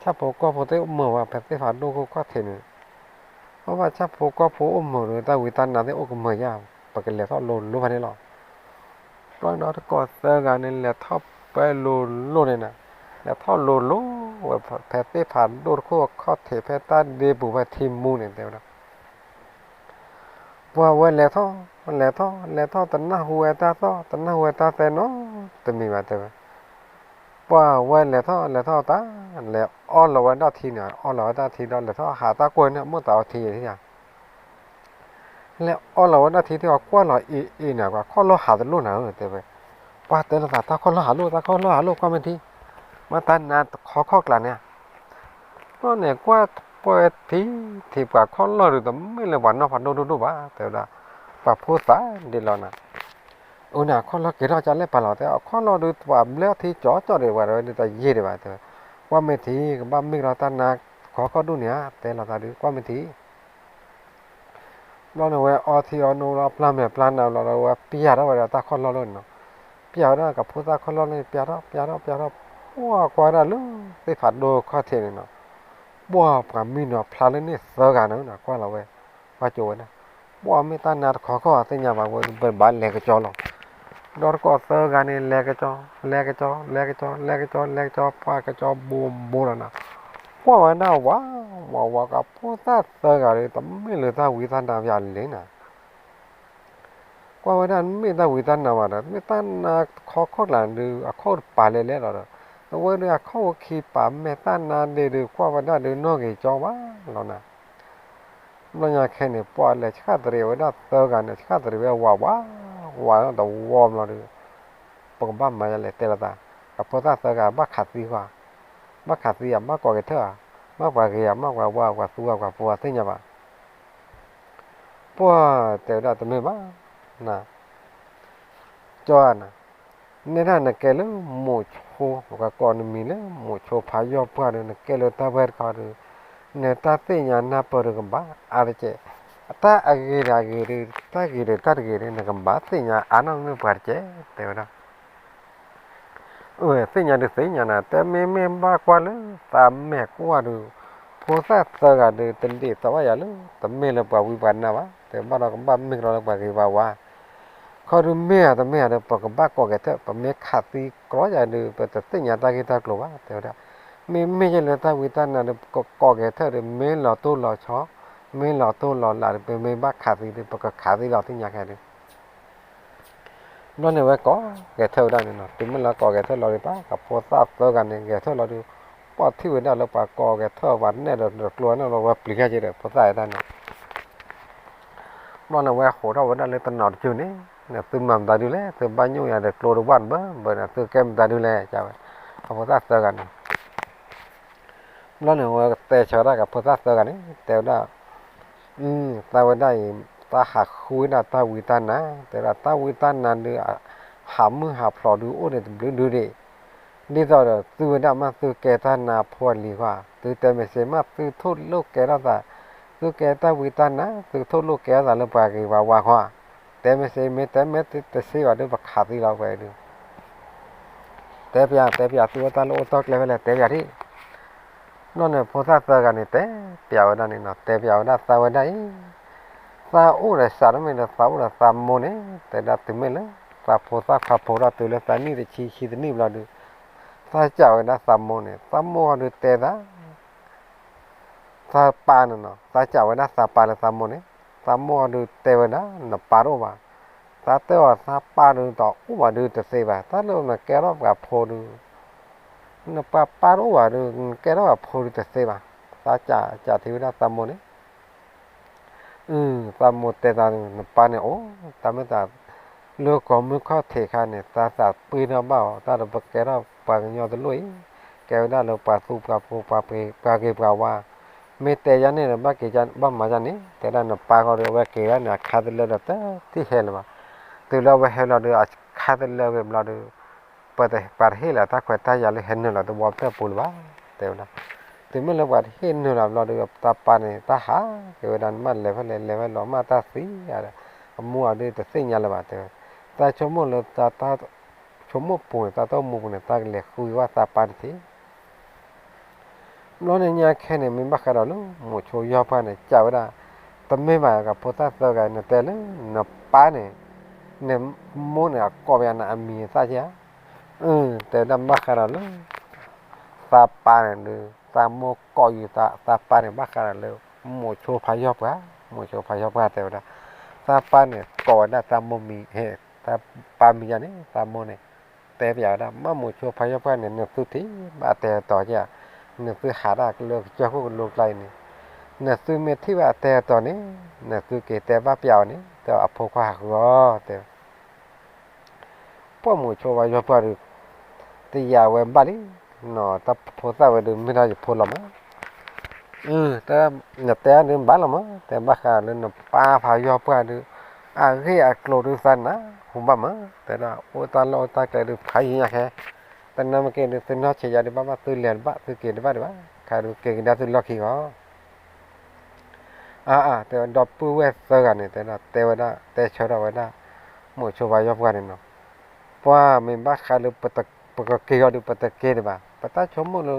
ဆၣ်ဖိကီၢ်ဖိသ့ၣ်အိၣ်မုာ်ဝဲ ဖဲသ့ၣ်ဖးဒိၣ်ခိၣ်ခီၣ်ထံးန့ၣ် ဘၣ်ဘၣ်ဆၣ်ဖိကီၢ်ဖိအိၣ်မုာ်ဒီး တၢ်ဝံတၢ်နါသ့ၣ်အိၣ်ကမုာ်ယါ, ပကလဲၤထီၣ်လိၤလိၤဖဲန့ၣ်လီၤ ပှၢ်ဒီတကိးသၢဂၤန့ၣ် လဲၤထီၣ်ပၢလိၤလိၤန့ၣ်နီၤ, လဲၤထီၣ်လိၤလိၤဝဲ ဖဲသ့ၣ်ဖးဒိၣ်တခိၣ်အခီၣ်ထံး ဖဲတၢ်ဒ့ပူၤဖဲထံမူန့ၣ် တဲဝဲဒၣ်, ပှၢ်ဝဲလဲၤထီၣ်, လဲၤထီၣ်, လဲၤထီၣ် တနၢ်ဟူဝဲတၢ်သီၣ် တနၢ်ဟူဝဲတၢ်သဲနီတမံၤဘၣ် တဲဝဲ, ပှၢ်ဝဲလဲၤထီၣ် လဲၤထီၣ်တၢ်, လဲၤအီလီၤဝဲဒၣ်ထံန့ၣ် အီလီၤဝဲဒၣ်ထံဒီး လဲၤထီၣ်ဟးတၢ်ကွၢ်န့ၣ် မိၢ်သးအီထံယဲၢ်ထံယၤ လဲၤအီလီၤဝဲဒၣ်ထံထံအီၤ ကွၢ်လီၤအ့ၣ်အ့ၣ်န့ၣ် ပှၤခီၣ်လီၢ်ဟးတလိၣ်နၤဧၢ တဲဝဲ, ပှၢ်တဲလီၤသး တၢ်ခီၣ်လီၢ်ဟးလိၣ် တၢ်ခီၣ်လီၢ်ဟးလိၣ် ကွၢ်မ့ၢ်ထံ, မ့ၢ်တၢ်နါတခီခီၣ်ကျါန့ၣ်, ဘျီန့ၣ် ကွၢ်ပှဲၤထံ ထံပှၤခီၣ်လီၢ်ဒုး တမ့ၢ်လၢပှၤနီၢ်ဖးဒိၣ်ဒိၣ်ဒိၣ်ဘၣ် တဲဝဲဒၣ်, ပှၤဖိသၣ်ဒ်လီၤနၤ အၢန့ၣ် အခီၣ်လီၢ်က့ၤထီၣ်ကလဲၣ်ပာ်လီၤ တဲ အခီၣ်လီၢ်ဒုး ပှၤဘျဲၣ်ထံကၠီကၠီဒံးဝဲ တဝဲဒုးတယံာ်ဒံးဘၣ် တဲဝဲ, ကွၢ်မ့ၢ်ထံ ကဘၣ်မ့ၢ်ကဒီးတၢ်နါတခီခီၣ်ဒိၣ်န့ၣ်ဧါ တဲလီၤသးဒုး ကွၢ်မ့ၢ်ထံ ဘျီန့ၣ်ဝဲအီထံအီနိလီၤ ပျၢ်မဲာ်ပျၢ်နါလီၤဒီး ဝဲပျၢ်ထီၣ်ဝဲဒီးတၢ်ခီၣ်လီၢ်လၢန့ၣ်နီၤ, ပျၢ်ဝဲဒၣ်ကဖိသၣ်ခီၣ်လီၢ်လၢန့ၣ် ပျၢ်ထီၣ် ပျၢ်ထီၣ် ပျၢ်ထီၣ်, ပှၢ်ကွၢ်ဝဲဒၣ်လၢသ့ၣ်ဖးဒိၣ်ခီၣ်ထံးန့ၣ်နီၤ, ပှၢ်ပှၤမံနီၤဖျါလၢန့ၣ်သၢဂၤန့ၣ်နီၤ ကွၢ်လီၤဝဲ, ကွၢ်ကၠိဝဲဒၣ်, ပှၢ်မ့ၢ်တၢ်နါတခီခီၣ်သ့ၣ်ညါဘၣ်ဝဲ ဘၣ်လဲၤကၠီလီၤ ဒီတကိးသၢဂၤန့ၣ် လဲၤကၠီ, လဲၤကၠီ, လဲၤကၠီ, လဲၤကၠီ, လဲၤကၠီ, လဲၤကၠီ, ပှၢ်ကၠီဘိဘိလီၤနၤ, ကွၢ်ဝဲဒၣ်ဝး, ဝးဝး ကဖိသၣ်သၢဂၤဒီး တမ့ၢ်လၢတၢ်ဝံတၢ်နါဘၣ်လဲၣ်နၤ, ကွၢ်ဝဲဒၣ်မ့ၢ်တၢ်ဝံတၢ်နါဘၣ်ဒီး မ့ၢ်တၢ်နါတခီခီၣ်ကျါဒုး အခီၣ်တပၤလဲၣ်လဲၣ်လီၤဒီး, အဝဲဒုးအခီၣ်ဝဲခံပၤ မ့ၢ်တၢ်နါဒ့ဒုး ကွၢ်ဝဲဒၣ်ဒုးနီၣ်ဂ့ၤကၠီဘၣ်လီၤနၤ ဘျီညါခဲန့ၣ် ပှၢ်လဲၤဆှၣ်တရံးဝဲဒၣ်သၢဂၤန့ၣ် ဆှၣ်တရံးဝဲဝးဝး, ဝးလီၤတဝီဘျီဒီး, ပကဘၣ်မၤယလဲၣ်တဲလီၤသး, ကဖိသၣ်သၢဂၤဘၣ်ခးသံဧါ, ဘၣ်ခးသံဧါ, ဘၣ်ကိးက့ၤထၢၣ်ဧါ, မ့ၢ်ပှၤဂ့ၤဧါ, မ့ၢ်ပှၤဝါ, ပှၤသူဧါ, ပှၤဖိဧါ သ့ၣ်ညါဘၣ် ပှၢ်တဲဝဲဒၣ်တမ့ၢ်ဘၣ်, ကၠီဧါနၤ, နဲဒၣ်နကဲလၢမိၤဆိ, ပကကိးနမံၤလၢမိၤဆိဖးယီၢ်ပှၢ်ဒီး နကဲလၢတၢ်ဝဲတခီဒီး, နတၢ်သ့ၣ်ညါနၢ်ပၢၢ်ဒီးကဘၣ်အါတက့ၢ်, တၢ်အဂ့ၤဒီးအဂ့ၤဒီး တၢ်ဂ့ၤဒီးတၢ်တဂ့ၤဒီး နကဘၣ်သ့ၣ်ညါအါနီၢ်မ့ၢ်ပှၤတက့ၢ် တဲဝဲဒၣ် သ့ၣ်ညါဒုးသ့ၣ်ညါနၤ တဲမ့မ့ၢ်ဘၣ်ကွၢ်လၢသးမဲာ်ကွၢ်ဒီး, ဖိသၣ်သၢဂၤဒီး တဒ်သိးဘၣ်ယၤလၢ တမ့ၢ်လၢပှၤဝံပှၤနါဘၣ်, တဲဘၣ်ဒီးကဘၣ်မ့ၢ်ကဒီးလၢပှၤဂ့ၤပှၤဝါ, ခီဒုးမ့ၢ်ဧါတမ့ၢ်ဧါဒီး ပကဘၣ်ကိးဂဲၤထၢၣ်, ပမ့ၢ်ခးသံကြီယၤဒုး ပတသ့ၣ်ညါတၢ်ဂ့ၢ်တၢ်ကျိၤဘၣ် တဲဝဲဒၣ်. မ့မ့ၢ်ယဲလၢတၢ်ဝံတၢ်နါဒီး ပကကိးဂဲၤထၢၣ်ဒီး မ့ၢ်လီၤတိၢ်လီၤဆီ, မ့ၢ်လီၤတိၢ်လီၤလးဒီး ပမ့ၢ်ဘၣ်ခးသံဒီး ပကခးသံလီၤသ့ၣ်ညါခဲဒုး ဘျီန့ၣ်ဝဲကိးဂဲၤထၢၣ်ဝဲဒၣ်န့ၣ်နီၤ, တုၤမ့ၢ်လၢကိးဂဲၤထၢၣ်လီၤဒီး ပှၤဖိသၣ်သၢဂၤန့ၣ် ဂဲၤထၢၣ်လီၤဒီး ပှၤထံၣ်ဝဲဒၣ်လၢပှၤကိးဂဲၤထၢၣ် ပှၤနဲၣ်ဒီးကျိန့ၣ်လီၤ ဝဲပျံၤခဲက့ဒီး ဖိသၣ်ဝဲဒၣ်န့ၣ် ဘျီန့ၣ်ဝဲဟးထီၣ်ဝဲဒၣ်လၢတနီၤတကၠိၢ်န့ၣ်, သုမၤမတၤဒုလဲၣ်, သုဘၣ်ညိၣ်ယၤဒီးကျိတဝၢ်တဘၢဘၢန့ၣ် သုကဲမတၤဒုလဲၣ် ကဝဲ, အဖိသၣ်သၢဂၤန့ၣ် ဘျီန့ၣ်ဝဲတဲဆၢဒၣ်ကဖိသၣ်သၢဂၤန့ၣ် တဲဝဲဒၣ်, သးဝဲဒၣ်အံၤ သးဟးဃုဝဲဒၣ်တၢ်ဝံတၢ်နါ, တဲဝဲဒၣ်တၢ်ဝံတၢ်နါဒုး ဟးမုၢ်ဟးဖျိးဒုးအိၣ်န့ၣ်တဘျုးဒုးဒံး, ဒ်သိးဒီးသုဝဲဒၣ်မ့ၢ်သုကဲတၢ်နါဖိအလံၤခွါ, သုတဲမ့ၢ်စ့မ့ၢ်သုထိၣ်လိာ်ကဲထီၣ်သး, သုကဲတၢ်ဝံတၢ်နါ သုထိၣ်လိာ်ကဲထီၣ်သးလၢပှၤဂ့ၤပှၤဝါခွါ, တဲမ့ၢ်စ့မ့ၢ်တဲမ့ၢ်တစ့ဘၣ်ဒုး ပခးသံလီၤပှဲၤဒုး တဲပျး တဲပျး သုအိၣ်တၢ်လၢအိၣ်တီၢ်ကျဲဖဲလဲၣ် တဲပျးဒံး. ဘျီန့ၣ်ဖိသၣ်သၢဂၤန့ၣ် တဲပျးဝဲဒၣ်န့ၣ်နီၤ, တဲပျးဝဲဒၣ်သးဝဲဒၣ်အံၤ, သးအိၣ်ဒီးစးထီၣ်မ့ၢ်ဒီးသးအိၣ်ဒီးသးမိၢ်န့ၣ် တဲဒၣ်တုၤမ့ၢ်လၢ သးဖိသၣ်ခွါဖိထီၣ်တုၤလၢသးနံၣ်တဆံခံသနံၣ်ဘျီဒုး, သးစံးဝဲဒၣ်သးမိၢ်န့ၣ် သးမိၢ်ဟီဒုးတဲသး သးပၢ်န့ၣ်နီၤ, သးစံးဝဲဒၣ်သးပၢ်လၢသးမိၢ်န့ၣ်, သးမိၢ်ဟီဒုးတဲဝဲဒၣ် နပၢ်တအိၣ်ဘၣ်. သးတဲအီၤသးပၢ်ဒုးတအိၣ်ဘၣ်ဒုးတသ့ဘၣ်, တၢ်လၢနကဲထီၣ်ပှၤဖိဒုး နပၢ်ပၢ်တအိၣ်ဘၣ်ဒုး နကဲထီၣ်ပှၤဖိဒုးတသ့ဘၣ်. သးစံးထံဝဲဒၣ်သးမိၢ်န့ၣ် သးမိၢ်တဲသးဒုး နပၢ်န့ၣ်အိၣ် တၢ်မ့ၢ်သး လၢကိးမုၢ်ခီၣ်ထံးခါန့ၣ် သးသးပှ့ၤထီၣ်ဘၣ်အီၤ တၢ်ဒီးပကဲထီၣ်ပှၤကညီတလိၣ်အံၤ, ကဲဝဲဒၣ်လၢပှၤသူပှၤဖိ ပှၤဂ့ၤပှၤဝါ, မ့ၢ်တဲယၤန့ၣ်ဒီး ဘၣ်က့ၤဘၣ်မၤယၤန့ၣ် တဲဒၣ်နပၢ်ဃီဒီး အဝဲက့ၤဒၣ်န့ၣ် အခါတလၢဒီးတထံၣ်ဟဲလၢၤဘၣ်. တုၤလၢအဝဲဟဲလီၤဒီး အခါတလၢဝဲဘျီဒီး ပှၤတဟ့ၣ်လီၤတၢ်ခွဲးတၢ်ယာ်လၢဟဲနုာ်လီၤတဝီဖျၢၣ်ပူၤလၢၤဘၣ် တဲဝဲဒၣ်. တုၤမ့ၢ်လၢပှၤတဟ့ၣ်နုာ်လီၤဘျီဒီး တၢ်ပၢ်န့ၣ် တၢ်ဟးက့ၤဝဲဒၣ် မ့ၢ်လဲၤဖဲလဲၣ်လဲၤဖဲလဲၣ် မ့ၢ်တၢ်သံဧါဒီး အမိၢ်အီၤဒုးတသ့ၣ်ညါလၢၤဘၣ် တဲဝဲ. သးဆိကမိၣ်လၢ ဆိကမိၣ်ပူၤန့ၣ် သးတၢ်အိၣ်မူပူၤန့ၣ် သးကလဲၤဃုဝဲသးပၢ်တထံၣ် ဘျီန့ၣ်ညါခဲန့ၣ် မ့ၢ်ဘၣ်ဃးဒီးလၢ မိၤဆိယီၢ်ပှၢ်န့ၣ် စံးဝဲဒၣ်, တမ့ၢ်ဘၣ် ကဖိသၣ်သၢဂၤ နတဲလၢ နပၢ်န့ၣ် နမိၢ်န့ၣ် အကိးပယၤန့ၣ် အမံၤအသၣ်ဧါ. တဲဝဲဒၣ်ဘၣ်ဃးဒီးလၢ သးပၢ်န့ၣ်ဒုး သးမိၢ်ကိးယုာ်သး သးပၢ်န့ၣ် ဘၣ်ဃးဒီးလၢ မိၤဆိဖးယီၢ်ပှၢ်, မိၤဆိဖးယီၢ်ပှၢ်တဲဝဲဒၣ်, သးပၢ်န့ၣ် ကိးဝဲဒၣ်သးမိၢ်မံၤ, သးပၢ်မံၤယၤန့ၣ် သးမိၢ်န့ၣ် တဲပယၤဝဲဒၣ် မ့ၢ်မိၤဆိဖးယီၢ်ပှၢ်န့ၣ် နသုထံၣ်ဘၣ်အတဲာ်အတီၤဧါ, နသုဟးဒၣ်လၢကစၢၢ်ခိၣ်ကလိကျါအံၤန့ၣ်, နသုမ့ၢ်ထံၣ်ဘၣ်အတဲာ်အတီၤန့ၣ် နသုက့ၤတဲဘၣ်ပယၤအီၤန့ၣ် တဲအဖိခွါဟးဃုအီၤ တဲ ပှၢ်မိၤဆိဖးယီၢ်ပှၢ်ဒီး တယာ်ဝဲဘၣ်လံ, တၢ်ဖိသၣ်ဝဲဒုး မ့ၢ်ဒၣ်ယဖိလီၤမး, နတဲဒုးဘၣ်လီၤမး, တဲဘၣ်ဃးလၢနပၢ်ဖးယီၢ်ပှၢ်ဒုး အဂ့ၢ်အကျိၤဒုးသးနၢ်ဟူဘၣ်မး, တဲဒၣ်အိၣ်တၢ်လီၢ်အိၣ်တၢ်ကျဲဒုး ဖးယံၤညါခဲ, တနၢ်မ့ၢ်က့ၤဒုး သုနီၢ်ဆံးယါဒုး ဘၣ်ဘၣ်သုလဲၤတဘၣ် သုက့ၤတဘၣ်ဒံးဘၣ်, ခါဒုးက့ၤကဒါသုလီၢ်ခံဂီၢ် အါအါ တဲဝဲ ဒီပုၢ်ဝဲၢ်သၢဂၤန့ၣ် တဲဒၣ် တဲဝဲဒၣ် တဲဆၢထၢၣ်ဝဲဒၣ် မိၤဆိဖးယီၢ်ပှၢ်န့ၣ်နီၤ, ပှၢ်မ့ၢ်ဘၣ်ဃးလၢ ပကက့ၤအီၤဒုး ပတက့ၤဒံးဘၣ်, ပတၢ်ဆိကမိၣ်လၢ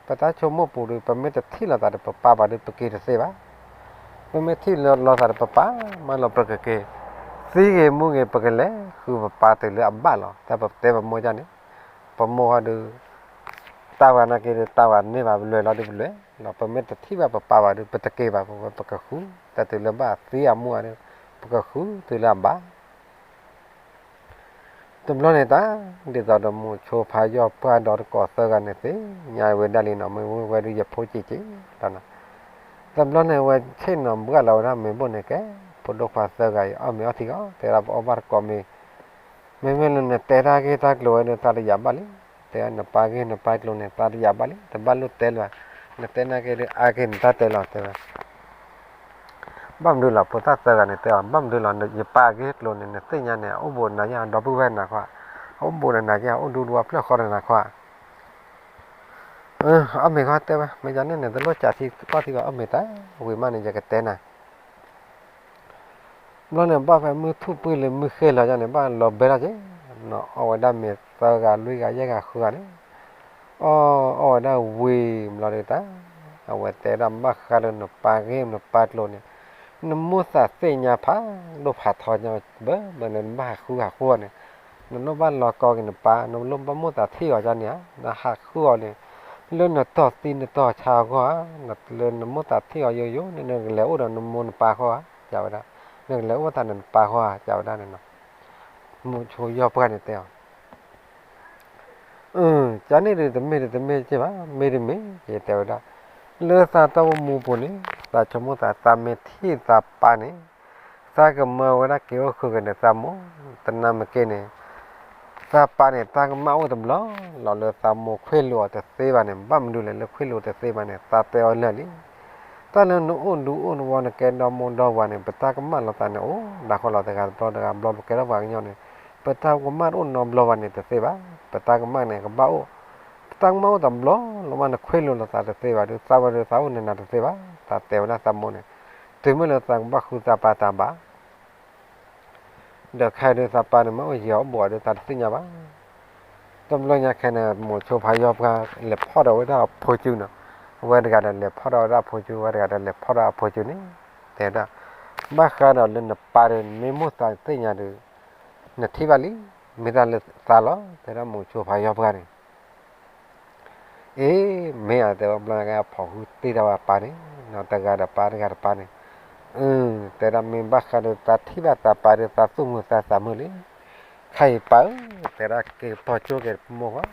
ပတၢ်ဆိကမိၣ်ပူၤဒုး ပမ့ၢ်တထံၣ်လိာ်သးဒီးပပၢ်ဘၣ်ဒုး ပက့ၤတသ့ဘၣ်, ပမ့ၢ်ထံၣ်လိာ်သးဒီးပပၢ်မးလီၤ ပကက့ၤ, သံဂ့ၤမူဂ့ၤ ပကလဲၤဃုပပၢ်တုၤလၢအဘၣ်လီၤ, တၢ်ပတဲပမိၢ်ဒ်န့ၣ်, ပမိၢ်ဟီဒုး တၢ်ဝဲနာ်က့ဒုး တၢ်ဝဲန့ၢ်ဘၣ် ပလဲၤလီၤဒုးပလဲၤလီၤ, ပမ့ၢ်တထံၣ်ဘၣ်ပပၢ်ဘၣ်ဒုး ပတက့ၤဘၣ်, ပကဃု တၢ်တုၤလၢဘၣ်သံအမူအီၤဒုး ပကဃုတုၤလၢအဘၣ် တဘျီန့ၣ်တၢ် ဒ်သိးဒီးမိၤဆိဖးယီၢ်ပှၢ်ဒီးတကိးသၢဂၤန့ၣ်သ့ၣ်ညါဝဲဒၣ်လံနီၤ, မ့ၢ်ဝဲဒုးယဖိက့ၤက့ၤလီၤနီၤ, တဘျီန့ၣ်ဝဲဆ့ၣ်နီၤဘှၣ်လီၤဝဲဒၣ်မ့ၤဘိၣ်န့ၣ်ကဲ, ဖိဒိၣ်ခွါသၢဂၤအံၤ အီၣ်မ့ၤအီထံဂီၢ် တဲဒၣ်ပအီၣ်ဘၣ်တကိးမ့ၤ, မ့မ့ၢ်လၢနတဲတၢ်ဂ့ၢ်တၢ်ကျိၤဝဲဒုး သးတယာ်ဘၣ်လံ, တဲနပၢ်ဂ့ၢ်နပၢ်ကျိၤန့ၣ် သးတယာ်ဘၣ်လံ, တဘၣ်လိၣ်တဲလၢၤဘၣ်, နတဲနာ်က့ဒုး အါက့ၤနတၢ်တဲလီၤ တဲဝဲ ဘၣ်မနုၤလီၤ ဖိသၣ်သၢဂၤန့ၣ်တဲအီၤ ဘၣ်မနုၤလီၤ ယပၢ်အဂ့ၢ်အကျိၤန့ၣ် နသ့ၣ်ညါန့ၣ် အအိၣ်ဘူးနၤယါ ဒီပုၢ်ဝဲၢ်နၤခွါ, အအိၣ်ဘူးနၤက့ အအိၣ်ဒူဒူအဖျၢၣ်ဃီဒီးနၤခွါ, အီၣ်မ့ၤခီတဲဝဲ မ့ၢ်ယါန့ၣ်န့ၣ် တလိၣ်စးထံကီၢ်ထံဘၣ် အီၣ်မ့ၤတၢ်ဝံၤမးန့ၣ် ယကတဲနၤ ဘျီန့ၣ် ဘၣ်ဖဲမုၢ်ထူၣ်ပှံၤလၢမုၢ်ဃ့ၢ်လီၤယါန့ၣ် ဘၣ်လီၤဘဲထီၣ်က့ၤ, နအီၣ်ဝဲဒၣ်မ့ၤသၢဂၤလွံၢ်ဂၤယဲၢ်ဂၤဃုဂၤန့ၣ်, အီၣ်အီၣ်ဝဲဒၣ်ဝံၤဘျီဒုးတၢ်, အဝဲတဲဒၣ်ဘၣ်ဃးလၢနပၢ်ဂ့ၢ်နပၢ်ကျိၤန့ၣ်, နမိၢ်သးသ့ၣ်ညါဖးဒိၣ်ဖးထီညါ ဘၣ်ဘၣ်န့ၣ် နဘၣ်ဟးဃုဟးဃုအီၤန့ၣ်, နလိၣ်ဘၣ်လီၤကီက့ၤနပၢ်, နလိၣ်ဘၣ်မိၢ်သးထံၣ်အီၤဒ်န့ၣ်ဧါ, နဟးဃုအီၤန့ၣ်, လၢနတီၢ်သံနတီၢ်ဆါအဂီၢ်ဧါ, လၢနမိၢ်သးထံၣ်အီၤယိယိန့ၣ် နကလဲၤအိၣ်ဒီးနမိၢ်နပၢ်ဃီဧါ, ကဝဲဒၣ်, နကလဲၤအိၣ်သးဒီးနပၢ်ဃီဧါ ကဝဲဒၣ်န့ၣ်နီၤ. မုဆိယီၢ်ပှၢ်န့ၣ်တဲအီၤ ကန့ၣ်ဒုးတမ့ၢ်ဒုးတမ့ၢ်က့ဘၣ်, မ့ၢ်တမ့ၢ်က့တဲဝဲဒၣ်, လၢသးတၢ်အိၣ်မူပူၤန့ၣ် သးဆိကမိၣ်သး သးမ့ၢ်ထံၣ်သးပၢ်န့ၣ်, သးကမၢဝဲဒၣ်က့ၤအိၣ်ဃုာ်ကဒီးသးမိၢ်, တနၢ်မ့ၢ်က့န့ၣ်, သးပၢ်န့ၣ် တၢ်ကမၣ်အိၣ်တဘျီလီၤလၢသးမိၢ်ခွ့ၣ်လိာ်အီၤတသ့ဘၣ်န့ၣ်, ဘၣ်မနုၤလဲၣ်လၢခွ့ၣ်လိာ်တသ့ဘၣ်န့ၣ် သးတဲအီၤလၢာ်လံ. တၢ်လၢနအိၣ်ဒူအိၣ်ဝီနကဲဒီမိၢ်ဒီဝၤန့ၣ် ပတၢ်ကမၣ်လိာ်သးန့ၣ် အိၣ်ဒၣ်ဃီလီၤ တဂၤတဘျီတဂၤဘျီ ပကဲထီၣ်ပှၤကညီန့ၣ်, ပတၢ်ကမၣ်တအိၣ်နီတဘျီဘၣ်န့ၣ်တသ့ဘၣ်, ပတၢ်ကမၣ်န့ၣ် ကဘၣ်အိၣ်, ပတၢ်ကမၣ်အိၣ်တဘျီလီၤမး နခွ့ၣ်လိာ်လိာ်သးတသ့ဘၣ်ဒီး သးဝဲဒီးသးအိၣ်နနၤတသ့ဘၣ်, သးတဲဝဲဒၣ်သးမိၢ်န့ၣ်, တုၤမ့ၢ်လၢသးကဘၣ်ဃုသးပၢ်တၢ်ဘၣ် ဒီးခဲအံၤဒုးသးပၢ်န့ၣ် မ့ၢ်အိၣ်ယံၤအိၣ်ဘူးဒီးသးတသ့ၣ်ညါဘၣ်. တဘျီညါခဲန့ၣ် မိၤဆိဖးယီၢ်ပှၢ် လဲၤဖီၣ်ဒီးဝဲဒၣ်အဖိကၠူနီၤ, အဝဲတဂၤဒီးလဲၤဖီၣ်ဒီးဝဲဒၣ်အဖိကၠူ, ဝဲတဂၤဒီးလဲၤဖီၣ်ဒီးအဖိကၠူန့ၣ်, တဲဝဲဒၣ်, ဘၣ်ဃးဒီးလၢနပၢ်ဒီး မ့ၢ်မိၢ်သးသ့ၣ်ညါဒီး နထံၣ်ဘၣ်လံ, မ့ၢ်တၢ်လၢသးလီၤ တဲဒၣ်မိၤဆိဖးယီၢ်ပှၢ်န့ၣ် အ့ မ့ၢ်ဧါ တဲဝဲ ဘျီညါကဲ အဖိဃုသ့ၣ်တၢ်ဝဲအပၢ်န့ၣ်, တဂၤဒီးပၢ် တဂၤဒီးပၢ်န့ၣ်, တဲဒၣ်မ့ၢ်ဘၣ်ဃးဒီးသးထံၣ်ဘၣ်သးပၢ်ဒီး သးသူၣ်မုာ်သးသးမုာ်လံ, ခဲအံၤပၢ်ဧၢ, တဲဒၣ်က့ၤပိာ်ကၠိက့ၤမိၢ်ဃီ,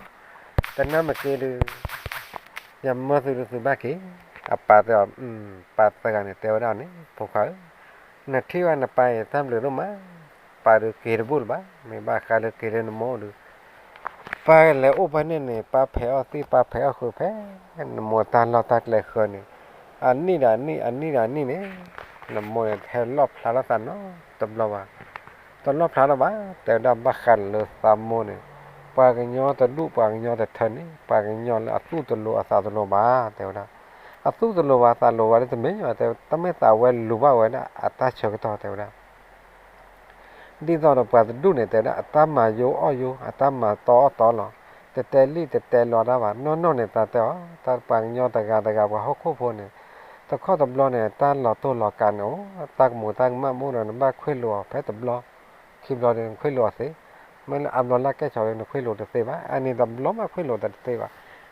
တနၢ်မ့ၢ်က့ဒီး ယမၢသုဒုးသုဘၣ်က့ၤ, အပၢ်တဲအီၤ, ပၢ်တဂၤန့ၣ် တဲဝဲဒၣ်န့ၣ် ဖိခွါဧၢ, နထံၣ်ဘၣ်နပၢ်အံၤတၢ်ဘျုးဒိၣ်မး, ပၢ်ဒုးက့ၤတဘူၣ်လၢၤဘၣ်, မ့ၢ်ဘၣ်ဃးလၢက့ၤလၢနမိၢ်ဒီး ပၢ်လဲၤအိၣ်ဖဲန့ၣ်န့ၣ် ပၢ်ဖဲးအီၣ်သံၣ် ပၢ်ဖဲးအီၣ်ဃုာ်ဖဲ နမိၢ်တၢ်လီၢ်တၢ်ကျဲဃၢၤန့ၣ်, အနံၣ်ဒီးအနံၣ် အနံၣ်ဒီးအနံၣ်န့ၣ်, နမိၢ်န့ၣ် တဟဲလီၣ်ဖျါထီၣ်သးနီတဘျီဘၣ်, တလီၣ်ဖျါထီၣ်ဘၣ်, တဲဝဲဒၣ်ဘၣ်ဃးလၢသးမိၢ်န့ၣ်, ပှၤကညီတဒူၣ် ပှၤကညီတထၢန့ၣ် ပှၤကညီလၢအသူၣ်တလိၤအသးတလိၤဘၣ်, တဲဝဲဒၣ်, အသူၣ်တလိၤဘၣ်အသးလိၤဘၣ်ဒီးတမ့ၢ်ညီ တဲ တၢ်မ့ၢ်သးဝဲလူၤဘၣ်ဝဲဒၣ်အတၢ်ဆၢကတီၢ် တဲဝဲဒၣ် ဒ်သိးဒီးပှၤတဒူၣ်န့ၣ် တဲဝဲဒၣ် အတၢ်မၤယိအီၣ်ယိ အတၢ်မၤတီအီၣ်တီလီၤ, တတဲလံၣ်တတဲလီတၢ်ဘၣ်, နီၢ်နီၢ်န့ၣ် တၢ်တဲအီၤ တၢ်ပှၤကညီတဂၤတဂၤ ပှၤဟီၣ်ခိၣ်ဖိန့ၣ်, တခီတဘျီန့ၣ် တၢ်လီၤတိၢ်လီၤကးန့ၣ်အိၣ်, တၢ်ကမူးတၢ်ကမၣ်မ့ၢ်အိၣ်ဒီး နဘၣ်ခွ့ၣ်လိာ်အီၤဖဲတဘျီ, ခံဘျီဒီး နခွ့ၣ်လိာ်အီၤသ့, မ့ၢ်လၢအဘျီလၢ်ကဲဆီးဒီး နခွ့ၣ်လိာ်တသ့ဘၣ်, အန့ၣ်တဘျီမးခွ့ၣ်လိာ်တသ့ဘၣ်,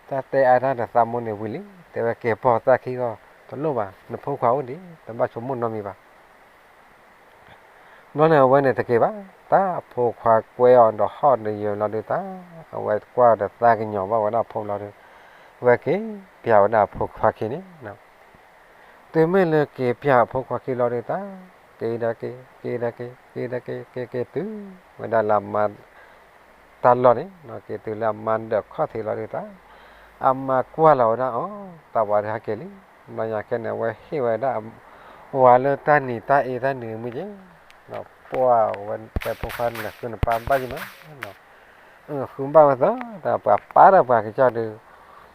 တၢ်တဲအါတၢ်ဒီးသးမိၢ်န့ၣ်ဝံၤလံ, တဲဝဲက့ၤပိာ်သးခံဂီၢ် တလိၣ်ဘၣ်, နဖိခွါအိၣ်ဒံး တဘၣ်ဆိကမိၣ်နီတမံၤဘၣ် ဘျီန့ၣ် အဝဲန့ၣ်တက့ၤဘၣ်, တၢ်အဖိခွါကွဲအီၤဒီးဟီၣ်ဒီးယၢၤလီၤဒုးတၢ်, အဝဲကွၢ်ဒီးသးကညီၤဘၣ်ဝဲဒၣ်အဖိဘျီဒုး, အဝဲက့ၤပျၢ်ဝဲဒၣ်အဖိခွါခံန့ၣ်, တုၤမ့ၢ်လၢက့ၤပျၢ်အဖိခွါခံလီၤဒုးတၢ်, က့ၤဒီးက့ၤ က့ၤဒီးက့ၤ က့ၤဒီးက့ၤ က့ၤက့ၤတုၤဝဲဒၣ်လၢအမါတၢ်လီၢ်န့ၣ်, က့ၤတုၤလၢအမါဒၢးခီၣ်ထံးလီၤဒုးတၢ်, အမါကွၢ်လီၤဝဲဒၣ်အီၤ, တၢ်ဝၤဒုးဟဲက့ၤလံ, ဘျီညါခဲန့ၣ် အဝဲဟ့ၣ်ဝဲဒၣ် ဝၤလၢတၢ်နံၤတၢ်အ့တၢ်နုာ်မုၢ်က့ၤ, ပှၤဝဲတဲဖိခွါန့ၣ်လဲၤဃုနပၢ်ဘၣ်ယမး, ဃုဘၣ်ဝဲသၢ, တၢ်ပှၤပၢ်ဒီးပှၤကစၢ်ဒုး,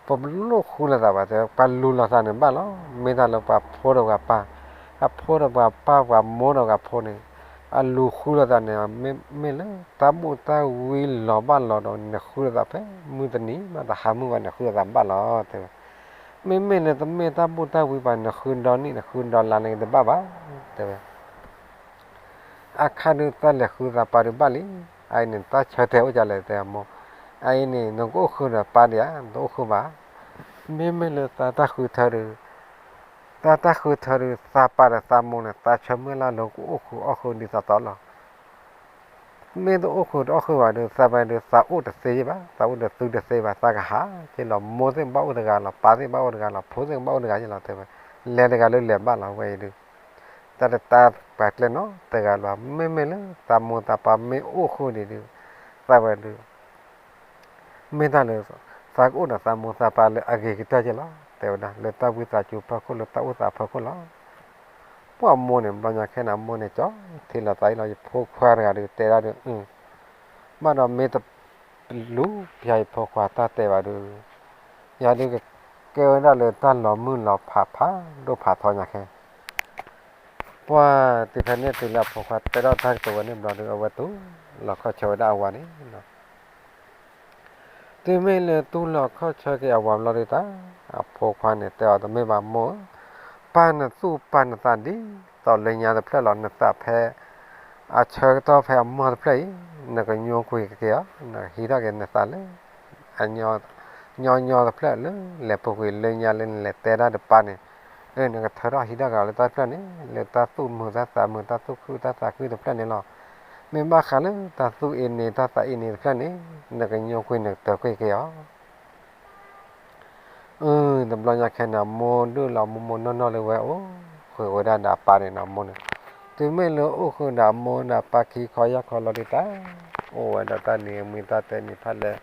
ပလိၣ်ဃုလိာ်သးဘၣ်တဲ, ပှၤလူၤလိာ်သးန့ၣ်ဘၣ်လီၤ, မ့ၢ်တၢ်လၢပှၤဖိဒီးပှၤပၢ်, အဖိဒီးပှၤပၢ် ပှၤမိၢ်ဒီးပှၤဖိန့ၣ်, အလူၤဃုလိာ်သးန့ၣ်, မ့မ့ၢ်လၢတၢ်ဘူၣ်တၢ်ဝံလီၤဘၣ်လီၤဒီး နဃုလိာ်သးဖဲမုၢ်တနံၤမး တဟါမုၢ်ဘၣ်န့ၣ် ဃုလိာ်သးဘၣ်လီၤ တဲဝဲ မ့မ့ၢ်လၢတမ့ၢ်တၢ်ဘူၣ်တၢ်ဝံဘၣ် နဃုဒီနံၣ် နဃုဒီလါန့ၣ် တဘၣ်ဘၣ် တဲဝဲ. အခါဒုးတၢ်လဲၤဃုသးပၢ်ဒုးဘၣ်လံ, အအံၤန့ၣ် တၢ်ဆၢတဲာ်အိၣ်ဒ်လဲၣ် တဲအမိၢ်, အအံၤန့ၣ် နကအိၣ်ဃုာ်ဒီးပၢ်ဒံးဧါ, တအိၣ်ဃုာ်ဘၣ်. မ့မ့ၢ်လၢသးတၢ်ဃုထၢဒုး, သးတၢ်ဃုထၢဒုး သးပၢ်ဒီးသးမိၢ်န့ၣ် သးဆၢမုၢ်လၢ်လၢကအိၣ်ဃုာ်အီၣ်ဃုာ်ဒ်သိးသိးလီၤ. မ့ၢ်တအိၣ်ဃုာ်တအီၣ်ဃုာ်ဘၣ်ဒီး သးပၢ်ဒုး သးအိၣ်တသ့ဘၣ်, သးအိၣ်ဒီးသုတသ့ဘၣ်, သးကဟးက့ၤလီၤ. မိၢ်သ့ၣ်ဘၣ်အိၣ်တဂၤလီၤ, ပၢ်သ့ၣ်ဘၣ်အိၣ်တဂၤလီၤ, ဖိသ့ၣ်ဘၣ်အိၣ်တဂၤလီၤ, တဲဝဲ, လဲၤတဂၤလၢလဲၤဘၣ်လီၤ ဝဲအံၤဒုး တၢ်တတၢ်ပှၤကျဲနီတဂၤလီၤ. မ့မ့ၢ်လၢသးမိၢ်သးပၢ်မ့ၢ်အိၣ်ဃုာ်ဒံးဒုး သးဝဲဒုး မ့ၢ်တၢ်လၢ သးကအိၣ်ဒီးသးမိၢ်သးပၢ်လၢအဂ့ၤကတၢၢ်က့လီၤ တဲဝဲဒၣ်, လၢတၢ်ဝံသးစူၤဖီခိၣ် လၢတၢ်အိၣ်သးဖီခိၣ်လီၤ. ပှၤမိၢ်န့ၣ် ဘျီညါခဲန့ၣ် အမိၢ်န့ၣ် ကၠီထံလီၤသးအံၤလီၤ, ယဖိခွါတဂၤဒုး တဲဒၣ်ဒုး အ ဘၣ်ဒီးမ့ၢ်တလူၤပျၢ်ယဖိခွါတၢ်တဲဘၣ်ဒုး ယၤဒုးကကဲဝဲဒၣ်လၢတၢ်လီၤမုၢ်လီၤဖးဖးဒိၣ်ဖးထီညါခဲ ပှၤတုၤဖဲန့ၣ်တုၤလၢအဖိခွါတဲထီၣ်တၢ်ကတိၤဝဲန့ၣ်ဘျီဒုး အဝဲတူၢ်လီၤခီၣ်ဆၢဝဲဒၣ်အဝၤန့ၣ်လီၤ. တုၤမ့ၢ်လၢတူၢ်လီၤခီၣ်ဆၢက့ၤအဝၤဘျီဒုးတၢ်, အဖိခွါန့ၣ်တဲအီၤတမ့ၢ်ဘၣ်မိၢ်ဧၢ, ပာ်နသူၣ်ပာ်နသးဒ်သိး နသးတီၢ်လၢညါတဖျၢၣ်လီၤ, နသးဖဲ အဆၢကတီၢ်ဖဲအမီၢ်တဖျၢၣ်အံၤ နကညိကွံာ်က့ၤအီၤ, နဟံးထီၣ်က့ၤနသးလၢ အညီညီတဖျၢၣ်လၢ လဲၤပူၤကွံာ်လၢညါလၢနလဲၤတဲတၢ်တပၤန့ၣ်, အၢ နကထၢထီၣ်ဟံးထီၣ်က့ၤအီၤလၢတၢ်တဖျၢၣ်န့ၣ် လၢတၢ်သူၣ်မုာ်တၢ်သးမုာ် တၢ်သူၣ်ခုၣ်တၢ်သးခုၣ်တဖျၢၣ်န့ၣ်လီၤ. မ့ၢ်ဘၣ်ဃးလၢတၢ်သူၣ်အ့န့ တၢ်သးအ့န့တဖျၢၣ်န့ၣ် နကညိကွံာ်နကတၢၢ်ကွံာ်က့ၤအီၤ. အၢ တဘျီညါခဲန့ၣ် အမိၢ်ဒိၣ်လီၤ မိၢ်မိၢ်နီၢ်နီၢ်လၢဝဲအိၣ်ဃုာ်ဝဲဒၣ်ဒီးအပၢ်န့ၣ်နီၤ မိၢ်န့ၣ်, တုၤမ့ၢ်လၢအိၣ်ဃုာ်ဒီးအမိၢ်ဒီးအပၢ်ခံခီယၢ်ခီလီၤဒုးတၢ်, အိၣ်ဝဲဒီးတၢ်နံၤမံၤတၢ်တဲနံၤဖးလဲၢ်,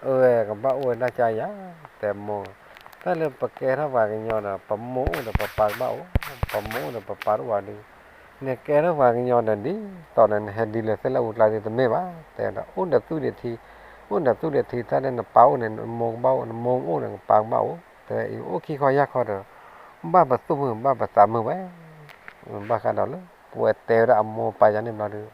အၢ ကဘၣ်အိၣ်ဝဲဒၣ်ကါယၤ, တဲမိၢ်, တၢ်လၢပကဲထီၣ်ပှၤကညီဒီး ပမိၢ်အိၣ်ဒီးပပၢ်ကဘၣ်အိၣ်, ပမိၢ်အိၣ်ဒီးပပၢ်တအိၣ်ဘၣ်ဒုး, နကဲထီၣ်ပှၤကညီဒီးဒ်သိးဒီးနဟဲဒ်လၢသ့ၣ်လၢအူကျါဒုးတမ့ၢ်ဘၣ်, တဲဝဲဒၣ် အိၣ်ဒီးသူၣ်ဒီးထံ, အိၣ်ဒီးသူၣ်ဒီးထံ တၢ်လၢနပၢ်အိၣ်န့ၣ် နမိၢ်ကဘၣ်အိၣ်, နမိၢ်အိၣ်ဒီးနပၢ်ကဘၣ်အိၣ်, တဲဝဲအံၤအိၣ်ခံခီယၢ်ခီဒီး ဘၣ်ပသူၣ်မုာ်ဘၣ်ပသးမုာ်ဝဲ, ဘၣ်ဃးဒီးလၢ ပဝဲတဲဝဲဒၣ်အမိၢ်အပၢ်ယၤန့ၣ်ဘျီဒုး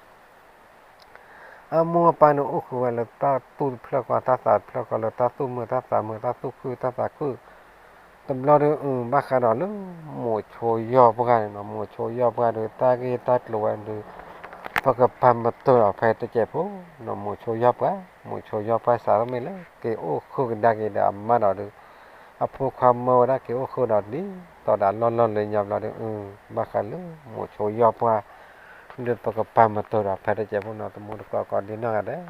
အမိၢ်အပၢ်န့ၣ်အိၣ်ဃုာ်ဝဲလၢတၢ်သူၣ်တဖျၢၣ်ဃီ တၢ်သးတဖျၢၣ်ဃီ လၢတၢ်သူၣ်မုာ်တၢ်သးမုာ် တၢ်သူၣ်ခုၣ်တၢ်သးခုၣ်, တဘျီဒုး အၢ ဘၣ်ဃးဒီးလၢ မိၤဆိယီၢ်ပှၢ်န့ၣ်နီၤ, မိၤဆိယီၢ်ပှၢ်ဒုး တၢ်ဂ့ၢ်တၢ်ကျိၤဝဲဒုး ပကပာ်မတၢၢ်ဒီးဖဲတစဲးဖိ, မိၤဆိယီၢ်ပှၢ်, မိၤဆိယီၢ်ပှၢ်စးထီၣ်မ့ၢ်လၢ က့ၤအိၣ်ဃုာ်ကဒါက့ၤဒီးအမါဒီးဒုး အဖိခွါမၢဝဲဒၣ်က့ၤအိၣ်ဃုာ်ဒီးဒ်သိးဒီးအလီၢ်လီၢ်လၢညါဘျီဒုး အၢ ဘၣ်ဃးလၢ မိၤဆိယီၢ်ပှၢ် ဒုးပကပာ်မတၢၢ်ဒီးဖဲတစဲးဖိနီၤ တမူတကိးကိးဒ်နီၢ်ဂၤဒဲး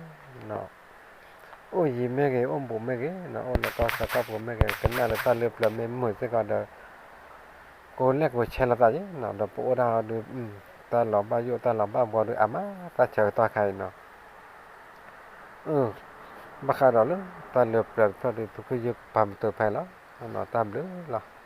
အိၣ်ယံၤမ့ၢ်ဂ့ၤ အိၣ်ဘူးမ့ၢ်ဂ့ၤနီၤ အိၣ်လၢကီၢ်ဆၢကီၢ်ပူၤမ့ၢ်ဂ့ၤ ကနၣ်လၢတၢ်လၢပျၢၤမ့ၢ်မုာ်စ့ၢ်ကီးဒီး ကိးလဲၣ်ကိးဆဲးလိာ်သးယ့နီၤ ဒီးပအိၣ်ဒၣ်အီၤဒုး တၢ်လီၤဘၣ်ယိၣ်တၢ်လီၤဘၣ်ဘှီဒုး အါမးတၢ်ဆၢကတီၢ်ခါအံၤနီၤ အၢ ဘၣ်ဃးဒီးလၢ တၢ်လၢပျၢၤတဖျၢၣ်ဒုး သုးခိၣ်ယုၢ်ပာ်မတၢၢ်ဖဲလီၤ တၢ်ဘျုးလီၤ.